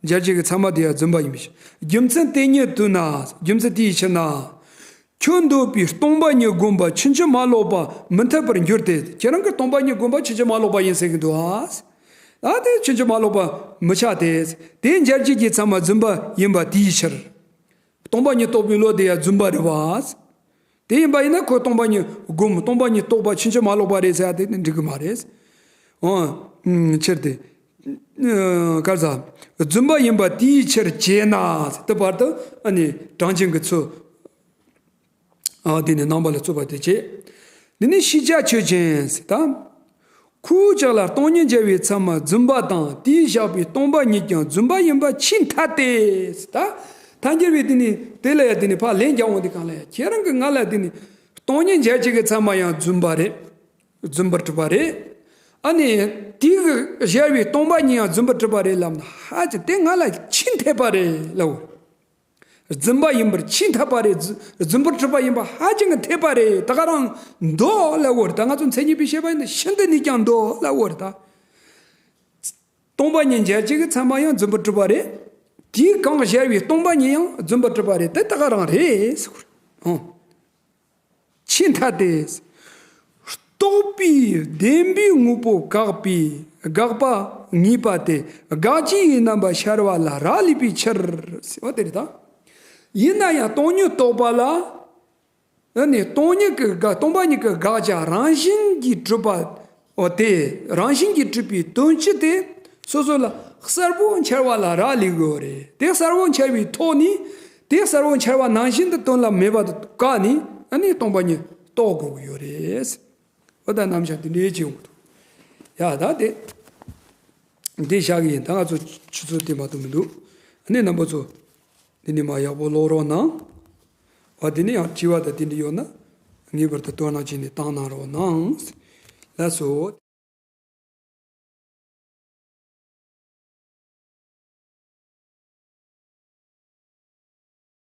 འཇལ་བྱེད་ཀྱི་ཚད་མ་དེ་ཡང་རྫུན་པ་ཡིན་པའི་ཕྱིར། རྒྱུ་མཚན་དེ་ཉིད་དུ་ན། རྒྱུ་མཚན་དེའི་ཕྱིར་ན། ཁྱོད་འདོད་པའི་སྟོང་པ་ཉིད་བསྒོམ་པ་ཕྱིན་ཅི་མ་ལོག་པ་མི་འཐད་པར་འགྱུར་ཏེ། ཁྱེད་རང་གི་སྟོང་པ་ཉིད་བསྒོམ་པ་ཕྱིན་ཅི་མ་ལོག་པ་ཡིན་ཟེར་གྱི་འདུག་ཨ། ད་དེ་ཕྱིན་ཅི་མ་ལོག་པ་མི་ཆགས་ཏེ། དེ་འཇལ་བྱེད་ཀྱི་ཚད་མ་རྫུན་པ་ཡིན་པ་དེའི་ཕྱིར། སྟོང་པ་ཉིད་རྟོགས་པའི་བློ་དེ་ཡང་རྫུན་པ་རེད་བ། དེ་ཡིན་པ་ཡིན་ན་ཁོ་སྟོང་པ་ཉིད་བསྒོམ། སྟོང་པ་ཉིད་རྟོགས་པ་ཕྱིན་ཅི་མ་ལོག་པ་རེད་ཟེར་ཡ་དེ་འགྲིག་གི་མ་རེད། འོ། ཕྱིར་ཏེ། ག་རེ་ཟ། རྫུན་པ་ཡིན་པ་དེའི་ཕྱིར་བྱས་ན། དེ་བར་དུ་ཨ་ནི་གྲངས་ཅན་གྱི་ཚུལ། ཨ། དེ་ནི་རྣམ་པ་ལ་རྩོད་པ་དེ་བྱེད། འདི་ནི་ཤེས་བྱ་ཆོས་ཅན་ཟེར་ད། ཁོ་བོ་ཅག་ལ་སྟོང་ཉིད་འཇལ་བའི་ཚད་མ་རྫུན་པ་དང་དེས་བཞག་པའི་སྟོང་པ་ཉིད་ཀྱང་རྫུན་པ་ཡིན་པ་ཕྱིས་འཐད་དེ། ད་ཐལ་འགྱུར་བའི་དེ་ནི་དེ་ལ་ཡང་དེ་ནི་ཕར་ལན་རྒྱག་འོང་དེ་གང་ལ་ཡང་ཁྱེད་རང་གི་ང་ལ་དེ་ནི་སྟོང་ཉིད་འཇལ་བྱེད་ཀྱི་ཚད་མ་ཡང་རྫུན་པ་རེད། རྫུན་པར་གྲུབ་པ་རེད། ཨ་ནི་དེ་གི་བཞག་པའི་སྟོང་པ་ཉིད་ཡང་རྫུན་པར་གྲུབ་པ་རེད་ལབ་ན་ཧ་ཅང་དེ་ང་ལ་ཕྱིས་འཐད་པ་རེད་ལབ། རྫུན་པ་ཡིན་པར་ཕྱིས་འཐད་པ་རེད། རྫུ- རྫུན་པར་གྲུབ་པ་ཡིན་པ་ཧ་ཅང་གི་འཐད་པ་རེད། ད་ག་རང་མདོ་ལབ་འོ་རེད། ད་ང་ཚོ་མཚན་ཉིད་པའི་བཤད་པ་ཡིན་ན་ཤིན་ཏུ་ནས་ཀྱང་མདོ་ལབ་འོ་རེད་ད། སྟོང་པ་ཉིད་འཇལ་བྱེད་ཀྱི་ཚད་མ་ཡང་རྫུན་པར་གྲུབ་པ་རེད། དེས་གང་བཞག་པའི་སྟོང་པ་ཉིད་ཡང་རྫུན་པར་གྲུབ་པ་རེད། དེ་ད་ག་རང་རེད་ཟེར་གོ། ཕྱིས་འཐད་དེ། རྟོག་པས་བདེན་པའི་དངོས་པོ་དགག་པའི་དགག་པ་ངེས་པ་དེ་དགག་བྱའི་ཡུལ་རྣམ་པ་ཤར་བ་ལ་རག་ལས་པའི་ཕྱིར། ཟེར་བ་དེ་རེད་ད། ཡིན་ན་ཡང་སྟོང་ཉིད་རྟོགས་པ་ལ། ཨ་ནི་སྟོང་ཉིད་ཀྱི་དགག་སྟོང་པ་ཉིད་ཀྱི་དགག་བྱ་རང་བཞིན་གྱིས་གྲུབ་པ། འོ་དེ་རང་བཞིན་གྱིས་གྲུབ་པའི་དོན་སྤྱི་དེ་སོ་སོ་ལ་གསལ་པོ་འཆར་བ་ལ་རག་ལས་ཡོད་རེད། དེ་གསལ་པོ་འཆར་བའི་ཐོག་ནས་དེ་གསལ་པོ་འཆར་བ་ནང་བཞིན་དུ་དོན་ལ་མེད་པ་དེ་བཀག་ནས་ཨ་ནི་སྟོང་པ་ཉིད་རྟོགས་དགོས་ཀྱི་ཡོད་རེད། འོ་ད་རྣམ་གཞག་དེ་འདྲའི་བྱེད་དགོས་འདུག་ཡ་ད་དེ་འདི་བཞག་གི་ཡིན། ད་ང་ཚོ་ཆུ་ཚོད་དེ་མ་གཏོགས་མི་འདུག་ཨ་ནི་རྣམ་པ་ཚོ་འདི་ནས་མར་ཡག་པོ་ཀློག་རོགས་གནང་། འོ་དེ་ནས་ཡང་དྲི་བ་དང་དེ་འདྲ་ཡོད་ན་ངེས་པར་དུ་དོ་སྣང་བྱས་ནས་བཏང་གནང་རོགས་གནང་། ལགས་སོ།